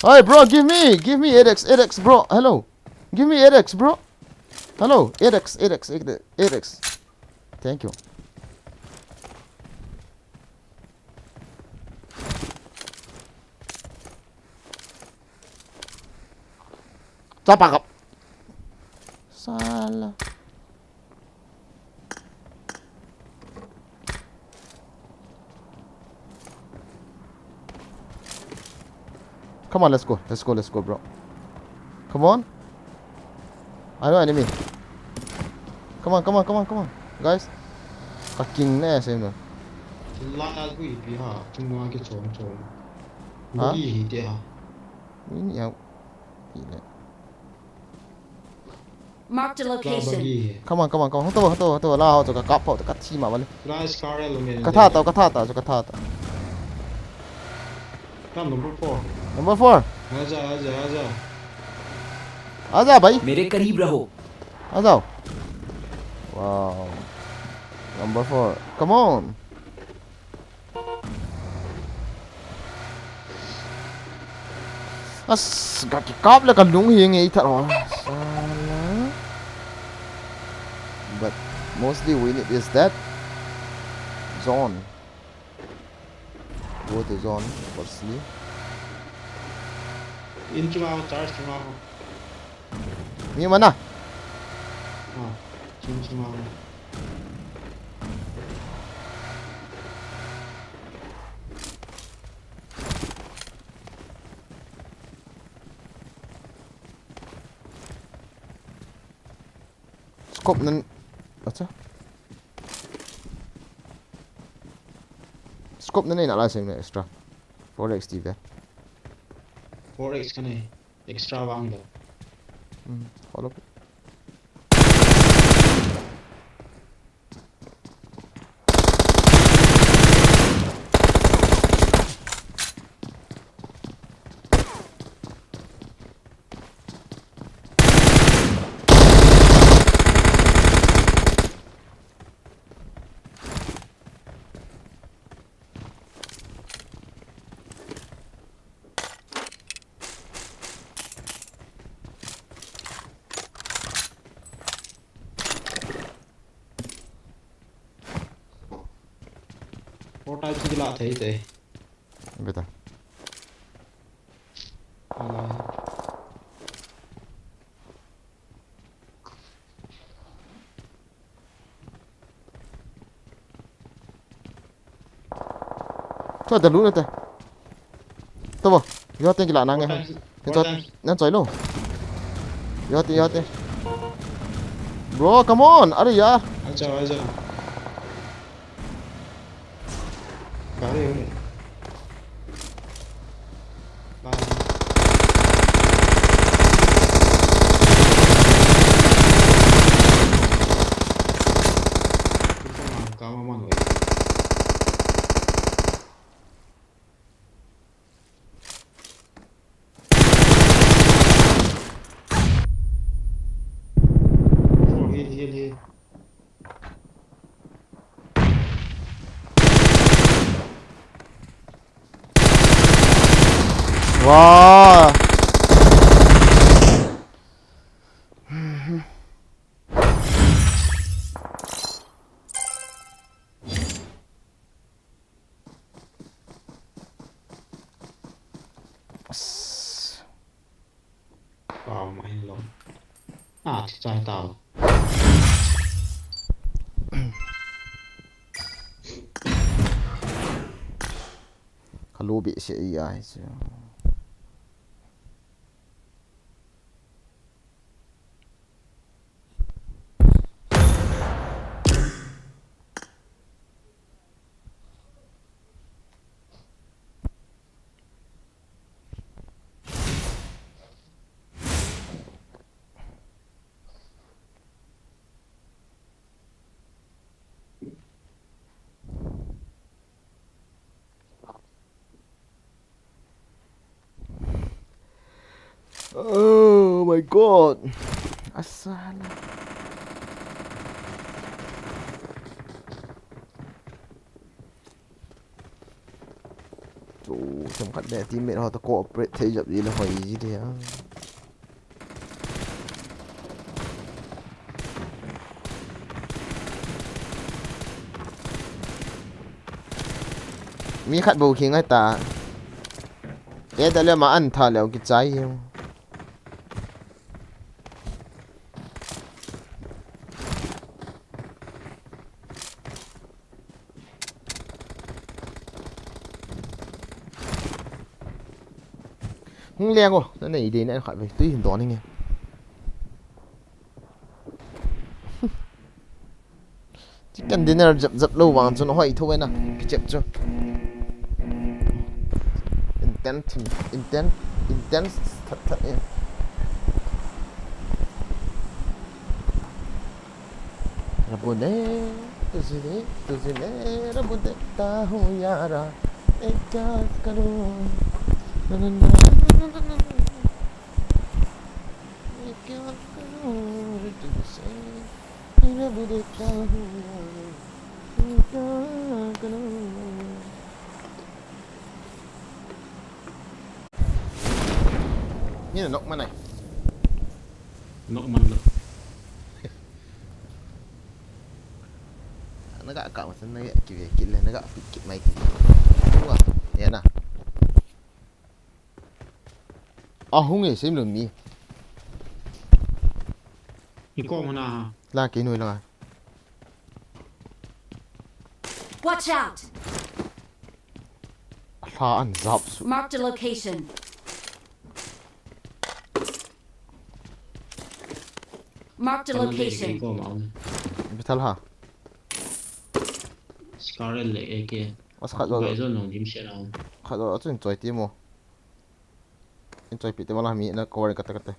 Hey, bro, give me, give me eight X, eight X, bro. Hello. Give me eight X, bro. Hello, eight X, eight X, eight X. Thank you. Chapa kap. Sala. Come on, let's go. Let's go, let's go, bro. Come on. I know enemy. Come on, come on, come on, come on. Guys. Ka king ne, same no. La a gui pi ha, tung wa ke chom chom. Ha? Gui hi te ha. Ni ni au. Pi le. Marked a location. Come on, come on, come on. Hung tau, hung tau, hung tau. La ho chu ka kap pau, ka thi ma bale. Ka tha tau, ka tha tau, chu ka tha tau. Number four. Number four. Aja, aja, aja. Aja, bhai. मेरे करीब रहो। Aja. Wow. Number four. Come on. As, ga kikap le ka lung hi ngei tha ro. Sala. But mostly we need is that zone. Go to zone, firstly. In chunga ho, charge chunga ho. Mi mana? Ah, chun chunga ho. Scope nan. Acha. Scope nan nei na lai sem ne extra. Four X ti ve. Four X ka nei. Extra vang le. Hmm, follow. Four times kila thei te. Beta. Ah. Chua da lu na te. To bo. Yo ten kila na nge. Four times. Nan choi lo. Yo ten, yo ten. Bro, come on. Are ya. Acha, acha. Kare, kare. Oh, heal, heal, heal. Wow. Pau mai lo. A, chai tau. Ka lu bih se i ai chu. Oh my God. Asala. Tu, themkhat le teammate ho toh cooperate thei jep ji le hoi ji dia. Mi khat bou khi ngai ta. E da le ma an tha leo kichai hiu. Hung leng o, na nei dei na khat ve, tui hin don inge. Chicken dinner jap jap lou vang chun hoi tho na, kichep chu. Intense, intense, intense that that e. Rabune, tujhine, tujhine, rabune ta hu yara, ek kya karu, na na na, ek kya karu, tujhse, rabune ta hu yara, ek kya karu. Ni na nok manai. Nok man lo. Naga ka masa naga kive kit le naga fit kit mai ti. Tua, ya na. Ahung e, sem lo mi. Ni ko mana ha. La ke noi la. Watch out! Hla an zap su. Marked a location. Marked a location. Ko ma. Bital ha. Scar le A K. As khat lo. Bai zo nong dim se na. Khat lo chu in choi ti mo. In choi pi te mo la mi na cover kate kate.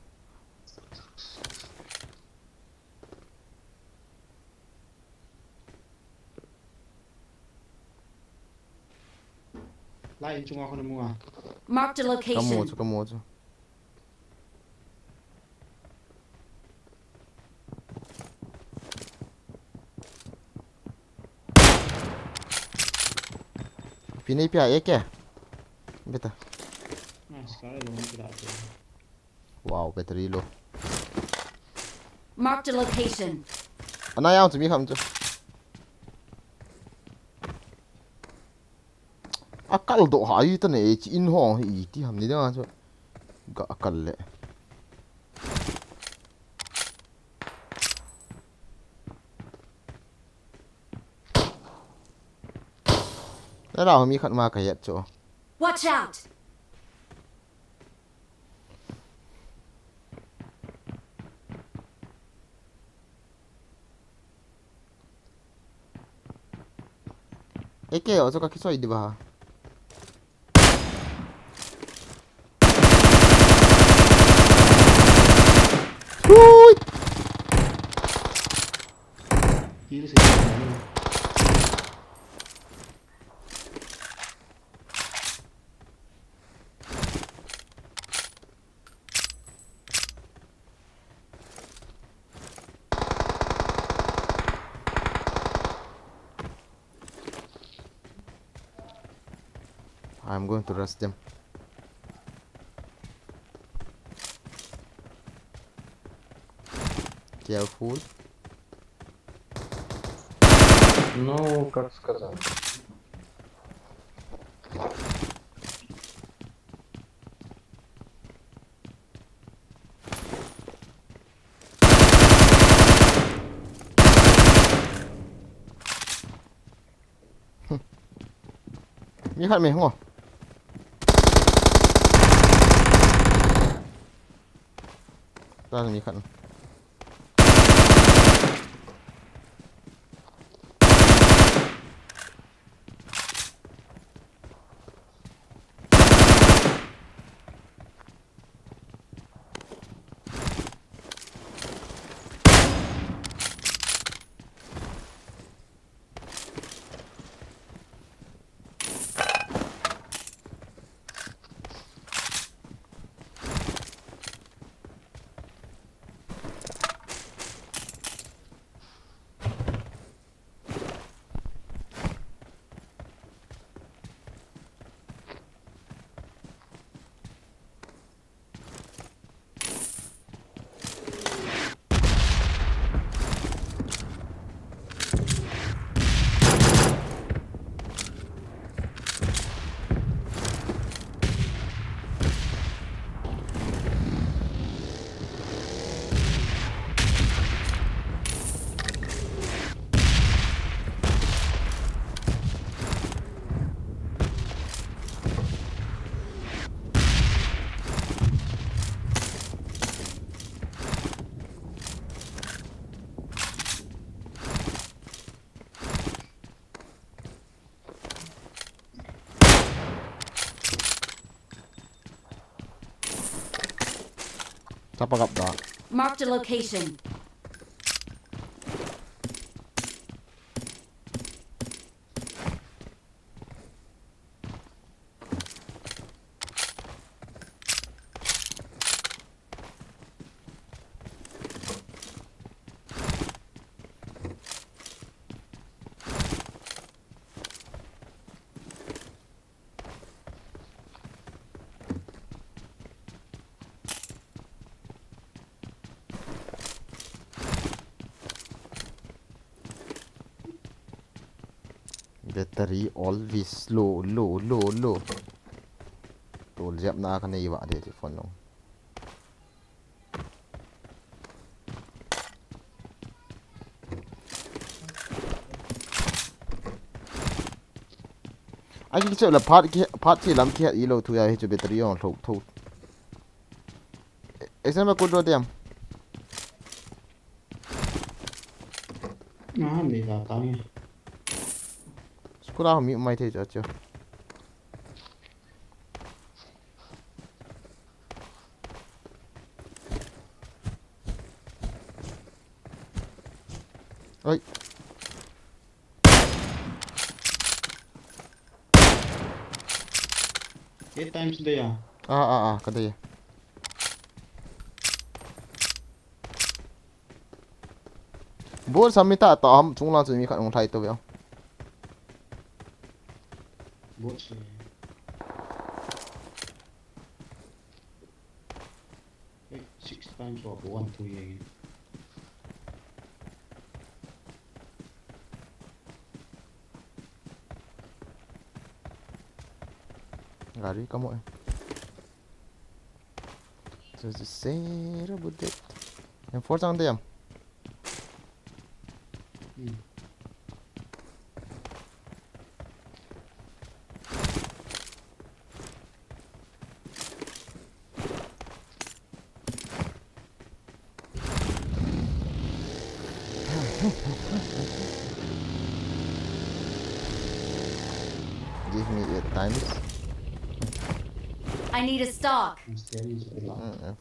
Lai in chunga khun mu a. Marked a location. Ka mu chu, ka mu chu. Pi nei pia A K. Beta. Nice, kare lo ni kira te. Wow, battery low. Marked a location. Ana yang chu mi kham chu. Akal do ha i ta ne chi in ho i ti ham ni da chu. Ga akal le. Nara ho mi khat ma ka yat chu. Watch out! A K o chu ka kisoi di ba. Ui! Kill se. I'm going to rush them. Careful. Ну, как сказать. Mi khat mi ngo. Ta mi khat. Chapa gap da. Marked a location. Battery always low, low, low, low. Tol jep na ka nei va de phone long. Ai ki cheu la phat ki, phat ki lam ki ilo thu ya hi chu battery on tho tho. Exam ko do diam. Ah, ni la ta ni. School a mi mai thei cha cha. Oi. Eight times de ya. Ah, ah, ah, ka de. Bol sami ta ta am chung lang chu mi khat hung thai to ve. Bol si. Six times of one, two again. Gari kamu eh. So, so, sera budet. Yang four sang diam. Hmm. Give me eight times. I need a stock. Mm, mm.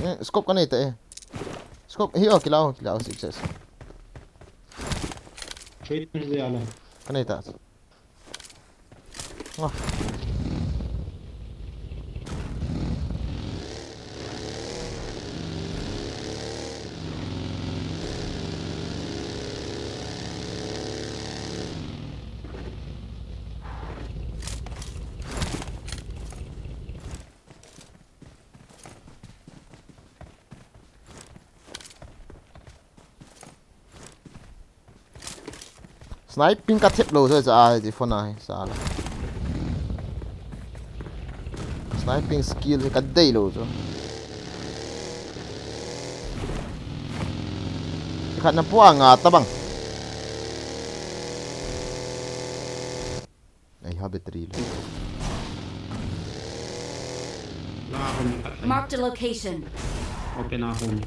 Eh, scope ka nei ta eh. Scope hi o, kila o, kila o, six S. Trade ni dia la. Ka nei ta. Wah. Sniping ka thep lou, sa, sa, ai, ti phone ai, sa la. Sniping skill ka dei lou chu. Khat na pua nga tabang. Ai ha battery lo. La home khat. Marked a location. Open a home.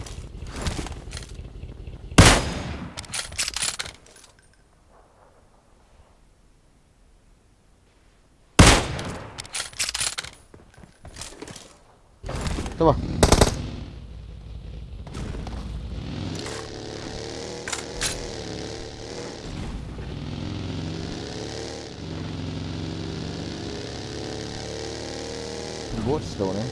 Toma. Bots down, eh?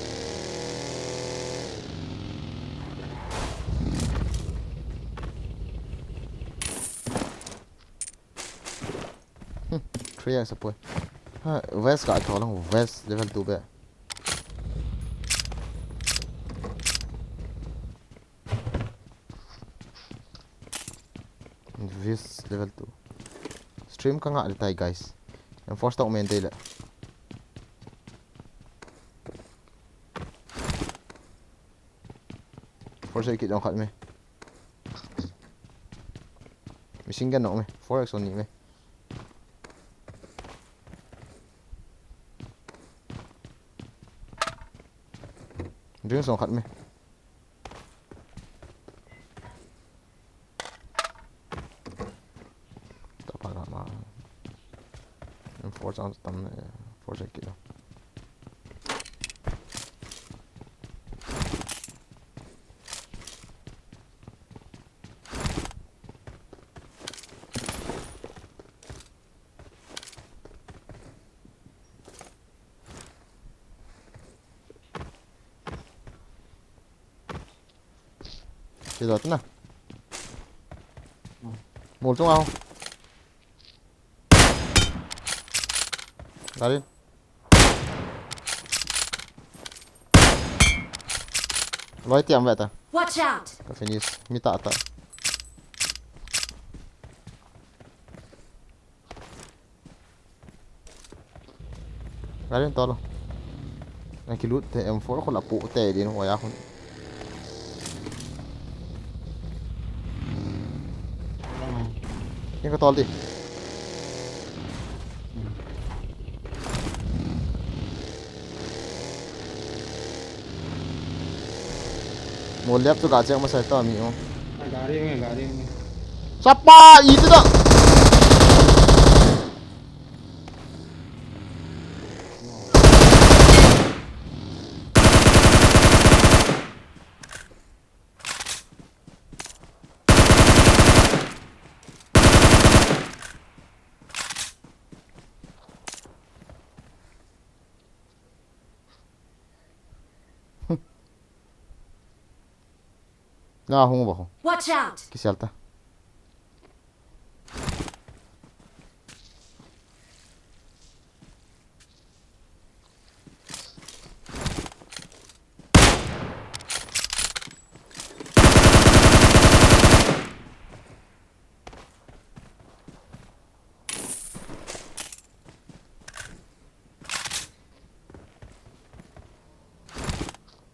Hmm, three X apo. Ha, vest ka tho lang, vest level two be. Vest level two. Stream ka nga le tai, guys. Em force tau main te le. Force kit jong khat me. Machine gun nong me. Four X on ni me. Drink song khat me. Tapa la ma. Em force on tam me. Force kit lo. Che dot na. Mol chunga ho. Gari. Loi tiam ve ta. Watch out! Ka finish. Mi ta ta. Gari to lo. Na kilut te M four ko la pu te din ho ya hun. Yen ka tol di. Mo lep chu ga chek masai ta mi o. Gari nge, gari nge. Chapa, iti da. Na hung ba ho. Watch out! Kisel ta.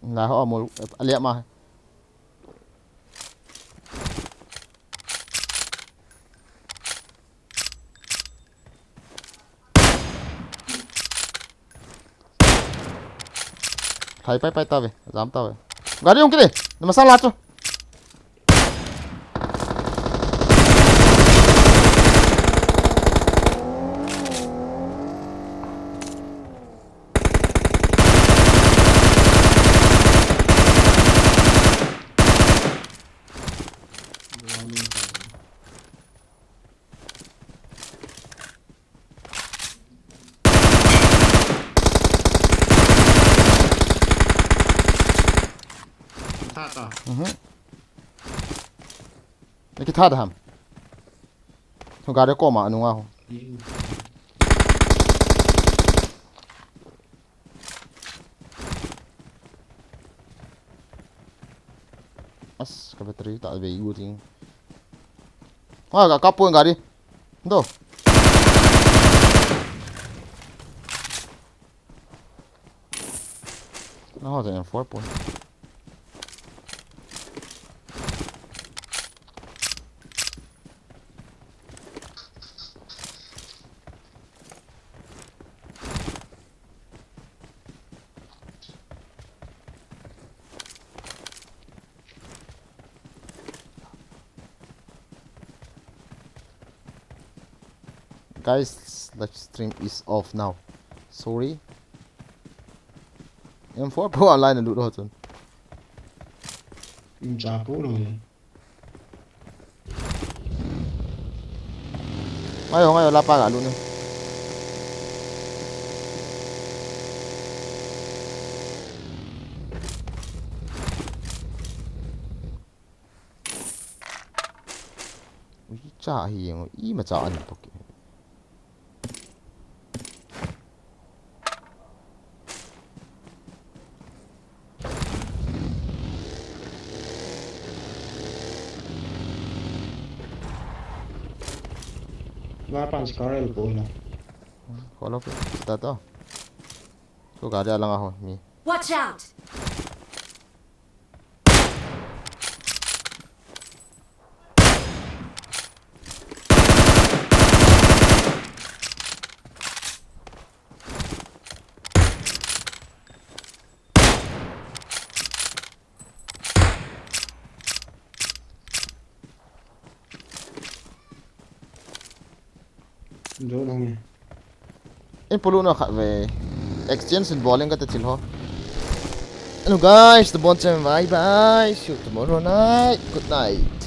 Lai ho amol alia ma. Hai pai pai ta ve, jam ta ve. Gari hung kile, na masala chu. Tha ta. Mhm. Na kitha da ham. Ho gari koma anunga ho. As, ka battery ta ve u ting. Ha, ka kapu gari. Do. Na ho ta M four point. Guys, live stream is off now. Sorry. M four point online a lut ho chun. Im cha pu lo ne. Ngai ho, ngai ho, la pa ga lut ne. Ui, cha hi jeng, ima cha an to ki. Weapons ka rel ko na. Call off, start to. Ko gari alang a ho, mi. Watch out! Drone hung e. In pulu na khat ve. Exchange in bowling ka te thil ho. Hello guys, the bon chen, bye bye. See you tomorrow night. Good night.